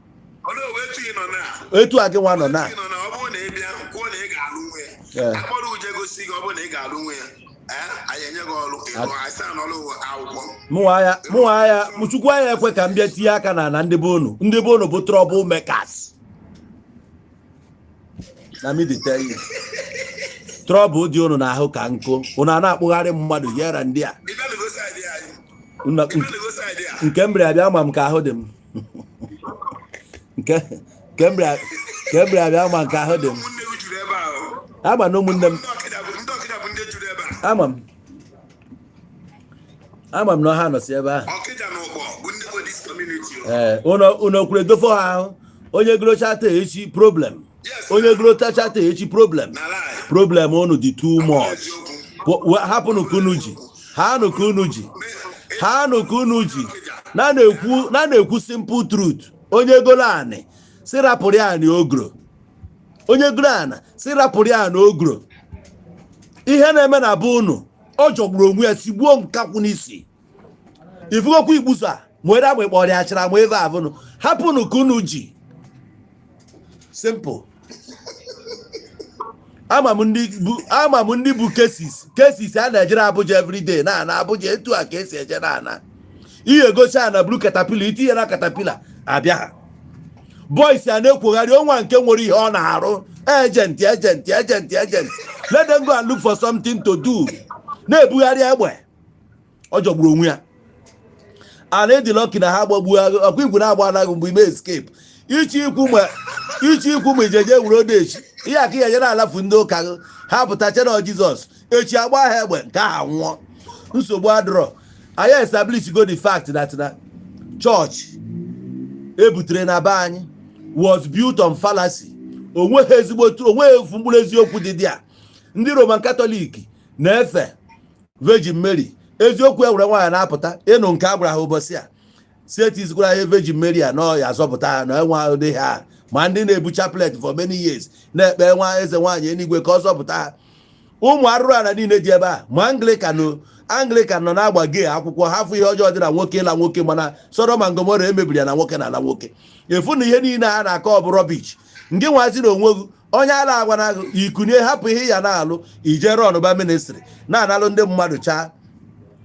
[SPEAKER 3] Olee owe etu ị nọ na?
[SPEAKER 4] Etu a gị nwa nọ na
[SPEAKER 3] Etu ị nọ na ọ bụrụ na ị bịa kwuo na ị ga-alụ nwe ya. Akpọrọ uje gosi gị, ọ bụrụ na ị ga-alụ nwe ya. Ee, anyị enye gị ọrụ. Ị lụọ, anyị sị na ọrụ akwụkwọ.
[SPEAKER 4] Mụnwa ya chukwu anya ekwe ka m bịa tinye aka na ana ndị be unu. Ndị be unu bụ trouble makers na me dey tell you. Trouble dị unu n'ahụ ka nkụ. Unu a na-akpụgharị mmadụ yera ndị a.
[SPEAKER 3] Ị bịa nego side anyị. Ị bịa nego side a.
[SPEAKER 4] Nke m bịara abịa ama m ka ahụ dị m. Nke m bịara abịa ama nke ahụ dị m.
[SPEAKER 3] Ụmụnne gị juru ebe ahụ.
[SPEAKER 4] Ama na ụmụnne m.
[SPEAKER 3] Ndị Ọkịja bụ ndị juru ebe a.
[SPEAKER 4] Ama m na ọha nọsi ebe ahụ.
[SPEAKER 3] Ọkịja na Ụkpọ bụ ndị nwe this Community.
[SPEAKER 4] Ee, unu kwuru edofo ha ahụ. Onye grochata echi, problem. Onye grochata echi, problem.
[SPEAKER 3] Na lie.
[SPEAKER 4] Problem unu dị too much. Hapụnụ ka unu ji ha nụ, ka unu ji ha nụ, ka unu ji na na-ekwu simple truth. Onye golo anị, si rapụrụ ya anị ogro. Onye golo ana, si rapụrụ ya anị ogro. Ihe na-eme na be unu, ọ jọgburu onwe ya, sigbuo nkakwụ n'isi. Ifugokwa igbuso a ma ere agba ịkpọrọ ya achara ma ebe avụnụ. Hapụnụ ka unu ji simple. Ama m ndị bụ cases a na-ejere Abuja everyday na ana Abuja. Etu a ka esi eje na ana ihe egosi a na buru caterpillar, itinye na caterpillar abịa ha. Boys a na-ekwogharị ọnwa nke nwere ihe ọ na-arụ, agent, agent, agent, agent. Let them go and look for something to do. Na-ebugharị egbe, ọ jọgburu onwe ya. A na-edi lucky na ha gbagbuo ọkwa igwe na-agba anaghị mgbe ime escape. Ichi ikwu ma ijeje wuru odechi ihe aka ihe na-alafu ndị ụka gị, ha pụta chena Jizọs echi agba ha egbe nke aha nwụọ. Nsogbu adịrọ. Anyị establish go the fact that na church ebutere na be anyị was built on fallacy. Onweghị ezigbo, onweghị efu mkpụrụ eziokwu dị dị a. Ndị Roman Catholic na-efe Virgin Mary. Eziokwu ewere nwaanyị na-apụta ịnụ nke a gwara ha ụbọchị a si etizikwara ihe Virgin Mary a nọ ya azọpụta ha na enwe ụdị ha, ma ndị na-ebu chaplet for many years na-ekpe nwa eze nwaanyị eluigwe ka ọ zọpụta ha. Ụmụ arụrụ ala niile dị ebe a, ma Anglican o, Anglican nọ na-agba gee akwụkwọ ha fụ ihe ọjọọ dị na nwoke ịla nwoke, mana Sodom and Gomorrah emebiri ya na nwoke na ala nwoke. Efu na ihe niile a na-akọ ọ bụ rubbish. Nke nwazi na onwe gị, onye ala agwana gị ikunie, hapụ ihe ya na-alụ, ije rọnụba ministry na-analụ ndị mmadụ chaa.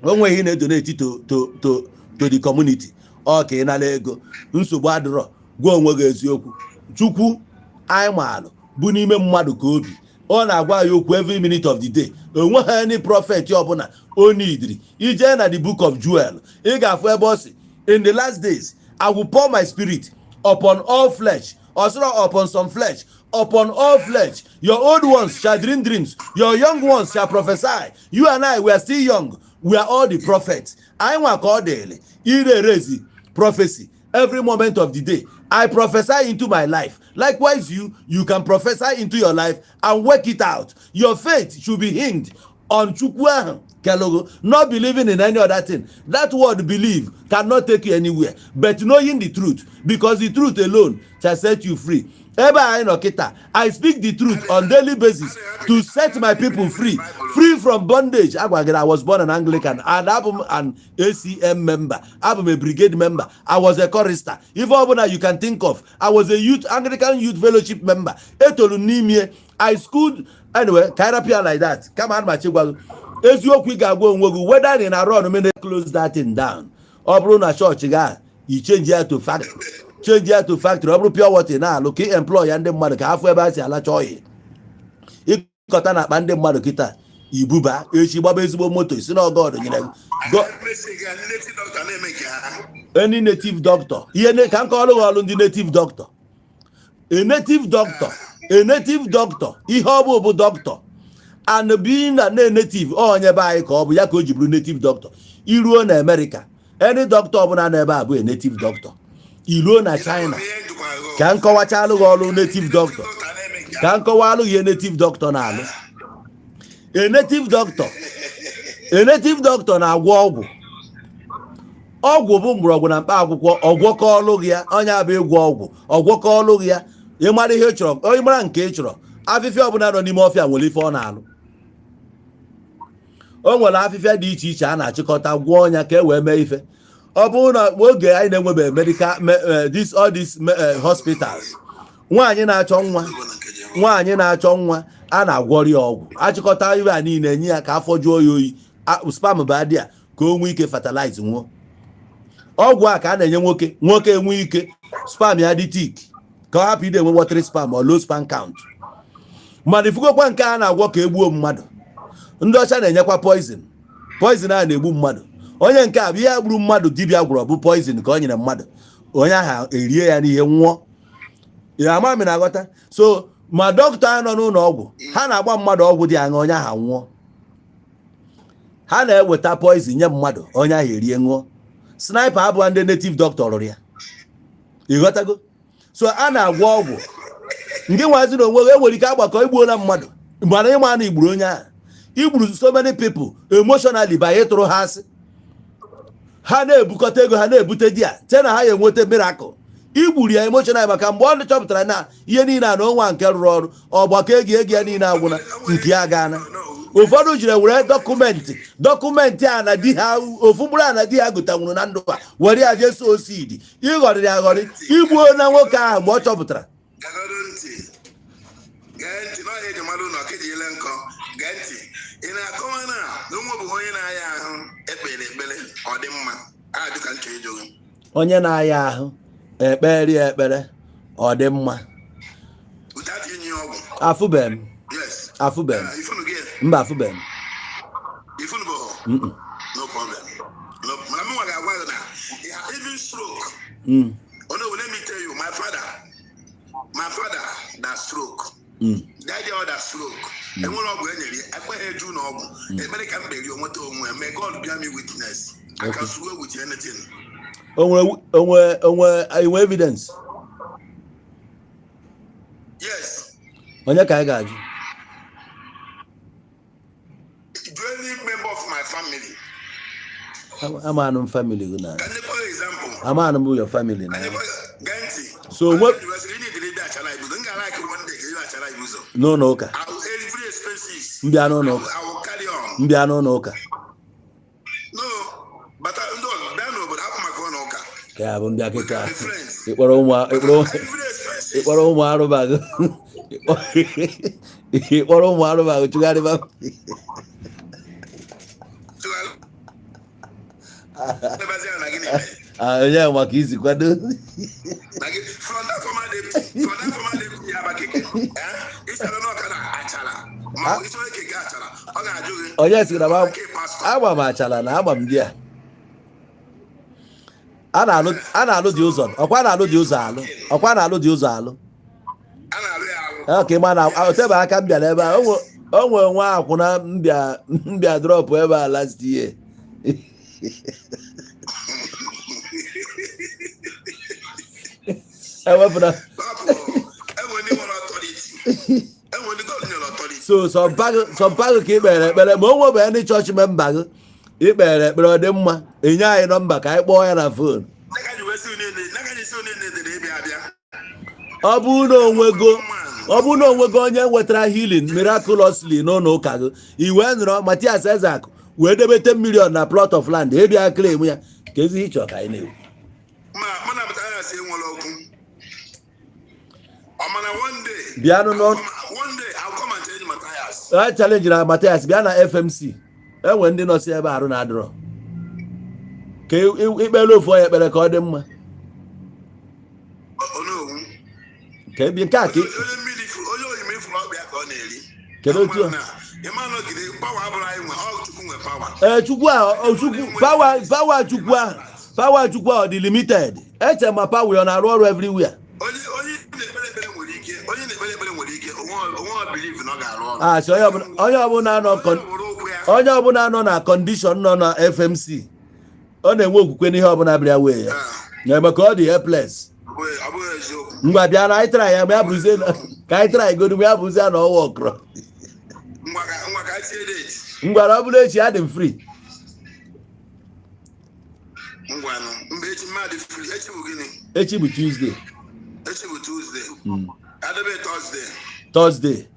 [SPEAKER 4] O nweghị na-edonate to the community. Ọ ka ị nara ego, nsogbu adịrọ. Gwa onwe gị eziokwu. Chukwu anyị maalụ bụ n'ime mmadụ ka obi ọ na-agwa ya okwu every minute of the day. Onweghị any prophet ọbụla o nidiri ije na the Book of Joel, ị ga-afụ ebe ọ sị, "In the last days I will pour my spirit upon all flesh." Ọsịrọ upon some flesh, upon all flesh. "Your old ones shall dream dreams, your young ones shall prophesy." You and I, we are still young. We are all the prophets. Anyị nwa ka ọ dịrị ire erezi prophecy every moment of the day. I prophesy into my life. Likewise you can prophesy into your life and work it out. Your faith should be hinged on Chukwu ahụ kelogo, not believing in any other thing. That word "believe" cannot take you anywhere, but knowing the truth, because the truth alone shall set you free. Ebe anyị nọ kịta, I speak the truth on daily basis to set my people free, free from bondage. Agwa gị na I was born an Anglican and abụ m an ACM member, abụ m a brigade member, I was a chorister, ife ọbụla you can think of. I was a youth Anglican Youth Fellowship member. Etolu m n'ime. I schooled. Anyway, ka anyị rapụ ya like that. Kama ana m achọ ịgwa gị eziokwu, ị ga-agwa onwe gị whether ị na run mene close that thing down. Ọ bụrụ na chọọchị gị a, i change ya to factory, change ya to factory. Ọ bụrụ pure water na-alụ, ka ị employ ya ndị mmadụ ka afọ ebe a si alacha oyi ịkọta na akpa ndị mmadụ kịta, ibuba echi gbaba ezigbo moto si na ọgọdụ nyere gị.
[SPEAKER 3] Native doctor na-eme nke ha.
[SPEAKER 4] Any native doctor, ihe ka m kọọrọ gị ọrụ ndị native doctor. A native doctor, a native doctor, ihe ọ bụ doctor and being na native, onye be anyị ka ọ bụ ya ka o ji bụrụ native doctor. Iruo na America, any doctor ọbụla nọ ebe a bụ a native doctor. Iruo na China, ka m kọwachalụ gị ọrụ native doctor, ka m kọwalụ gị ihe native doctor na-alụ. A native doctor, a native doctor na-agwọ ọgwụ. Ọgwụ bụ mgbọrọgwụ na mkpa akwụkwọ. Ọgwọkọ ọlụ gị ya, onye abụ ịgwọ ọgwụ, ọgwọkọ ọlụ gị ya. Ịmara ihe ị chọrọ, onye mara nke ị chọrọ. Afịfịa ọbụla nọ n'ime ọfịa nwere ife ọ na-alụ. O nwere afịfịa dị iche iche a na-achịkọta gwọọ ọnya ka e wee mee ife. Ọ bụrụ na oge anyị na-enwebe medical this all these hospitals, nwaanyị na-achọ nwa, nwaanyị na-achọ nwa, a na-agwọrọ ya ọgwụ, achịkọta ibe a niile nye ya ka afọ jụọ ya oyi, sperm bụ adị a ka o nwee ike fertilize nwụọ. Ọgwụ a ka a na-enye nwoke, nwoke enwee ike sperm ya dị thick, ka ọ hapụ ide enwe watery sperm or low sperm count. Mana ifugokwa nke a na-agwọ ka egbuo mmadụ, ndị ọcha na-enyekwa poison. Poison a na-egbu mmadụ. Onye nke a bụ ihe gburu mmadụ, dibịa gwọrọ bụ poison ka o nyere mmadụ, onye ahụ erie ya n'ihe nwụọ ya. Ama m na-aghọta. So ma dọkịta a nọ n'ụlọ ọgwụ, ha na-agba mmadụ ọgwụ dị aṅa, onye ahụ nwụọ. Ha na-eweta poison nye mmadụ, onye ahụ erie ṅụọ. Sniper abụọ ndị native doctor rụrụ ya, ịghọtago? So a na-agwọ ọgwụ nke nwazi na onwe gị enwere ike agbakọ igbuola mmadụ, mana ịma na igburu onye ahụ, igburu so many people emotionally by ịtụrụ ha asị. Ha na-ebukọta ego, ha na-ebute di ya che na ha ya enweta miracle. Igburu ya emotionally, maka mgbe ọ chọpụtara na ihe niile a na onwa nke rụrụ ọrụ, ọgbakọ ego ya niile agwụna, nke ya gaana. Ụfọdụ jiri were document a na di ha, ofu mkpụrụ a na di ha gotanwuru na ndụ a, were ya jee sow seed. Ịghọrịrị aghọrị, igbuo na nwoke ahụ mgbe ọ chọpụtara.
[SPEAKER 3] Gagodo ntị, gee ntị n'ọhịa eji mmadụ ụlọ keji ile nkọ. Gee ntị, ị na-akọwa na onwe bụ onye na-aya ahụ ekpere ekpere ọ dị mma ajụ ka nchọ ịjụ gị.
[SPEAKER 4] Onye na-aya ahụ ekpere ya ekpere ọ dị mma?
[SPEAKER 3] Without inye ya ọgwụ.
[SPEAKER 4] Afụbeghị m.
[SPEAKER 3] Yes.
[SPEAKER 4] Afụbeghị m.
[SPEAKER 3] Ifunu gị?
[SPEAKER 4] Mba, afụbeghị m.
[SPEAKER 3] Ifunu bụ no problem, no. Mana mụ nwa ga-agwa gị na even stroke. Oh no, let me tell you, my father that stroke, daddy other stroke, enwere ọgwụ e nyere ya, ekweghị eju na ọgwụ ekpere ka m kperi onweta onwe ya. May God bear me witness. I can swear with anything.
[SPEAKER 4] Onwe onwe onwe inwe evidence?
[SPEAKER 3] Yes.
[SPEAKER 4] Onye ka anyị ga-ajụ?
[SPEAKER 3] Do any member of my family.
[SPEAKER 4] Amanụ m family gị na
[SPEAKER 3] Ka ndekwa example.
[SPEAKER 4] Amanụ m your family na
[SPEAKER 3] Ka ndekwa, gee ntị.
[SPEAKER 4] So
[SPEAKER 3] Ị need ịbịa achara ibuzo. M ga-like one day ka ịbịa achara ibuzo.
[SPEAKER 4] N'ụlọ ụka?
[SPEAKER 3] I will every expenses.
[SPEAKER 4] Mbịa n'ụlọ ụka?
[SPEAKER 3] I will carry on.
[SPEAKER 4] Mbịa n'ụlọ ụka?
[SPEAKER 3] No, bata ndị ọzọ bịa n'obodo, hapụ maka ụlọ ụka.
[SPEAKER 4] Ka ya bụ mbịa kịta.
[SPEAKER 3] Be friends.
[SPEAKER 4] Ịkpọrọ ụmụ ịkpọrọ
[SPEAKER 3] Every expenses.
[SPEAKER 4] Ịkpọrọ ụmụ arụbagụ, ịkpọrọ ụmụ arụbagụ chụgharịba.
[SPEAKER 3] Tụgharị. Ebezie na gịnị mere?
[SPEAKER 4] Ah, onye maka isi kwado.
[SPEAKER 3] Na gị from that former deputy, from that former deputy Yaba keke. Eh? Isi ala n'ọka na achara. Ma ọ bụ isi onye keke achara, ọ ga-ajụ gị.
[SPEAKER 4] Onye sịrị na
[SPEAKER 3] Ke pastor.
[SPEAKER 4] Agba m achala na agba m di a a na-alụ, a na-alụ dị ụzọ, ọkwa na-alụ dị ụzọ alụ, ọkwa na-alụ dị ụzọ alụ.
[SPEAKER 3] A na-alụ ya alụ.
[SPEAKER 4] Ọ ka ịma na otebe aka m bịara ebe a, o nwe nwa akwụna mbịa drop ebe a last year. Ewepụna.
[SPEAKER 3] Hapụ. Enwe ndị nwere authority. Enwe ndị God nyere authority.
[SPEAKER 4] So sọmpagụ ka ị kpere ekpere, ma o nwebe ndị chọọchị member gị ị kpere ekpere ọ dị mma, enye anyị nọmba ka anyị kpọọ ya na phone.
[SPEAKER 3] N'aka ji wee sị unu n'aka ji sị unu edere ịbịa abịa.
[SPEAKER 4] Ọ bụrụ na onwego onye nwetara healing miraculously n'ụlọ ụka gị, i wee nọrọ Matias Ezeaku wee debe 10 million na plot of land, ịbịa claim ya, ka ezi ịchọ ka anyị na-ekwu.
[SPEAKER 3] Ma mụ na Mathias enwere okwu. Ọ mana one day.
[SPEAKER 4] Bịanụ
[SPEAKER 3] One day I'll come and change Mathias.
[SPEAKER 4] A challenge na Matias bịa na FMC, enwe ndị nọsi ebe arụ na adịrọ ka ikpere ofu onye ekpere ka ọ dị mma.
[SPEAKER 3] Onowu.
[SPEAKER 4] Ka ebi nke a ka
[SPEAKER 3] Onye mmiri onye oyimi furu ọkpa ya ka ọ na-eri.
[SPEAKER 4] Kedu otu a?
[SPEAKER 3] Ịma nọgide power abụrụ anyị nwe, ọ Chukwu nwe power.
[SPEAKER 4] Ee, Chukwu a, ọ Chukwu power, Chukwu ahụ, power Chukwu ahụ dị limited. Eche ma power ya ọ na-arụ ọrụ everywhere.
[SPEAKER 3] Onye na-ekpere ekpere nwere ike, onye na-ekpere ekpere nwere ike onwe believe na ọ ga-arụ ọrụ.
[SPEAKER 4] A sị onye ọbụla nọ
[SPEAKER 3] Onye were okwu ya.
[SPEAKER 4] Onye ọbụla nọ na condition nọ na FMC, ọ na-enwe okwukwe n'ihe ọbụla bịara wee ya na-eme ka ọ dị helpless.
[SPEAKER 3] Ọ bụghị eziokwu.
[SPEAKER 4] Ngwa, bịa na anyị tara ya ma ya bụrụzie ka anyị tara igodu, ma ya bụrụzie na ọwa ọkụrọ.
[SPEAKER 3] Ngwa ka tie date.
[SPEAKER 4] Ngwara, ọ bụrụ echi, adị m free.
[SPEAKER 3] Ngwanụ, mgbe echi mmadụ free, echi bụ gịnị?
[SPEAKER 4] Echi bụ Tuesday.
[SPEAKER 3] Echi bụ Tuesday. Adebe Thursday.
[SPEAKER 4] Thursday,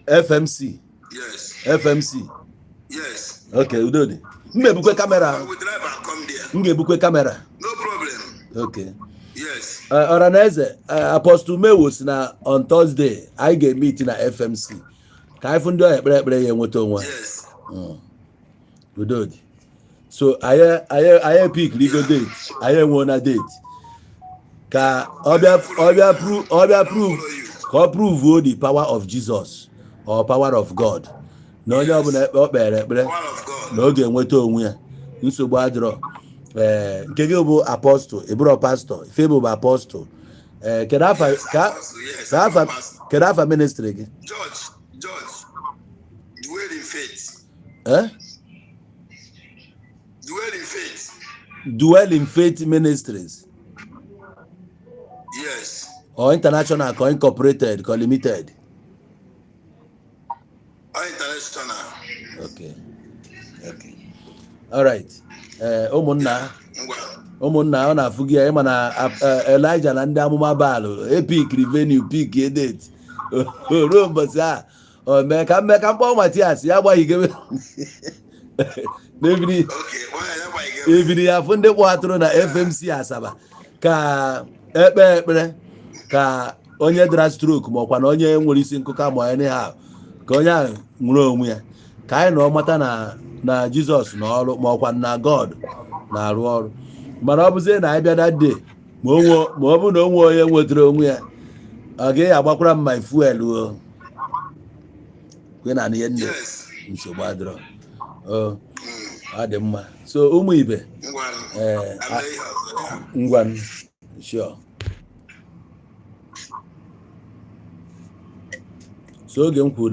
[SPEAKER 4] FMC.
[SPEAKER 3] Yes.
[SPEAKER 4] FMC.
[SPEAKER 3] Yes.
[SPEAKER 4] Ok, udo dị. M ga-ebukwe camera.
[SPEAKER 3] I will drive and come there.
[SPEAKER 4] M ga-ebukwe camera.
[SPEAKER 3] No problem.
[SPEAKER 4] Ok.
[SPEAKER 3] Yes.
[SPEAKER 4] Ọra na eze, Apostle Mewo si na on Thursday anyị ga-emeet na FMC ka anyị fụ ndị ọya ekpere ekpere ya enweta onwe ha.
[SPEAKER 3] Yes.
[SPEAKER 4] Udo dị. So anyị pick ligo date, anyị enweo na date ka ọ bịa prove, ka ọ prove the power of Jesus or power of God, na onye ọbụla ekpe ọ kpere ekpere
[SPEAKER 3] Power of God.
[SPEAKER 4] na ọ ga-enweta onwe ya, nsogbu adịrọ. Ee, nke gị bụ apostle, ịbụrụ pastor, ife bụ apostle. Ee, kedu afa ka
[SPEAKER 3] Yes.
[SPEAKER 4] ka afa, kedu afa ministry gị?
[SPEAKER 3] George, George, dwell in faith.
[SPEAKER 4] Eh?
[SPEAKER 3] Dwell in faith.
[SPEAKER 4] Dwell in Faith Ministries?
[SPEAKER 3] Yes.
[SPEAKER 4] Or international ka incorporated ka limited?
[SPEAKER 3] All international.
[SPEAKER 4] Okay, alright. Ee, ụmụnna.
[SPEAKER 3] Ngwa.
[SPEAKER 4] Ụmụnna, ọ na-afụ gị ya. Ịma na Elijah na ndị amụma Baalụ epikiri venue, pick date ruo mbọsị a o mee ka mme ka mkpọ Matias ya agbaghị n'ebiri.
[SPEAKER 3] Okay, why ya gba?
[SPEAKER 4] Ebiri ya afụ ndị kpọatụrụ na FMC Asaba ka ekpe ekpere ka onye dara stroke, ma ọkwa na onye nwere isi nkụka, ma anyhow, ka onye ahụ nwere onwe ya, ka anyị na mata na Jizọs na ọrụ, ma ọkwa na God na-arụ ọrụ. Mana ọ bụzie na anyị bịa that day, ma ọ bụ na o nwee onye nwetara onwe ya, ọ gaghị agbakwara m my fuel o kwe na ihe nne.
[SPEAKER 3] Yes.
[SPEAKER 4] Nsogbu adịrọ. O ọ dị mma. So ụmụ ibe.
[SPEAKER 3] Ngwa.
[SPEAKER 4] Ee.
[SPEAKER 3] Ame ihe ọzọ ya.
[SPEAKER 4] Ngwa, sure. So oge m kwuru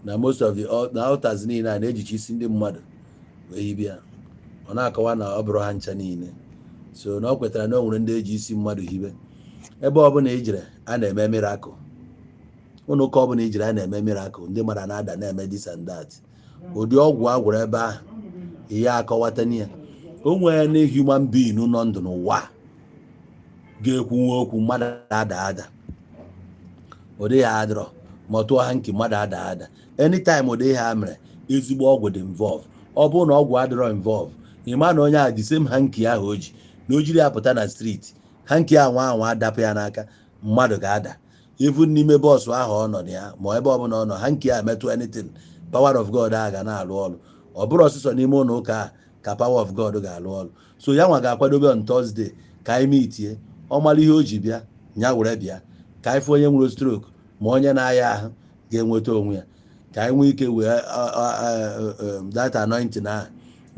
[SPEAKER 4] na most of the na altars niile a na-ejicha isi ndị mmadụ wee hibe ya, ọ na-akọwa na ọ bụrụ ha ncha niile. So na ọ kwetara na o nwere ndị eji isi mmadụ hibe. Ebe ọbụla ijere a na-eme miracle, ụlọ ụka ọbụla ijere a na-eme miracle, ndị mmadụ na-ada, na-eme this and that, ụdị ọgwụ a gwụrụ ebe ahụ, ihe akọwatana ya. O nwere na human being nọ ndụ n'ụwa a ga-ekwunwe okwu mmadụ ada ada, ụdị ya adịrọ. Ma ọ tụọ ha nke mmadụ ada ada anytime, ụdị ha mere ezigbo ọgwụ dị involve. Ọ bụrụ na ọgwụ adịrọ involve, ịma na onye a the same hanky ahụ o ji na o jiri ya pụta na street, hanky anwa anwa adapụ ya n'aka, mmadụ ga-ada. Even n'ime bus ahụ ọ nọ na ya, ma ebe ọbụla ọ nọ, hanky a metụ anything, power of God a ga na-arụ ọrụ. Ọ bụrụ ọsịsọ n'ime ụlọ ụka a ka power of God ga-arụ ọrụ. So ya nwa ga-akwadobe on Thursday ka anyị meetie. Ọ mara ihe o ji bịa, ya were bịa ka anyị fụ onye nwere stroke, ma onye na-aya ahụ ga-enweta onwe ya, ka anyị nwee ike wee that anointing ahụ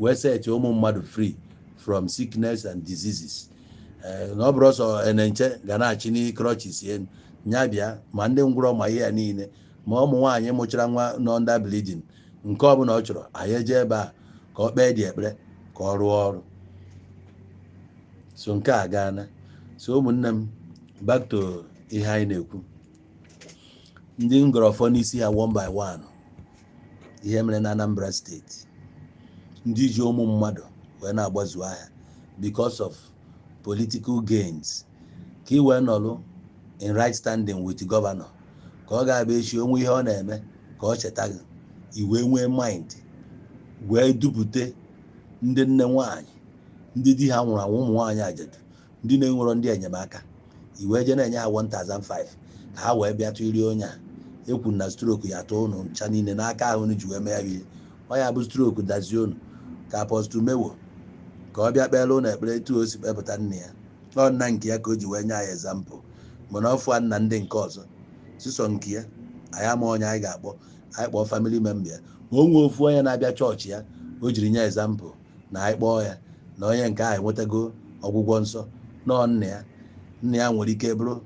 [SPEAKER 4] wee set ụmụ mmadụ free from sickness and diseases. Ee, na ọ bụrụ ọsọ enenche ga na-achị n' crutches elu nya bịa, ma ndị ngwụrọ, ma ihe ya niile, ma ụmụ nwaanyị mụchara nwa nọ under bleeding, nke ọbụla ọ chọrọ, anyị eje ebe a ka ọ kpee dị ekpere ka ọ rụọ ọrụ. So nke a gaana. So ụmụnne m, back to ihe anyị na-ekwu, ndị ngọrọfọ n'isi ha one by one, ihe mere na Anambra Steeti, ndị ji ụmụ mmadụ wee na-agbazu ahịa because of political gains, ka ị wee nọlụ in right standing with governor, ka ọ ga-abịa echi onwe ihe ọ na-eme ka ọ cheta gị, i wee nwee mind wee dupụte ndị nne nwanyị, ndị di ha nwụrụ anwụ, ụmụ nwaanyị ajadu, ndị na-enwero ndị enyemaka, i wee jee na-enye ha 1005 ka ha wee bịa tụrie onye a ekwu na stroke ya tụọ unu ncha niile n'aka ahụ unu ji wee mee ya bụ ihe. Ọ ya bụ stroke dazie unu ka Apostle Mewo ka ọ bịa kpere ụnụ ekpere etu o si kpepụta nne ya. Ọ nna nke ya ka o ji wee nye anyị example, mana ọ fụa nna ndị nke ọzọ sisọ nke ya. Anyị ama onye anyị ga-akpọ, anyị kpọọ family member ya, ma o nwee ofu onye na-abịa chọọchị ya o jiri nye example na anyị kpọọ ya na onye nke ahụ enwetago ọgwụgwọ nsọ. Nọọ nna ya, nna ya nwere ike bụrụ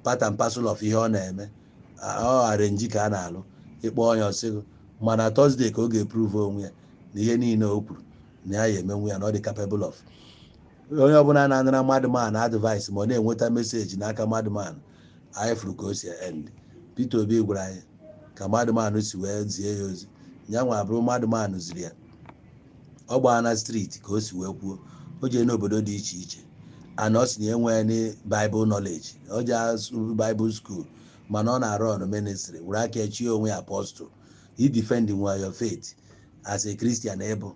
[SPEAKER 4] part and parcel of ihe ọ na-eme. Ọ arrange ka a na-alụ ịkpọ onye ọsịgụ, mana Thursday ka ọ ga-eprove onwe ya na ihe niile o kwuru na ya ya emenwu ya, na ọ dị capable of. Onye ọbụla na-anara madman advice, ma ọ na-enweta message n'aka madman, anyị fụrụ ka o si end. Peter Obi gwara anyị ka madman si wee zie ya ozi, ya nwa bụrụ madman ziri ya. Ọ gbaa na street ka o si wee kwuo, o jee n'obodo dị iche iche ana ọ sị na enweghị any Bible knowledge, o jee asụ Bible school, mana ọ na-arụ ọrụ ministry, were aka echie onwe ya apostle. I defend nwa your faith as a Christian, ịbụ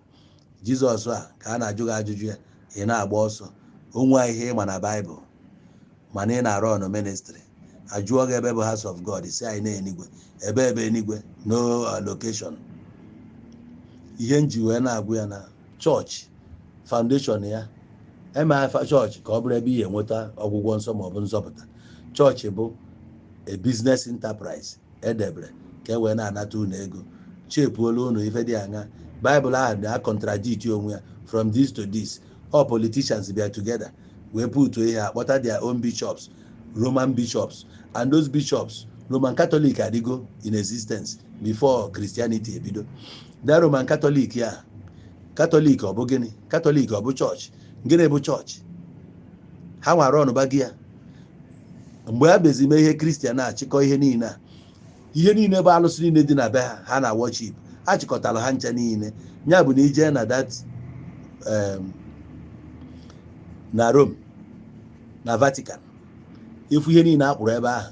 [SPEAKER 4] Jizọs a ka a na-ajụ gị ajụjụ ya, ị na-agba ọsọ onwe ihe ịma na Bible, mana ị na-arụ ọrụ ministry. Ajụọ gị ebe bụ house of God, si anyị na-enigwe. Ebe enigwe, no location. Ihe m ji wee na-agwụ ya na chọọchị foundation ya eme afa chọọchị ka ọ bụrụ ebe ị enweta ọgwụgwọ nsọ maọbụ nzọpụta. Chọọchị bụ a business enterprise edebere ka e wee na-anata unu ego. Chepuola unu ife dị aṅa? Baịbụl ahụ na-contradict onwe ya from this to this. All politicians bịa together wee put ihe akpọta their own bishops, Roman bishops, and those bishops, Roman Catholic adịgo in existence before Christianity ebido. That Roman Catholic ya Katọlik ọ bụ gịnị? Katọlik ọ bụ chọọchị? Gịnị bụ chọọchị? Ha nwara ọnụba gị ya mgbe ha bezi mee ihe Kristian na-achịkọ ihe niile a, ihe niile bụ alụsị niile dị na be ha, ha na worship, achịkọtara ha ncha niile. Ya bụ na ije na that na Rome, na Vatican, ifu ihe niile akpụrụ ebe ahụ.